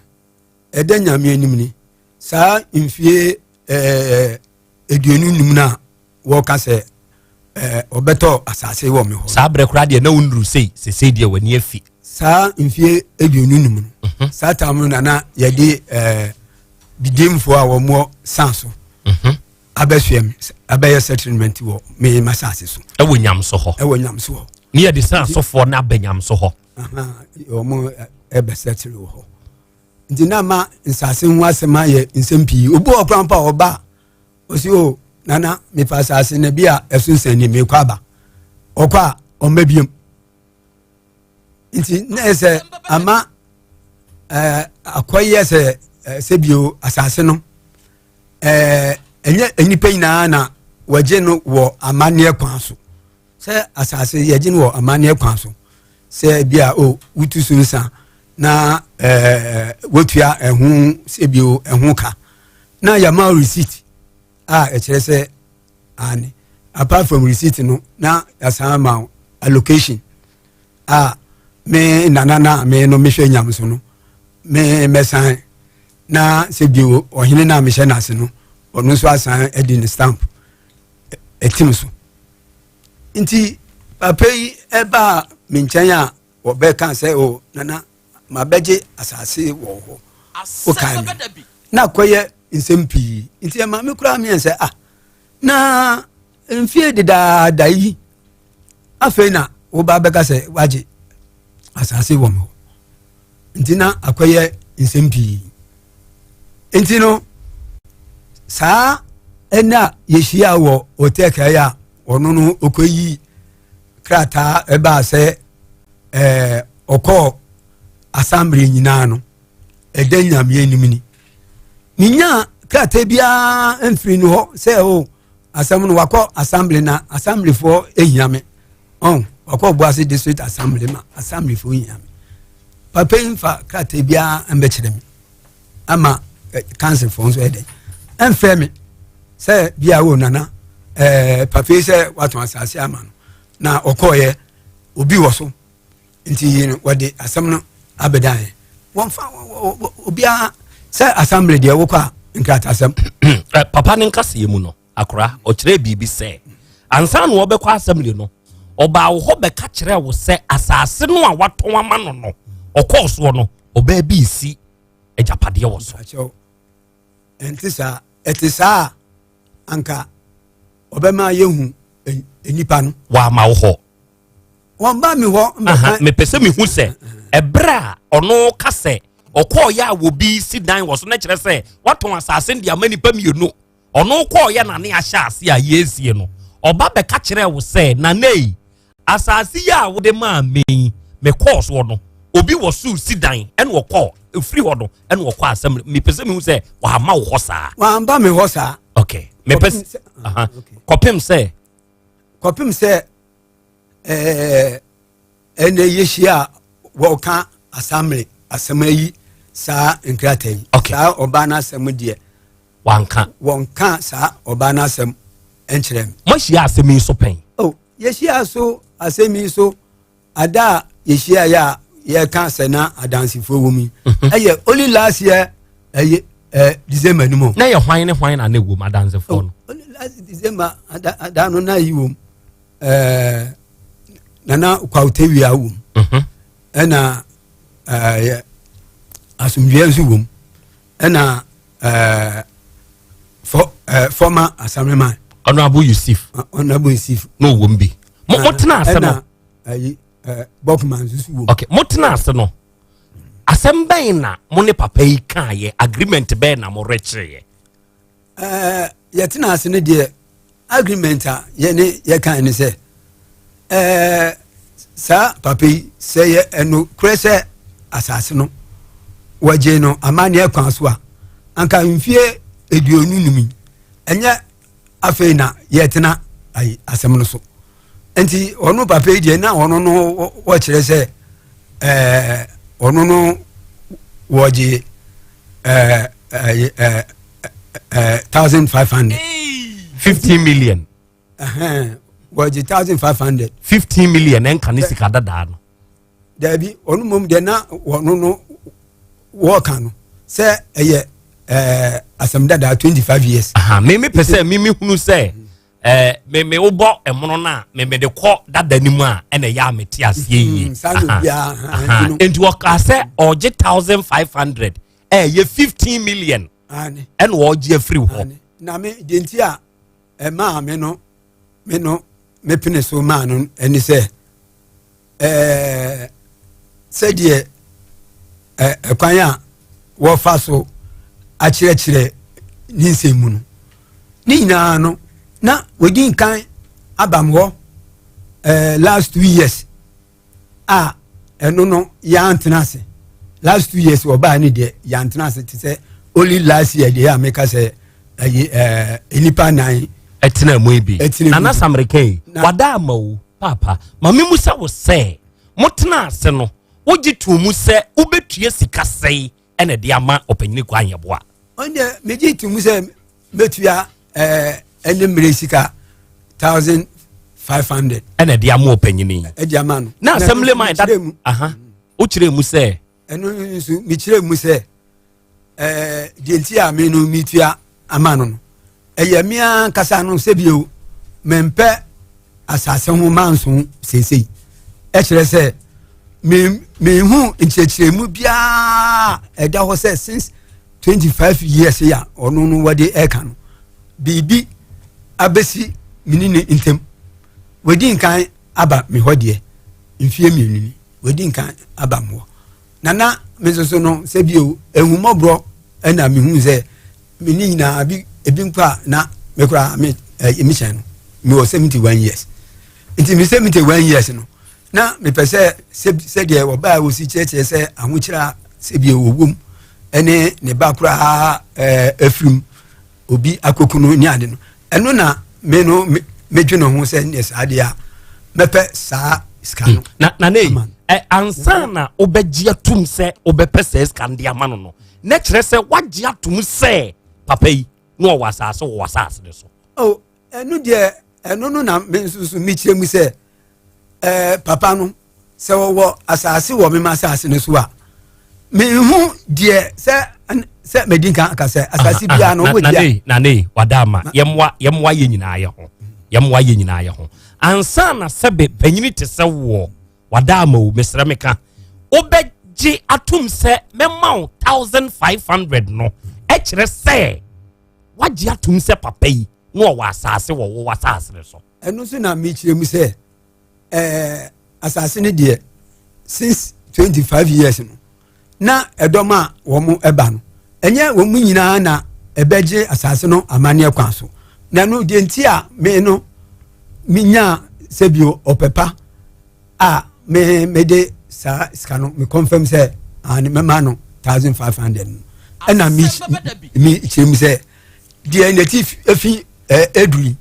ɛda nyame anim ni saa mfie 25 no a wɔka sɛ ɔbɛtɔ asase wɔ me hɔ saa berɛ koraa deɛ na wonnuru sei sesei deɛ w'ani afi saa mfie 25 no saa tam no nana yɛde bidemfoɔ a wɔmmɔ san so abɛsoɛ me abɛyɛ settlement wɔ me masase so ɛwɔ nyamso hɔ ɛwɔ nyamso hɔ ne yɛde san sofoɔ no abɛ nyamso hɔ wɔn ɛbɛ settle wɔ hɔ nti na ma nsase ho asɛm ayɛ nsɛm pii obi wɔ kwan pa ɔba ɔsi o nana mefa asase na bi a ɛso nsɛn ni mekɔ aba ɔkɔ a ɔmma biem nti na yɛ sɛ ama Ɛɛ akɔyɛ sɛ sɛbio asase no ɛɛ ɛnyɛ nnipa nyinaa na wɔgye no wɔ amanneɛ kwan so sɛ asase yɛgye no wɔ amanneɛ kwan so sɛ bi a o wotu so nsa na ɛɛ wotua ɛho sɛbio ɛho ka na yɛma receipt a ɛkyerɛ sɛ ane apart from receipt no na yɛasan ma allocation a me nana na me no mehwɛ nyam so no me mɛsan na sɛ bio ɔhene no a mehyɛ no ase no ɔno nso asan adi ne stamp ɛtim so nti papa yi ɛbaa me nkyɛn a wɔbɛka sɛ o nana mabɛgye asase wɔ hɔ wokae me na kɔyɛ nsɛm pii nti ɛma me koraa meɛ sɛ ah na mfie dedaada yi afei na woba bɛka sɛ wagye asase wɔ me hɔ nti na akɔyɛ nsɛm pii nti no saa ɛna yɛhyia wɔ hotel kae a ɔno no ɔkɔyi krataa ɛbaa sɛ ɛɛ ɔkɔɔ assembly nyinaa no ɛda nyameɛ anim ni menya krataa biara mfiri no hɔ sɛ o oh, asɛm no wakɔ assembly na assemblyfoɔ ehia me ɔn wakɔ Obuasi district assembly ma assemblyfoɔ ehia me papa yi nfa krataa biara mbɛkyerɛ me ama eh, councilfoɔ nso ɛdɛ ɛnfrɛ me sɛ bia o nana ɛɛ eh, papa yi sɛ watɔn asase ama no na ɔkɔɔyɛ obi wɔ so nti no wɔde asɛm no abɛdan yɛ wɔmfa obiara sɛ assembly deɛ wokɔ a nkratasɛm eh, papa ne nkaseɛ mu no akora ɔkyerɛ biribi sɛ ansa na wɔbɛkɔ assembly no ɔbaa wo hɔ bɛka kyerɛ wo sɛ asase no a watɔn ama no no ɔkɔɔ soɔ no ɔbaa bi si agyapadeɛ wɔ so ɛnte saa ɛte saa anka ɔbɛma yɛhu nnipa no wama wo hɔ wɔn ba mi hɔ. Mepɛ sɛ mehu sɛ ɛberɛ a ɔno ka sɛ ɔkɔɔyɛ a wɔbi si dan wɔ so na kyerɛ sɛ watɔn asase no de ama nipa mmienu ɔno kɔɔyɛ na ne ahyɛ ase a yɛresie no ɔba bɛka kyerɛ wo sɛ nanei asase yi a wode maa me yi mekɔɔ soɔ no obi wɔ so si dan ɛna ɔkɔɔ ɛfiri hɔ no ɛna ɔkɔ asɛm mepɛ sɛ mehu sɛ wama wo hɔ saa wamba me hɔ saa ok mepɛ kɔpem sɛ kɔpem sɛ ɛɛ ɛnna yɛhyia a wɔka asamble asɛm ayi saa nkrataa yi okay. saa ɔbaa no asɛm deɛ wanka wɔnka saa ɔbaa no asɛm nkyerɛ me moahyia asɛm yi so pɛn oh, yɛhyia so asɛm yi so ada a yɛhyia yɛ a yɛka sɛ na adansefoɔ wɔ mu yi mhm. ɛyɛ only last year ɛyɛ ɛɛ december ni mu. na yɛ hwan ne hwan na ne wɔ mu adansefoɔ no. Oh, only last december ada ada no na yi wɔ mu. ɛɛ nana kwawutewia wɔ mu mhm. ɛna ɛɛ asomdua nso wɔ mu ɛna ɛɛ fɔ ɛɛ former assemblyman. honourable yusuf. honourable yusuf. n'o wɔ mu bi mo mo tena ase no. ɛna ɛyi ɛɛ bɔkman nso wɔ mu. ok mo tena ase no asɛm bɛn na mo ne papa yi kan yɛ agreement bɛn na mo rekyerɛ yɛ. Ɛɛ yɛtena ase no deɛ agreement a yɛne yɛkan ne sɛ ɛɛ saa papa yi sɛ yɛ ɛno korɛ sɛ asase no wɔgye no amanneɛ kwan so a anka mfie 25 yi ɛnyɛ afei na yɛtena ayi asɛm no so nti ɔno papa yi deɛ na ɔno no wɔkyerɛ sɛ ɛɛ ɔno no wɔgye ɛɛ ɛɛ ɛɛ 1500. 15 million. Wɔgye 1500. 15 million ɛnka ne sika dadaa no. Dabi, ɔno mmom deɛ na wɔno no wɔɔka no sɛ ɛyɛ asɛm dadaa 25 years. Mímí pɛ sɛ mímí hunu sɛ mímí wobɔ ɛmono no a mímí de kɔ dada no mu a ɛna ɛyɛ a mete aseɛ yie. Nti wɔka sɛ ɔgye 1500 ɛyɛ 15 million ɛna ɔgye afiri hɔ. Na me deɛ nti a ɛmaa me no me no mepene so maa no ɛne sɛ sɛdeɛ ɛkwan a wɔfa so akyerɛkyerɛ ne nsɛm mu no ne nyinaa no na wɔdi nkan aba m hɔ last 2 years a ɛno no yɛantena ase. Last 2 years ɔbaa ne deɛ, yɛantena ase te sɛ only last year deɛ a meka sɛ ɛyi nipa nan. Ɛtena mu yi bi. Ɛtena mu. Nana Samirika yi wada ama wo paapa. Maame musa wo sɛ motena ase no, wogye to mu sɛ wobɛtua sika sɛe ɛna de ama ɔpanyini kɔ anyɛboa? Ɔn deɛ, megye to mu sɛ mɛtua ɛne mmerɛ sika 1,500. Ɛna de ama ɔpanyini. Ɛde ama no. Na assembly man da mekyerɛ mu. Aha, wokyerɛ mu sɛ? Ɛno nso mekyerɛ mu sɛ deɛ nti a me no metua ama no, ɛyɛ me ankasa no sɛbio mempɛ asase ho manso seesei. Ɛkyerɛ sɛ mehu nkyerɛkyerɛmu biara ɛda hɔ sɛ since 25 years yi a ɔno no wɔde ɛka no, biribi abɛsi mene ne ntam. Wɔdi nkan aba me hɔ deɛ, mfie 2 ni wɔdi nkan aba me hɔ. Nana, me nso so no, sɛbio ehumɔborɔ ɛna mehu sɛ me ne nyinaa bi ebi mpo a na me koraa me me hyɛn no, mewɔ 71 years. Nti me 71 years no, na mepɛ sɛ sɛdeɛ ɔbaa wɔsi kyerɛkyerɛ sɛ ahokyerɛ a sɛbio wɔwɔ mu ɛne ne ba koraa afirim obi akokunu ne ade no, ɛno na me no medwene ho sɛ neɛ saa deɛ a mɛpɛ saa sika no. Na ne ɛ ansa na wobɛgye atum sɛ wobɛpɛ sɛ sika no de ama no, na kyerɛ sɛ woagye atum sɛ papa yi na ɔwɔ asase wɔ asase no so? Oh, ɛno deɛ, ɛno no na me nso so mekyerɛ mu sɛ papa no sɛ wɔwɔ asase wɔ mema asase no so a, mehu deɛ sɛ madi nka aka sɛ asase biara no wɔ dia. Na ne wada ama yɛmmoa, yɛmmoa yɛ nyinaa yɛ ho, yɛmmoa yɛ nyinaa yɛ ho ansa na sɛbe panyini te sɛ woɔ wada ama o. Mesrɛ, meka wobɛgye atom sɛ mɛma wo 1,500 no, ɛkyerɛ sɛ wagye atom sɛ papa yi na ɔwɔ asase wɔ wo asase no so? Ɛno nso na mekyerɛ mu sɛ asase no deɛ, since 25 years no na ɛdɔm a wɔn ɛba no, ɛnyɛ wɔn mu nyinaa na ɛbɛgye asase no amanneɛ kwan so. Na no deɛ nti a me no menya sɛbio ɔpɛpa a me mede saa sika no, me confirm sɛ ane mɛma no 1,500 no, ɛna me me kyerɛ mu sɛ deɛ n'akyi efi eduri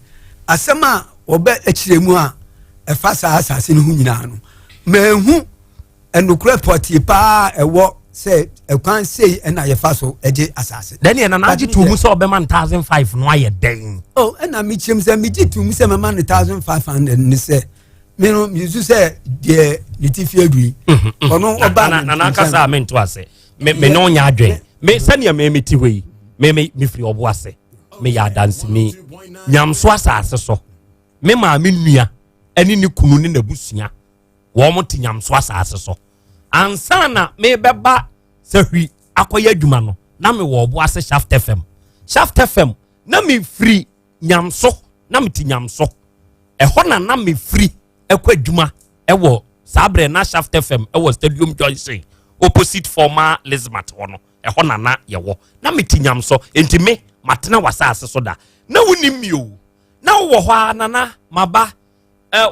asɛm a wɔbɛ akyerɛ mu a ɛfa saa asase no ho nyinaa no, mɛnhu ɛnokorɛ pɔtee paa ɛwɔ sɛ ɛkwan sei ɛna yɛfa so ɛgye asase. Daniel, nana agye to mu sɛ ɔbɛma no 1,500 no ayɛ dɛn? Oh, ɛna mekyerɛ mu sɛ megye to mu sɛ mɛma no 1,500 ne sɛ me no mesu sɛ deɛ ne ti fi aduri yi ɔno ɔba me nana kasa a mento ase me me ne ɔnyɛ adwen. Me sɛnea me te hɔ yi, me me mefiri ɔbo ase, meyɛ adanseni nyamso asase so. Me maame nua ɛne ne kunu ne n'abusua wɔn te nyamso asase so. Ansa na mebɛba sɛ hwi akɔyɛ adwuma no, na mewɔ ɔbo ase Shaft FM. Shaft FM na mefiri nyamso, na mete nyamso ɛhɔ na mefiri ɛkɔ adwuma ɛwɔ saa berɛ na Shaft FM ɛwɔ Stadium Junction, opposite former Lismat hɔ no, ɛhɔ na yɛwɔ. Na mete nyamso, nti me matena w'asase so da na wonim mi o. Na wowɔ hɔ a, nana maba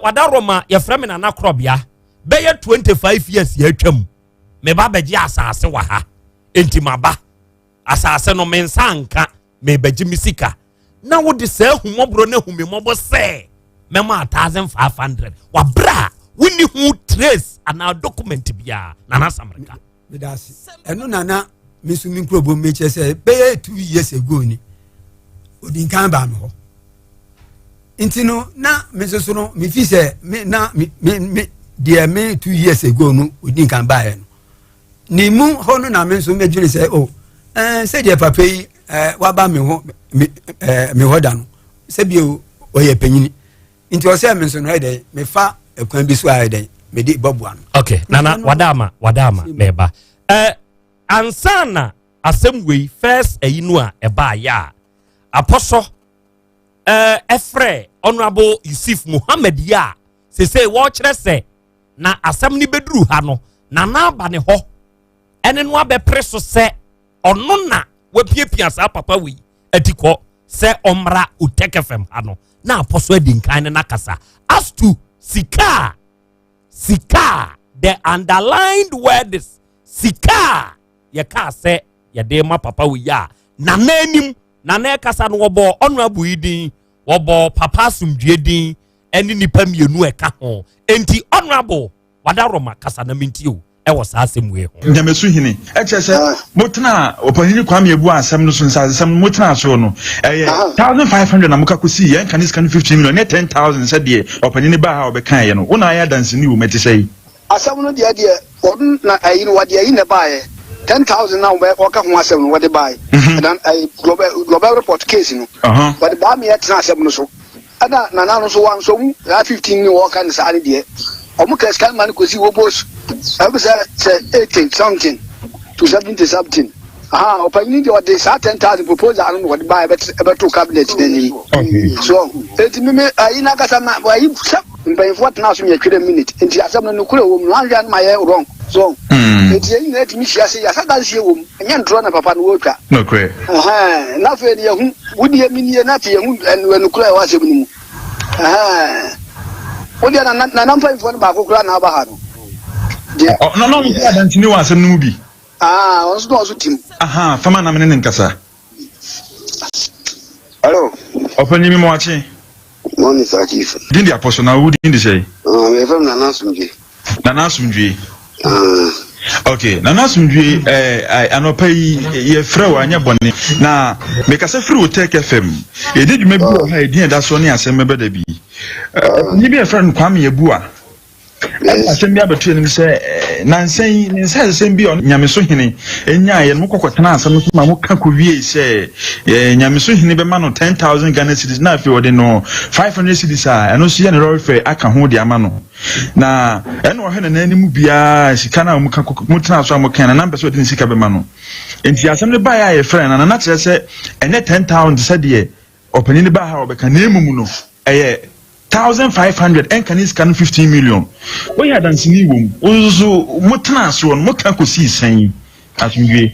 wada Roma, yɛfrɛ me Nana Korɔbea, bɛyɛ 25 years yɛatwam, meba bɛgye asase wɔ ha, nti maba asase no me nsa nka, mebɛgye me sika. Na wode saa ahumɔborɔ no ahumimɔbɔ sɛ mɛma 1,500 wabrɛ a wonni ho trace anaa document biara, Nana Samerika. Medase. Ɛno nana, me nso me nkurɔbɔ mu mekyerɛ sɛ bɛyɛ 2 years ago ni odi nkan baa me hɔ. Nti no na me nso so no mefi sɛ me na me deɛ me 2 years ago no odi nkan baeɛ no ne mu hɔ no, na me nso medwene sɛ o sɛdeɛ papa yi waba me hɔ me me hɔ da no, sɛbio ɔyɛ panyini, nti ɔsɛ me nso no ɛdɛn mefa ɛkwan bi so a ɛdɛn mede bɔboa no. Ok, nana wada ama, wada ama mɛba ansa na asɛm wei first ɛyi no a ɛbaayɛ a apɔsɔ ɛfrɛ Honourable Yusuf Muhammad yi a sese wɔrekyerɛ sɛ na asɛm no bɛduru ha no, nana aba ne hɔ ɛne no abɛpere so sɛ ɔno na wapiapia saa papa wei ati kɔ sɛ ɔmmra Otec FM ha no, na apɔsɔ adi nkan ne nakasa as to sika a sika a the underlined word is. Sika a yɛkaa sɛ yɛde ma papa wei a nana anim nana ɛkasa no wɔbɔɔ honorable yi din wɔbɔɔ papa asomdwie din ɛne nipa mmienu ɛka ho enti honorable wadaroma kasa na minti o ɛwɔ saa asɛm wei ho. Nyamesu hene, ɛkyerɛ sɛ motenaa Ɔpanyin Kwame Abuah asɛm no so, nsasesɛm no motenaa soɔ no, ɛyɛ 1500 na moka kɔsii yɛn ka ne sika no 15 million, ɛnyɛ 10,000 sɛdeɛ ɔpanyin no baa ha a ɔbɛkaeɛ no. Wo na ayɛ adanseni wɔ mu, ɛte sɛn? Asɛm no deɛ deɛ wɔn na ayi no wɔde ayi na ɛbaeɛ 10,000 na wɔbɛ wɔka ho asɛm no wɔde baeɛ ɛna ayi deɛ ɔbɛ deɛ ɔbɛ report case no wɔde baa meɛ tena asɛm no so ɛna nana no nso wansɔ mu saa 15 ne wɔka no saa no deɛ wɔn ka sika no ma no kɔsi wɔ bos ɛbi sɛ sɛ 80 something to 70 something aha ɔpanyin deɛ ɔde saa 10,000 proposal no na wɔde baeɛ ɛbɛto cabinet n'anim so eti mimi ayi n'ankasa ma ayi sɛ Mpanyinfoɔ tenaa so yɛ twere minute nti asɛm no nokorɛ wɔ mu no anhwɛ a no ma yɛ wrong so nti yɛn nyinaa tumi hyia se yasa danseɛ wɔ mu ɛnyɛ ntorɔ na papa no wɔtwa Nokorɛ. Ɛhɛn na afei no yɛhu wo deɛ me nie na afei yɛhu ɛnokorɛ ɛwɔ asɛm no mu ɛhɛn wo deɛ nana nana mpanyinfoɔ no baako koraa na aba ha no deɛ. Ɔ no no ɔno adanseni wɔ asɛm no mu bi. Ah ɔno nso na ɔso tim. Ahaa fama na me ne no nkasa. Hello. Ɔpanyin mi mo akye. Morning sir chief. Din de Apostle na wo din de sɛn? Ah, me fam Nana Asomdwe. Nana Asomdwe. Ah. Okay, Nana Asomdwe eh, eh anɔpa yi yɛfrɛ wo anyɛ bɔne na mekasa firi wo Tech FM. Yɛdi dwuma bi wɔ ha ɛdin ɛda soɔ ne asɛm bɛbɛ da bi. Ɔpanyin bi a yɛfrɛ no Kwame Abua. Ɛna asɛm bi abɛto anim sɛ nansa yi ne nsa nsɛm bi a nyameso hene nyaeɛ no mokɔkɔ tena asɛm no so ma moka kɔwiei sɛ nyameso hene bɛma no 10,000 Ghana cedis na afei ɔde no 500 cedis a ɛno nso yɛ ne lɔre fɛ aka ho de ama no na ɛna ɔhwɛ nana anim biara sika no a moka motena so a moka na nampɛ sɛ ɔde ne sika bɛma no nti asɛm no baeɛ a yɛfrɛ no nana kyerɛ sɛ ɛnyɛ 10,000 sɛdeɛ ɔpanin no baa ha a ɔbɛka na mmom no ɛyɛ 1500 ɛnka ne sika no 15 million woyɛ adanseni wɔ mu wo nso mo tena soɔ no moka kɔsii sɛn asomdwie.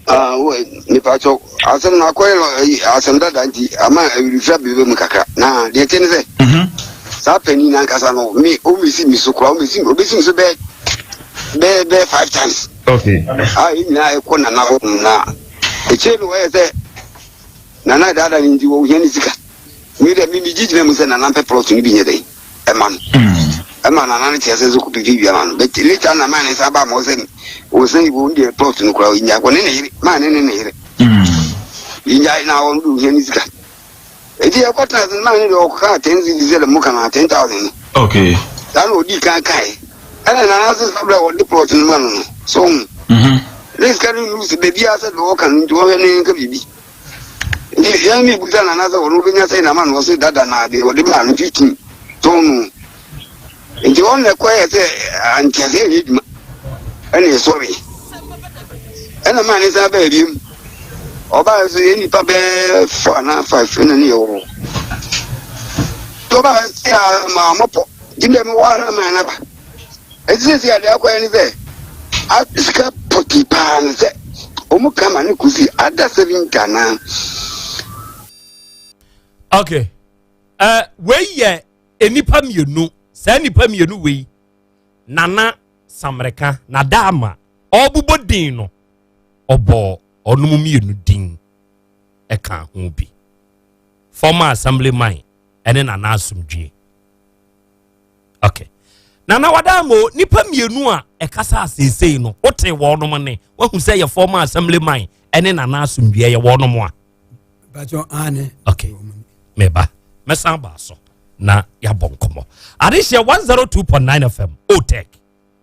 Ah, wo nipa kyɛw asɛm no akɔyɛ no asɛm dada nti ama awirifira bebe mu kakra na deɛ ɛteɛ ne sɛ mhm. saa panin no ankasa no me ɔmmɛsi me so koraa ɔmmɛsi ɔbɛsi me so bɛɛ bɛɛ bɛɛ five times okay a yɛn nyinaa ɛkɔ nana hɔ na ɛkyire no wɔyɛ sɛ Nana daadaa no nti wɔhia ne sika. Me deɛ me megye gyina mu sɛ Nana mpɛ plot no bi nyɛ dɛn ɛma no. Ɛma Nana no te aseɛ sɛ kɔpɛ bi ama no. But later na maa ne nsa ba ma ɔsɛ ɔsɛ wɔn deɛ plot no koraa ɔnya wɔne ne yere maa ne ne ne yere. Yɛnyae na wɔn de ohia ne sika. Eti yɛkɔtena ase maa ne deɛ ɔkɔkaa ten cedis sɛ dɛ mo ka na 10,000 no. Okay. Saa na ɔdii kan kae. Ɛna Nana nso saa berɛ a wɔde plot no ma no no so ho. Ne sika no nnuru sɛ baabiara sɛ deɛ ɔka no nti wɔhwɛ ne nka biribi. Nti yɛn ne busa Nana sɛ ɔno ɔbɛnya sɛn na ama no ɔse dada na deɛ ɔde maa no 15 tɔn no. Nti wɔn na ɛkɔyɛ sɛ anteaseɛ nyɛ adwuma ɛna ɛsɔre. Ɛna maa ne san baa biom. Ɔbaa nso yɛn nipa bɛɛ four anaa five ɛna ne yɛwɔ hɔ. Nti ɔbaa sɛ maa mɔpɔ nti deɛ mewɔ ara maa no aba. Enti seesei a deɛ akɔyɛ ne sɛ, a sika pɔtee paa ne sɛ wɔn ka ma ne kɔsi ada 70 anaa. Okay. Uh, wei yɛ nnipa mmienu saa nnipa mmienu wei nana samreka na daama ɔbobɔ din no ɔbɔ ɔnom mmienu din ɛka ho bi former assemblyman ɛne nana asomdwie okay nana wadamo nipa mmienu a ɛkasa aseesei no wote wɔnom ne wahu sɛ yɛ former assemblyman ɛne nana asomdwie yɛ wɔnom a bàtò ane okay meba mɛsan baa so na yɛabɔ nkɔmmɔ adehyɛ 102.9 fm otec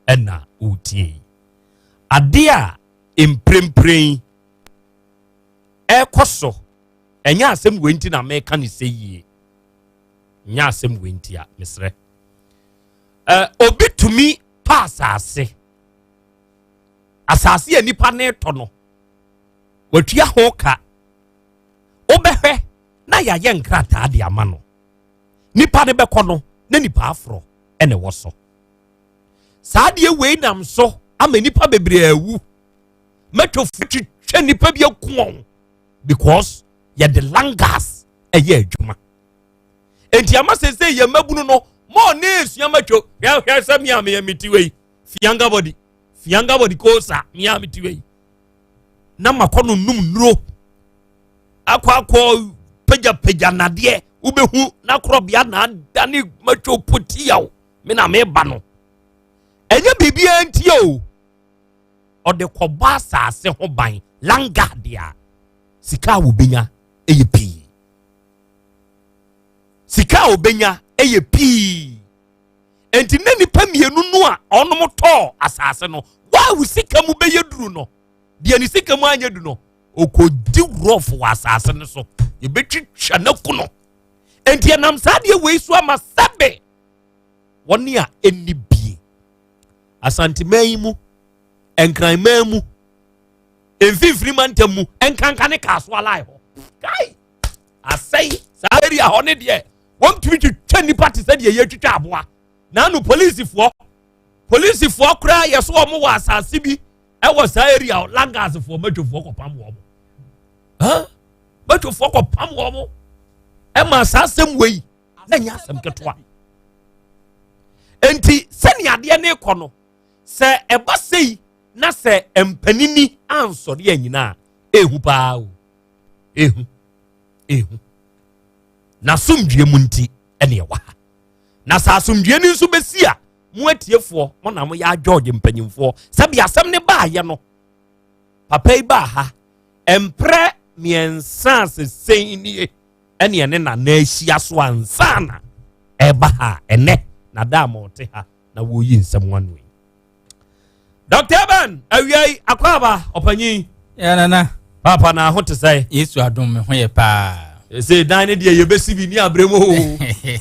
ɛna wotie yi adeɛ a mprempren ɛkɔ so ɛnyɛ asɛm wei nti na meka ne sɛ yie nyɛ asɛm wei nti a mesrɛ uh, obi tumi tɔ asase asase a nipa ne tɔ no watua ho ka wobɛhwɛ na yɛayɛ nkrataa de ama no nipa no bɛkɔ no na nipa aforɔ ɛna ɛwɔ so saa deɛ wei nam so ama nipa bebree awu mɛtwofo twitwa nipa bi aku wɔn because yɛde langas ɛyɛ adwuma nti ama sese yɛ mmabunu no mɔɔ ne esua matwo hwɛ hwɛ sɛ mi a meyɛ mi ti wei fianga body Fianga wɔ de kosa mea mete wei na makɔ no num nnuro akɔ akɔ pagyapagya nadeɛ wobɛhu na korɔbea na adane matwo potiaw me na meba no ɛnyɛ biribiara nti o ɔde kɔbɔ asase ho ban langa deɛ a sika a wɔbɛnya ɛyɛ pii sika a wɔbɛnya ɛyɛ pii nti na nipa mmienu no a ɔnom tɔɔ asase no waa wo sika mu bɛyɛ duru no deɛ ne sika mu anyɛ du no ɔkɔdi rɔf wɔ asase no so yɛbɛtwitwa no ko no nti ɛnam saa deɛ wei so ama sɛbe wɔne a ɛnni bie asanteman yi mu nkranman mu mfimfini mantam mu nkanka ne kaaso alae hɔ kai asɛe saa area hɔ ne deɛ wɔntumi twitwa nnipa te sɛ deɛ yɛtwitwa aboa na ano polisifoɔ polisifoɔ koraa yɛ so wɔn wɔ asase bi ɛwɔ saa area hɔ langasfoɔ mɛtwofoɔ kɔpam wɔn hã mɛtwofoɔ kɔpam wɔn ɛma saa asɛm wei na nyɛ asɛm ketewa nti sɛnea adeɛ ne kɔ no sɛ ɛba sei na sɛ mpanini ansɔre anyina a ehu paa o ehu ehu na asomdue mu nti ɛne ɛwɔ ha na sɛ asomdue no nso bɛsi a mo atiefoɔ mo na mo yɛ adwɔgye mpanyinfoɔ sɛbi asɛm ne baayɛ no papa yi baa ha mprɛ mmiɛnsa sesɛn nie ɛne ɛne nana ahyia so ansa na ɛba ha ɛnɛ na da a ma ɔte ha na wɔyi nsɛm ano yi dr eben awia yi akwaaba ɔpanyin ya nana papa na aho te sɛ yesu adom me ho yɛ paa ɛsɛ dan ne deɛ yɛbɛsi bi ne aberɛ mu o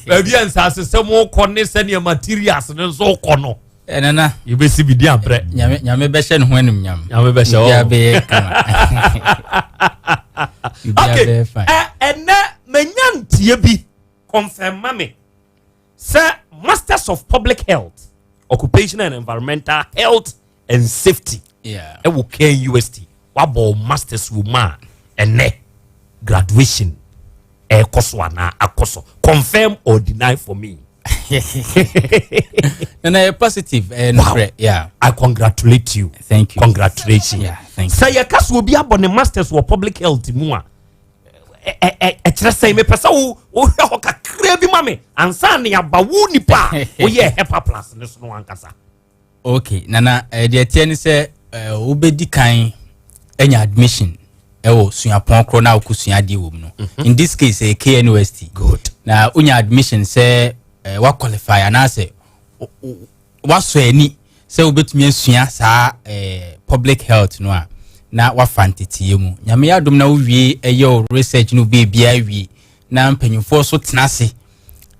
baabi a nsasesɛm kɔ ne sɛdeɛ materials no nso kɔ no nana yɛbɛsi bi di aberɛ nyame nyame bɛhyɛ ne ho animnyam nyame bɛhyɛ hɔ bɛyɛ kama okay ɛnɛ manya ntie bi confirm ma me sɛ masters of public health occupational and environmental health and safety ɛwɔ KNUST wabɔ masters wɔ mu a ɛnɛ graduation ɛkɔ so anaa akɔ so confirm or deny for me. Nana yɛ positive ɛyɛ nokorɛ yeah. I congratulate you. Thank you. Congratulations. Yeah, thank you. Sɛ yɛka so obi abɔ ne masters wɔ public health mu a ɛkyerɛ sɛ mepɛ sɛ wohwɛ hɔ kakra bi ma me ansa ne aba wo nipa a woyɛ hepa plus ne so no ankasa. Okay, nana deɛ teɛ ne sɛ wobɛdi kan anya admission ɛwɔ suapɔn korɔ na wokɔ adeɛ wɔ mu no. In this case ɛyɛ KNUST. Good. Na wonya admission sɛ wa qualify anaasɛ wasɔ ani sɛ wobɛtumi asua saa public health no a na wafa nteteyɛ mu nyame yɛ adom na wowie ɛyɛ o research no wobɛɛbiaa wie na mpanyimfoɔ so tena ase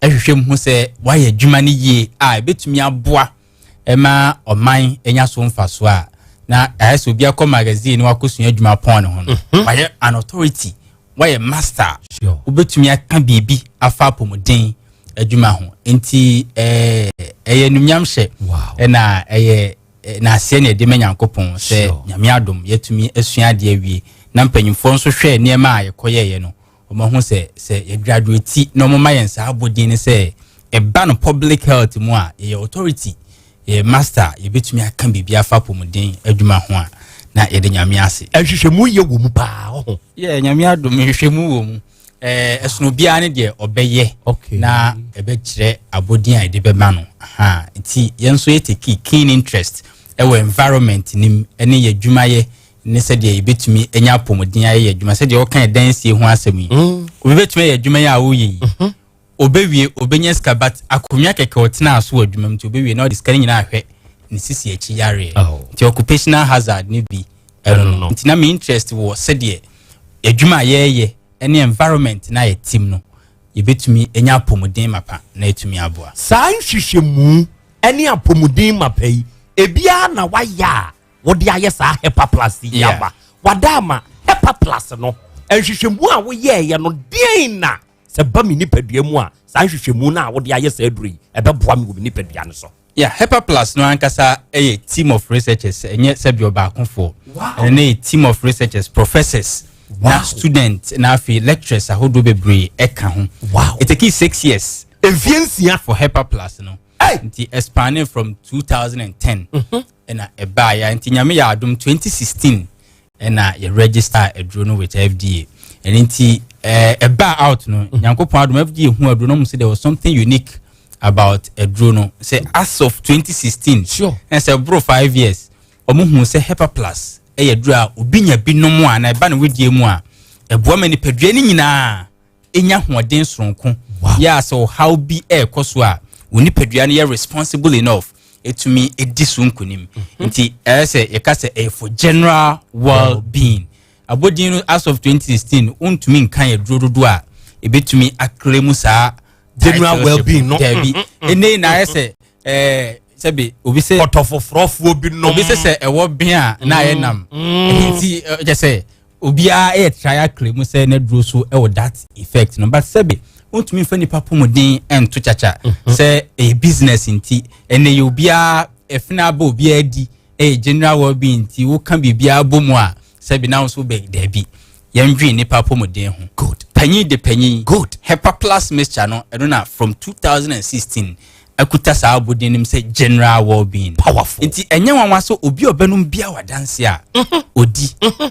ɛhwehwɛ mu ho sɛ woayɛ adwuma no yie a ɛbɛtumi aboa ɛma ɔman anya so mfaso a na ayɛ sɛ obi akɔ magazine na wakɔsua adwuma pɔn ne ho no wayɛ an authority wayɛ master wobɛtumi aka biribi afa apɔmuden adwuma ho nti ɛyɛ numnyam hyɛ ɛna ɛyɛ n'aseɛ na ɛde ma nyankopɔn sɛ nyame adom yɛtumi asua adeɛ awie na mpanyinfoɔ nso hwɛ nneɛma a yɛkɔyɛeɛ no wɔn ho sɛ sɛ yɛgraduate na wɔn ma yɛn saa abɔden ne sɛ ɛba no public health mu a yɛyɛ authority yɛ master yɛbɛtumi aka biribi afa apɔmuden adwuma ho a na yɛde nyame ase. Nhwehwɛmu yɛ wɔ mu paa ɔho. Yɛ nyame adom nhwehwɛmu wɔ mu ɛsono biara ne deɛ ɔbɛyɛ na ɛbɛkyerɛ abɔden a yɛde bɛma no aha nti yɛn nso yɛ take keen interest ɛwɔ environment nim ɛne yɛ adwumayɛ ne sɛdeɛ yɛbɛtumi anya apɔmuden ayɛ yɛ adwuma sɛdeɛ ɔka yɛ dan sie ho asɛm yi obi bɛtumi ayɛ adwuma yi a woyɛ yi obɛwie obɛnya sika but akonnwa kɛkɛ ɔtena so wɔ adwuma mu nti obɛwie na ɔde sika no nyinaa ahwɛ ne sisi akyi yareɛ nti occupational hazard ne bi ɛno no nti na me interest wɔ sɛdeɛ adwuma a yɛreyɛ ne environment na yɛ team no yɛbɛtumi anya apɔmuden mapa na yɛtumi aboa. Saa nhwehwɛmu ne apɔmuden mapa yi ebiara na wayɛ a wɔde ayɛ saa hepa plus yi aba wada ama hepa plus no nhwehwɛmu a woyɛɛyɛ no deɛn na sɛ ba me nipadua mu a saa nhwehwɛmu no a wode ayɛ saa aduro yi ɛbɛboa me wɔ me nipadua no so. Yeah, hepa plus no ankasa ɛyɛ team of researchers ɛnyɛ sɛbi ɔbaakofoɔ ɛno yɛ team of researchers professors na student na afei lecturers ahodoɔ bebree ɛka ho. Wow. It take 6 years. Mfie 6 for hepa plus no. Nti expanding from 2010 ɛna ɛbaeɛ. Nti Nyame yɛ adom, 2016 ɛna yɛ register aduro no with FDA. Ɛno nti ɛbaa out no, Nyankopɔn adom, FDA hu aduro no, ɔmo sɛ there was something unique about aduro no, sɛ as of 2016, ɛna sɛ boro 5 years, ɔmo hu sɛ Hepa Plus ɛyɛ aduro a obi nya bi nom a, na ɛba ne wedie mu a, ɛboa ma nipadua no nyinaa ɛnya ahoɔden soronko. Yɛ a sɛ ɔhaw bi ɛɛkɔ so a, wo nipadua no yɛ responsible enough ɛtumi ɛdi so nkonim. Nti ɛyɛ sɛ yɛka sɛ ɛyɛ for general well being. Abɔdin no, as of 2016, wontumi nka yɛ duro dodoɔ a ɛbɛtumi akle mu saa general titleship. Well-being no. Daabi. Ɛnɛ na ayɛ sɛ sɛbi obi sɛ pɔtɔfoforɔfoɔ bi nom. Obi sɛ ɛwɔ ben a na ayɛ nam. Nti kyɛ sɛ obiara ɛyɛ try akle mu sɛ ne duro so ɛwɔ that effect no, but sɛbi wontumi nfa nipa pɔmuden ɛnto kyakya sɛ ɛyɛ business. Nti ɛnɛ yɛ obiara ɛfina aba, obiara di ɛyɛ general well-being. Nti woka biribiara bɔ mu a, sɛbi na nso bɛ daabi, yɛndwe nipa pɔmuden ho. Good. Panyin de panyin. Good. Hepa Plus mixture no, ɛno na from 2016 akuta saa abɔden nim sɛ general well-being. Powerful. Nti ɛnyɛ nwanwa sɛ obi a ɔbɛnom bia wadanse a odi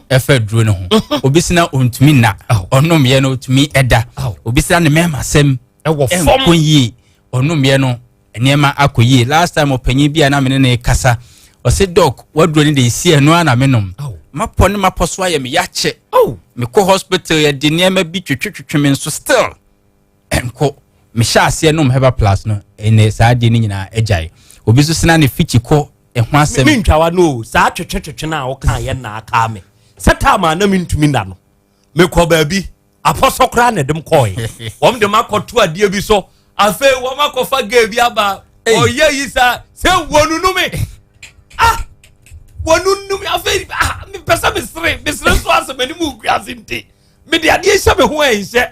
ɛfɛ duro no ho. Obi sena ontumi nna, ɔnomyɛ no otumi ɛda. Obi sena ne mɛɛma sɛm ɛwɔ fam. Ɛnkɔ yie, ɔnomyɛ no nneɛma akɔ yie. Last time, ɔpanyin bi a na mene ne kasa, ɔsɛ, "Doc, waduro no de esi ɛno ara na menom. Mapɔ ne mapɔ so ayɛ me yakyɛ. Mekɔ hospital, yɛde nneɛma bi twetwetwetwe me nso still ɛnkɔ. Mehyɛ aseɛ nom Hepa Plus no, ɛnɛ saa adeɛ no nyinaa agyae." Obi nso sena ne fikyi kɔ ɛho asɛm. Mentwawa no o, saa twetwetwetwe no a woka yɛ na aka me sɛ time a na mentumi nna no, mekɔ baabi apɔsɔ koraa na ɛdem kɔɔe. Wɔm de makɔto adeɛ bi so, afei wɔm akɔfa gay bi aba, ɔyɛ yi saa sɛ wɔnunu me, ah, wɔnunu me. Afei ah, mepɛ sɛ mesere, mesere so asɛ m'anim gu ase, nti mede adeɛ hyɛ me ho ɛnhyɛ,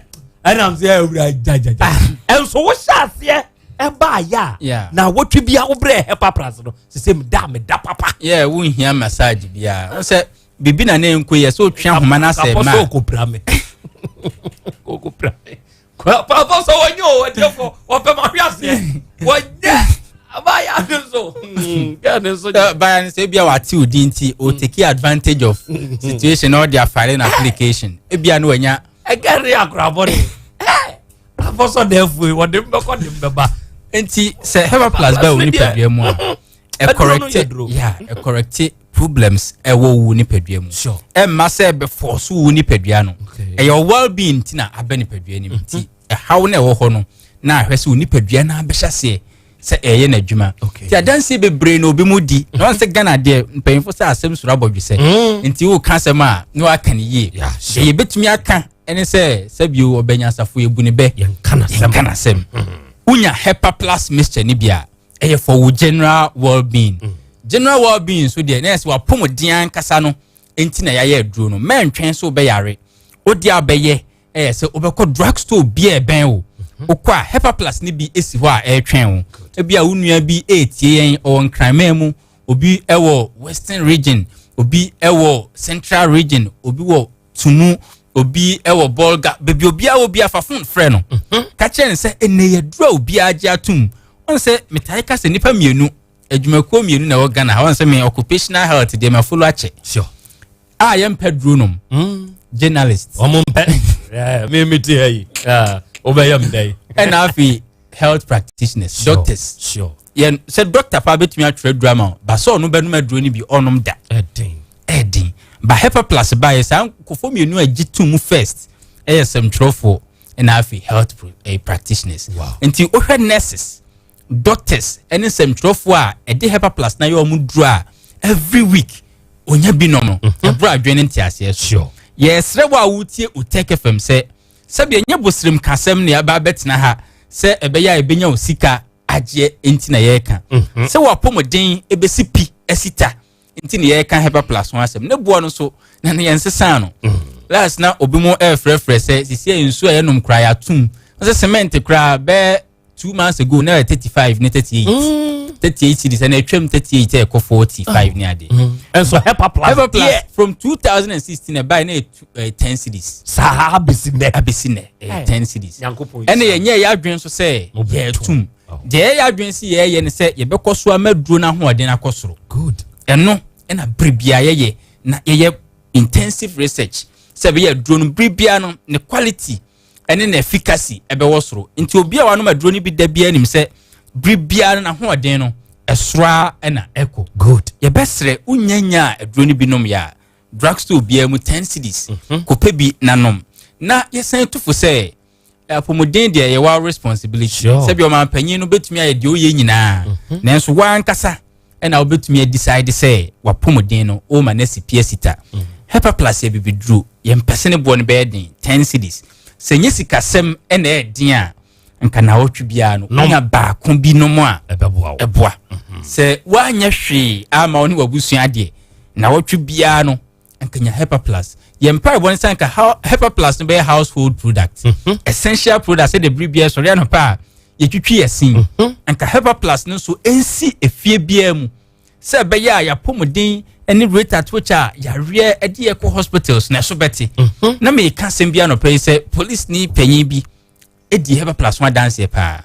ɛnam sɛ awura gyagyagya. Ɛnso wohyɛ aseɛ ɛbaayɛ a na wɔtwe bia wobrɛ Hepa Plus no sɛ meda meda papa. Yɛ wonhia massage biara wo sɛ biribi na ne nkɔ yɛ sɛ otwe ahoma no asɛ ma apɔsɔ okopra me, okopra me papa sɛ wɔnyɛ o, ɔtiɛfo wɔpɛ ma hwe aseɛ wɔnyɛ abaya no so gɛ ne nso. Baya no sɛ ebia wate wo din nti o take advantage of situation na ɔde afile no application, ebia no wanya. Ɛgɛ ne akorabɔ ne apɔsɔ dɛfo yi wɔde mbɛkɔ de mbɛba. Nti sɛ Hepa Plus bɛ wo nipadua mu a, ɛcorrecte, yeah, ɛcorrecte problems ɛwɔ wo nipadua mu. Ɛmma sɛ ɛbɛfɔɔso wo nipadua no. Ɛyɛ well being nti na abɛ nipadua no mu. Nti ɛhaw na ɛwɔ hɔ no na ahwɛ sɛ wo nipadua no abɛhyɛ aseɛ sɛ ɛyɛ n'adwuma. Nti adanseɛ bebree na obi mu di na wɔn sɛ Ghana deɛ, mpanyinfo sɛ asɛm soro abɔdwe sɛ nti woka asɛm a na waka ne yie. Deɛ yɛbɛtumi aka ɛne sɛ, sɛbio ɔbɛnyansafo yɛbu ne bɛ, yɛnka n'asɛm. Wonya Hepa Plus mixture ni bi a, ɛyɛ for wo general well being. General well being nso deɛ, na yɛ sɛ wapɔmuden ankasa no nti na yɛayɛ aduro no. Mɛntwɛn so wobɛyare. Wode abɛyɛ ɛyɛ sɛ wobɛkɔ drug store bi a ɛbɛn wo. Wokɔ a, Hepa Plus ne bi esi hɔ a ɛretwɛn wo. Ebi a wo nua bi ɛretie yɛn, ɔwɔ Nkraman mu, obi ɛwɔ Western Region, obi ɛwɔ Central Region, obi wɔ Tumu, obi ɛwɔ Bolga, beebi obiara wɔ bi, afa phone frɛ no, ka kyerɛ no sɛ ɛnɛ yɛ duro a obiara gye atum. Wɔn sɛ metae ka sɛ nipa mmienu, adwumakuo mmienu na ɛwɔ Ghana ha. Wɔn sɛ me occupational health deɛ, ma follow akyɛ a yɛmpɛ duro nom, journalist. Ɔmo mpɛ mi mi ti ha yi, wobɛyɛ m dɛ. Ɛna afei health practitioners, doctors. Yɛn sɛ doctor pa bɛtumi atwerɛ duro ama wo ba sɛ ɔno bɛnom aduro no bi, ɔnom da. Ɛden. Ɛden ba. Hepa Plus ba yɛ saa nkɔfoɔ mmienu a gye to mu first ɛyɛ sɛmtwerɛfoɔ ɛna afei health practitioners. Nti wohwɛ nurses, doctors ɛne nsɛmtwerɛfoɔ a ɛde Hepa Plus na yɛ ɔmo duro a every week onya bi nom no, ɛboro adwene ne nteaseɛ so. Yɛsrɛ wo a wotie Otec FM sɛ sɛbi ɛnyɛ bosirim kasɛm ne aba abɛtena ha sɛ ɛbɛyɛ a ɛbɛnya wo sika agyeɛ nti na yɛreka sɛ wapɔmuden ɛbɛsi pi asita nti ne yɛreka Hepa Plus ho asɛm. Ne boɔ no so na ne yɛnsesaa no. Last na obi mu ɛrefrɛfrɛ sɛ sisi a nsuo a yɛnom koraa yɛatom sɛ cement koraa bɛɛ 2 months ago na yɛ 35 ne 38 cedis, ɛna atwam 38 ɛkɔ 45 ne ade. Ɛnso Hepa Plus Hepa Plus from 2016 ɛbaa na yɛ 10 cedis. Saa abesi nɛ. Abesi nɛ ɛyɛ 10 cedis. Nyankopɔn. Ɛna yɛnyɛ yɛ adwene nso sɛ yɛtum. Deɛ yɛyɛ adwene sɛ yɛyɛ ne sɛ yɛbɛkɔ so ama aduro no ahoɔden akɔ soro. Good. Ɛno ɛna bere biara yɛyɛ na yɛyɛ intensive research sɛ ɛbɛyɛ aduro no bere biara no ne quality ɛne ne efficacy ɛbɛwɔ soro. Nti obi a wanom aduro no bi da biara nim sɛ bere biara no n'ahoɔden no ɛsoro ara ɛna ɛkɔ. Good. Yɛbɛsrɛ wonya nya a aduro no bi nom yɛ a, drugstore biara mu 10 cedis kɔpɛ bi na nom. Na yɛsan tu fo sɛ apɔmuden deɛ yɛ wa responsibility. Sɛbi ɔmanpanyin no bɛtumi ayɛ deɛ ɔyɛ nyinaa, nanso wankasa ɛna wobɛtumi adecide sɛ wapɔmuden no woma no asi pia sita. Hepa Plus yɛ bibiduro, yɛmpɛ sɛ ne boɔ no bɛyɛ den, 10 cedis. Sɛ nyɛ sikasɛm ɛna ɛyɛ den a, nka naawɔtwe biara no wonya baako bi nom a ɛboa. Sɛ woanyɛ hwee ama wo ne w'abusua deɛ, naawɔtwe biara no nka nya Hepa Plus. Yɛn mpaebɔ no sɛ nka Hepa Plus no bɛyɛ household product, essential product, sɛdeɛ bere biara sɔre anɔpa a yɛtwitwi yɛ sin, nka Hepa Plus no nso nsi efie biara mu sɛ ɛbɛyɛ a yɛapɔmuden ne rate at which a yareɛ de yɛkɔ hospitals na ɛso bɛte. Na meka asɛm bi anɔpa yi sɛ police ni panyin bi di Hepa Plus ho adanseɛ paa.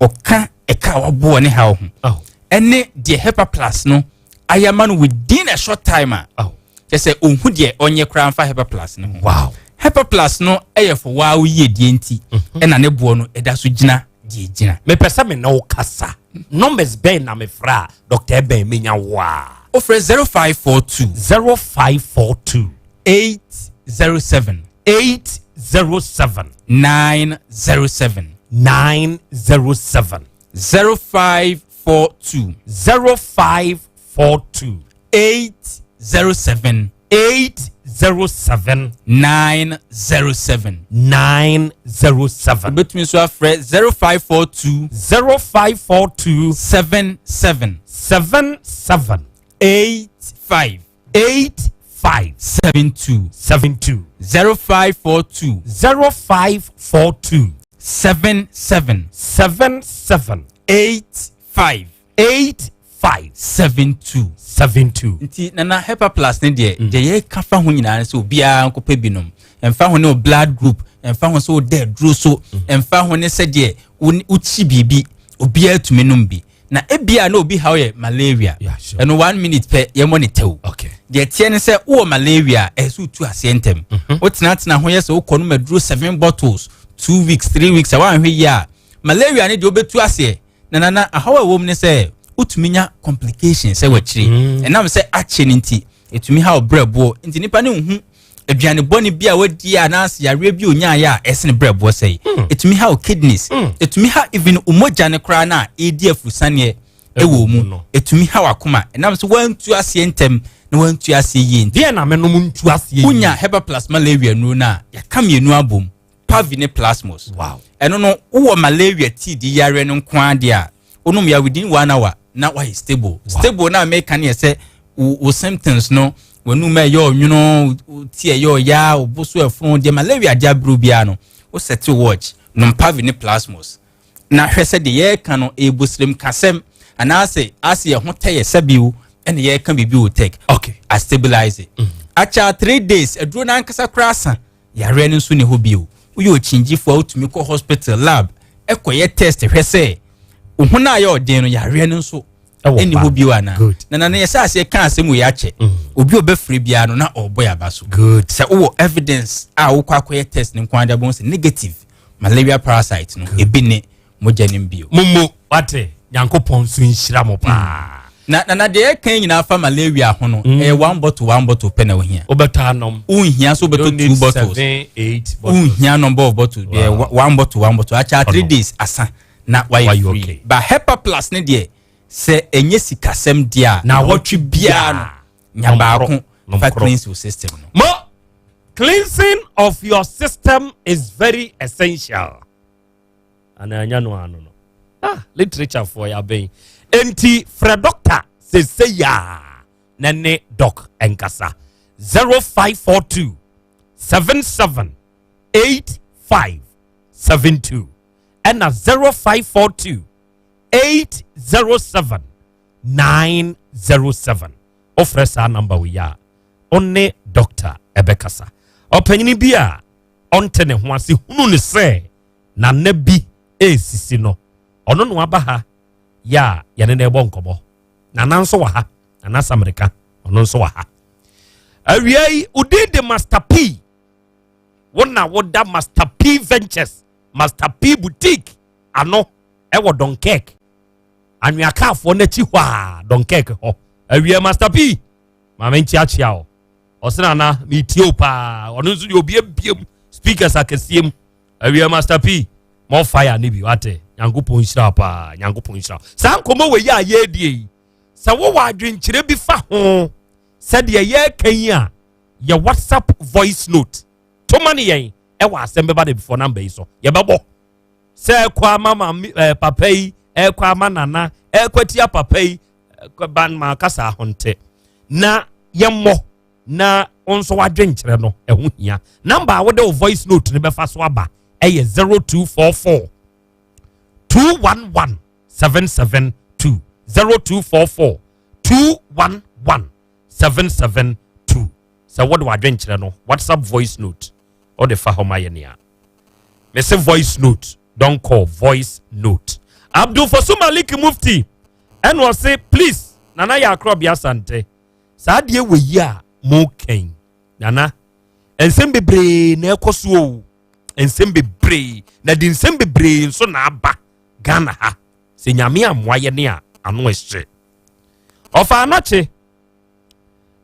Ɔka ɛka a waboɔ ne haw ho ɛne deɛ Hepa Plus no ayɛ ama no within a short time a kyɛ sɛ ɔnhu deɛ ɔnyɛ koraa mfa Hepa Plus no ho. Hepa Plus no ɛyɛ fo waa woyie deɛ nti ɛna ne boɔ no ɛda so gyina deɛ gyina. Mepɛ sɛ me ne wo kasa. Numbers bɛn na mefrɛ a Dr. Eben menya wo a? Wofrɛ 0542 0542 807 807 907 907 0542 0542 807 807 907 907. Wobɛtumi nso afrɛ 0542 0542 77 77 85 85 72 72 0542 0542 77 77 85 85 72 72. Nti Nana, Hepa Plus ne deɛ, deɛ yɛka fa ho nyinaa ne sɛ obiara nkɔpɛ binom. Ɛmfa ho ne wo blood group, ɛmfa ho sɛ woda aduro so, ɛmfa ho ne sɛdeɛ wokyi biribi, obiara tumi nom bi. Na ebia na obi haw yɛ malaria, ɛno 1 minute pɛ yɛmmɔ ne tɛw. Deɛ teɛ ne sɛ wowɔ malaria a, ɛsɛ sɛ wotu aseɛ ntɛm. Wotenatena ho yɛ sɛ wokɔ nom aduro 7 bottles 2 weeks, 3 weeks a, woanhwɛ yie a, malaria ne deɛ wobɛtu aseɛ. Na Nana, ahaw a ɛwɔ mu ne sɛ wotumi nya complications sɛ wakyire, ɛnam sɛ akyɛ no nti ɛtumi haw brɛboɔ. Nti nipa ne nhu aduane bɔne bi a wadi a anaasɛ yareɛ bi a onyaeɛ a ɛsene brɛboɔ sɛe. Ɛtumi haw kidneys, ɛtumi ha even mogya no koraa no a ɛredi afurusaneɛ ɛwɔ mu. Ɛtumi haw akoma ɛnam sɛ wantu aseɛ ntɛm na wantu aseɛ yie nti. Deɛ na menom ntu aseɛ yie. Wonya Hepa Plus malaria nnuro no a, yɛaka mmienu abom, Pavi ne Plasmos. Ɛno no, wowɔ malaria tii di yareɛ no nko ara deɛ a, wonom ya within 1 hour na wayɛ stable. Stable na meka ne yɛ sɛ wo symptoms no, w'anum ɛyɛ ɔnwono, wo ti ɛyɛ ɔya, wo bo so ɛfono, deɛ malaria de abere biara no, wo set watch, nom Pavi ne Plasmos. Na hwɛ sɛ deɛ yɛreka no, ɛyɛ bosirim kasɛm, anaasɛ ase yɛ ho tɛ yɛ sɛbiw, ɛna yɛreka biribi wɔ tech. A stabilize. Akyɛ 3 days, aduro no ankasa koraa sa, yareɛ no nso ne hɔ bio. Woyɛ okyingyifoɔ a, wotumi kɔ hospital lab ɛkɔyɛ test hwɛ sɛ wo ho no a yɛ ɔden no, yareɛ no nso ɛni hɔ bio anaa. Na nana, yɛsɛ aseɛ ka asɛm wei akyɛ. Obi a ɔbɛfiri biara no na ɔrebɔ yɛ aba so. Sɛ wowɔ evidence a wokɔ akɔyɛ test ne nko ara bɛhu sɛ negative malaria parasite no ebi ne mogya nim bio. Momo wate, Nyankopɔn nso nhyira mo paa. Na na deɛ yɛka nyinaa fa malaria ho no, ɛyɛ 1 bottle, 1 bottle pɛ na wohia. Wobɛtɔ anom. Wonhia so wobɛtɔ Don't 2 need bottles. 7, 8 bottles. Wonhia number of bottles. Deɛ 1 bottle, 1 bottle. Akyɛ 3 days asa na wayɛ Wayɛ free. okay. Ba Hepa Plus ne deɛ, sɛ ɛnyɛ sikasɛm deɛ a, Na wɔtwe biara no, nya Nom baako korɔ, nom fa korɔ. cleanse your system no. Mo cleansing of your system is very essential. Ana anya no ano no. Literature for ya bɛn. Enti frɛ doctor sese ya na ne doc enkasa 0542 77 85 72 ɛna 0542 807 907. Wofrɛ saa number wei a, ɔne doctor ɛbɛkasa. Ɔpanyini bi a ɔnte ne ho ase hunu ne sɛ nana bi esisi no. Ɔno na waba ha yɛ a yɛne no ɛbɔ nkɔmmɔ. Nana nso wɔ ha. Nana Samirika, ɔno nso wɔ ha. Awia yi, wodin de Master P. Wo na woda Master P Ventures, Master P Boutique ano ɛwɔ Dunkirk. Anweakaafoɔ no akyi hɔ a, Dunkirk hɔ. Awia Master P, maame nkyeakyea o. Ɔsɛ nana, metie o paa. Ɔno nso deɛ obi abiem speakers akɛseɛ mu. Awia Master P, more fire ne bi wate. Nyankopɔn nhyira paa, Nyankopɔn nhyira. Saa nkɔmmɔ wɔ yi a yɛredie yi, sɛ wowɔ adwenkyerɛ bi fa ho sɛdeɛ yɛreka yi a, yɛ WhatsApp voice note toma ne yɛn ɛwɔ asɛm bɛba de before number yi so. Yɛbɛbɔ sɛ ɛkɔ ama maame papa yi, ɛkɔ ama nana, ɛkɔ tia papa yi, ban ma kasa ahonte na yɛmmɔ na nso wadwenkyerɛ no ɛho hia. Number a wode wo voice note ne bɛfa so aba ɛyɛ 0244 211 772, 0244 211 772. Sɛ wode wadwenkyerɛ no WhatsApp voice note wode fa hɔ ma yɛ nea mese voice note, don't call, voice note. Abdul Fosu Malik Mufti ɛna ɔse, please Nana yɛ akorɔbea Asante, saa adeɛ wɔ yi a mo kɛn nana, nsɛm bebree na ɛkɔ so o, nsɛm bebree na de nsɛm bebree nso na aba Ghana ha. Sɛ Nyame amoa yɛ ne a ano ɛhyɛ ɔfa anɔkye.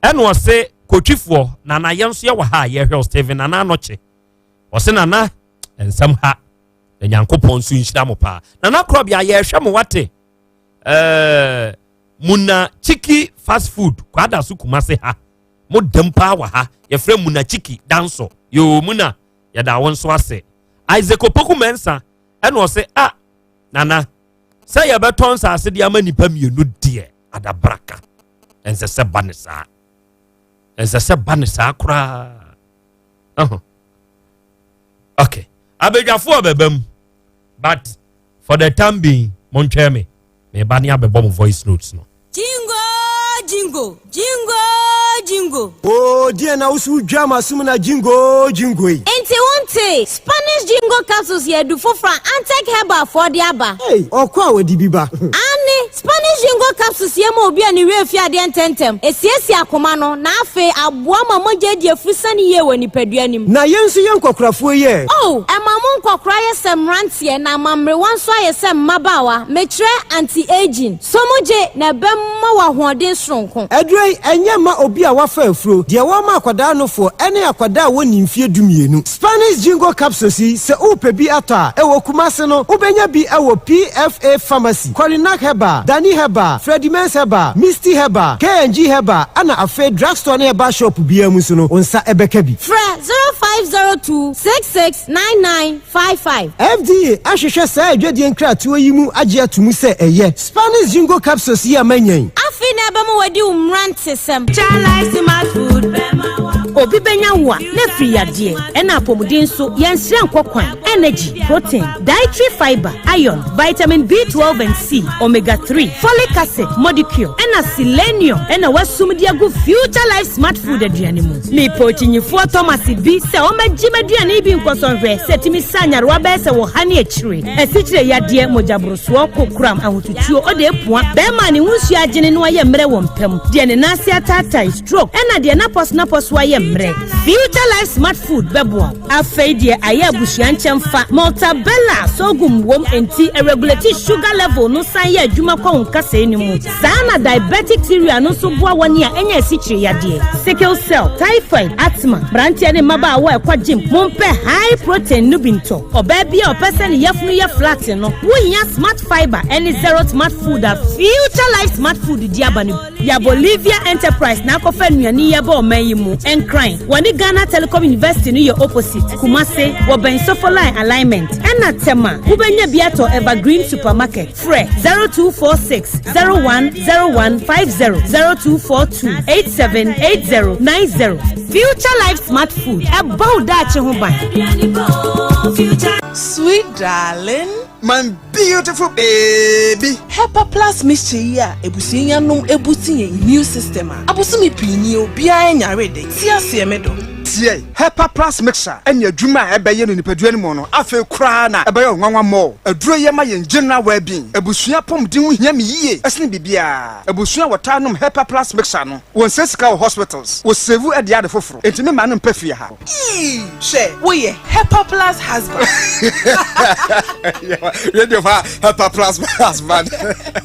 Ɛna ɔse kotwifoɔ nana, yɛn nso yɛwɔ ha a yɛhwɛ Steven Nana Anɔkye. Ɔse nana, nsɛm ha na Nyankopɔn nso nhyira mo paa. Nana korɔbea, yɛhwɛ mo wate. Muna Chiki fast food kwada so Kumase ha, mo dɛm paa wɔ ha. Yɛfrɛ Muna Chiki Danso yoo. Muna, yɛda wo nso ase. Isaac Opoku Mɛnsa ɛna ɔse, a nana, sɛ yɛbɛtɔn nsase de ama nipa mmienu deɛ, adabraka, ɛnsɛ sɛ ba ne saa, ɛnsɛ sɛ ba ne saa koraa. Okay, abadwafoɔ bɛba mu, but for the time being, montwɛn me, meba ne abɛbɔ mo voice notes no. Jingo jingo jingo jingo. Oo, deɛ na woso dwa ma som na jingo jingo yi. Nti wonte Spanish Jingo capsules yɛ adu foforɔ a Antec Herbal foɔ de aba. Hey, ɔkɔ a wɔde bi ba. Ane Spanish Jingo capsules yɛ ma obi a ne werɛ fi adeɛ ntɛmntɛm, esiesie akoma no na afei aboa ma mogya adi afuru sane yie wɔ nipadua nim. Na yɛn nso yɛ nkɔkorafoɔ yi ɛ? Oh, ɛma mo nkɔkora yɛ sɛ mmeranteɛ na amammerewa nso ayɛ sɛ mmabaawa. Mekyerɛ anti-aging. So mo gye na ɛbɛma wɔ ahoɔden soronko. Aduro yi ɛnyɛ ma obi a wafa afuro, deɛ wɔma akwadaa nofoɔ ɛne akwadaa a wɔnni mfeɛ 12. Spanish Jingo capsules yi, sɛ wopɛ bi atɔ a, ɛwɔ Kumase no, wobɛnya bi ɛwɔ PFA Pharmacy, Korinak Herbal, Dani Herbal, Freddie Mens Herbal, Misty Herbal, KNG Herbal, ɛna afei drugstore ne herbal shop biara mu nso no, wo nsa ɛbɛka bi. Frɛ 0502 66 9955. FDA ahwehwɛ saa adwadie nkratoɔ yi mu agye ato mu sɛ ɛyɛ. Spanish Jingo capsules yi a manya yi, Afei na ɛbɛma wadi wo mmerantesɛm. Obi bɛnya wo a na firi yadeɛ ɛna apɔmuden nso yɛnsrɛ nkɔ kwan. Energy, protein, dietary fiber, iron, vitamin B12 and C, omega 3, folic acid, molecule ɛna selenium ɛna wasum de agu Future Life Smart Food aduane mu. Mepɛ okyinyifoɔ Thomas bi sɛ ɔmɛgye m'aduane bi nkɔsɔnhwɛ sɛ tumi sa nyarewa bɛyɛ sɛ wɔ ha ne akyire, asikyire yadeɛ, mogyaborosoɔ, kokoram, ahotutuo, ɔde epua bɛrima a ne ho nsuo agyene no ayɛ mmerɛ wɔ mpam, deɛ ne nan ase ataatae, stroke, ɛna deɛ napɔso ayɛ mmerɛ. Future Life Smart Food bɛboa wo. Afei deɛ ayɛ abusua nkyɛn fa Maltabella sorghum wom nti ɛregulate sugar level no, san yɛ adwuma kɔ wo nkasɛɛ no mu saa. Na diabetic cereal no nso boa wɔn a ɛnyɛ asikyire yadeɛ, sickle cell, typhoid, asthma. Mmeranteɛ ne mmabaawa a ɛkɔ gym, mompɛ high protein no bi ntɔ. Ɔbaa bi a ɔpɛ sɛ ne yafunu yɛ flat no, wohia smart fibre ɛne zero Smart Food a Future Life Smart Food di aba no. Yɛ Bolivia Enterprise na akɔfa nnuane yi aba ɔman yi mu. Nkran, wɔne Ghana Telecom University no yɛ opposite. Kumase, wɔbɛn Sofo Line alignment, ɛna Tɛma, wobɛnya bi atɔ Evergreen Supermarket. Frɛ 0246 010150, 0242 878090. Future Life Smart Food, ɛbɔ wo daakye ho ban. Sweet darling. My beautiful baby. Hepa Plus mixture yi a ebusua yi anom ebuti yɛn immune system a abosomi pii ni obiara nyare de ti aseɛ me dɔ. Tie, Hepa Plus Mixture ne adwuma a ɛbɛyɛ no nipadua no mu no, afei koraa na ɛbɛyɛ wo nwanwa more. Aduro yi ma yɛn general well-being. Abusua apɔmuden ho hia me yie sene biribiara. Abusua a wɔtaa nom Hepa Plus Mixture no, wɔnsɛe sika wɔ hospitals, wɔsave de ade foforo. Enti me mma no mpɛ fie ha. Eii hwɛ woyɛ Hepa Plus husband. Radio fa Hepa Plus husband.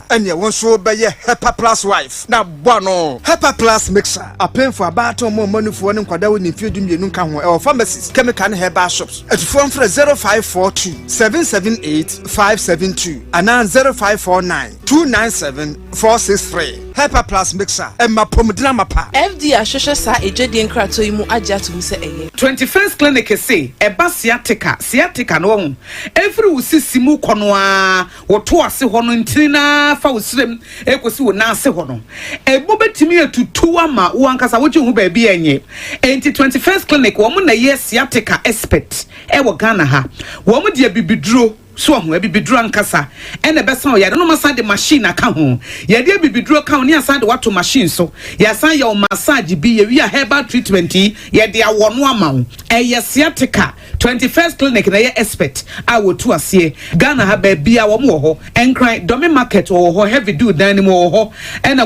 Ɛneɛ wo nso bɛyɛ Hepa Plus wife na bɔ ano. Hepa Plus Mixture. Apemfo, abaatan, ɔmo a ɔma nufoɔ ne nkwadaa a wɔnni mfeɛ 12 nka ho. Ɛwɔ pharmacies, chemical ne herbal shops. Atufoɔ mfrɛ 0542 778 572 anaa 0549 297 463. Hepa Plus Mixture, ɛma apɔmuden amapa. FDA ahwehwɛ saa adwadie nkratoɔ yi mu agye atom sɛ ɛyɛ. 21st Clinic se ɛba sciatica, sciatica no wahu, ɛfiri wo sisi mu kɔ no ara, wo to ase hɔ no ntini no ara fa wo srem ɛkɔsi wo nan ase hɔ no, ɛmu bɛtumi atutu ama wo ankasa wogye wo ho baabi a ɛnyɛ. Enti 21st Clinic wɔn na ɛyɛ sciatica expert ɛwɔ Ghana ha. Wɔn de abibiduro. So wahu? Abibiduro ankasa na ɛbɛsa wo yare na wɔasan de machine aka ho. Yɛde abibiduro ka ho na yɛasan de wo ato machine so. Yɛasan yɛ wo massage bi, yɛwie a herbal treatment yi, yɛde awɔ no ama wo. Ɛyɛ sciatica. 21st Clinic na ɛyɛ expert a wɔtu aseɛ. Ghana ha baabiara wɔn wɔ hɔ. Nkran, Dome Market wɔwɔ hɔ, Heavy Dew dan no mu wɔwɔ hɔ, ɛna.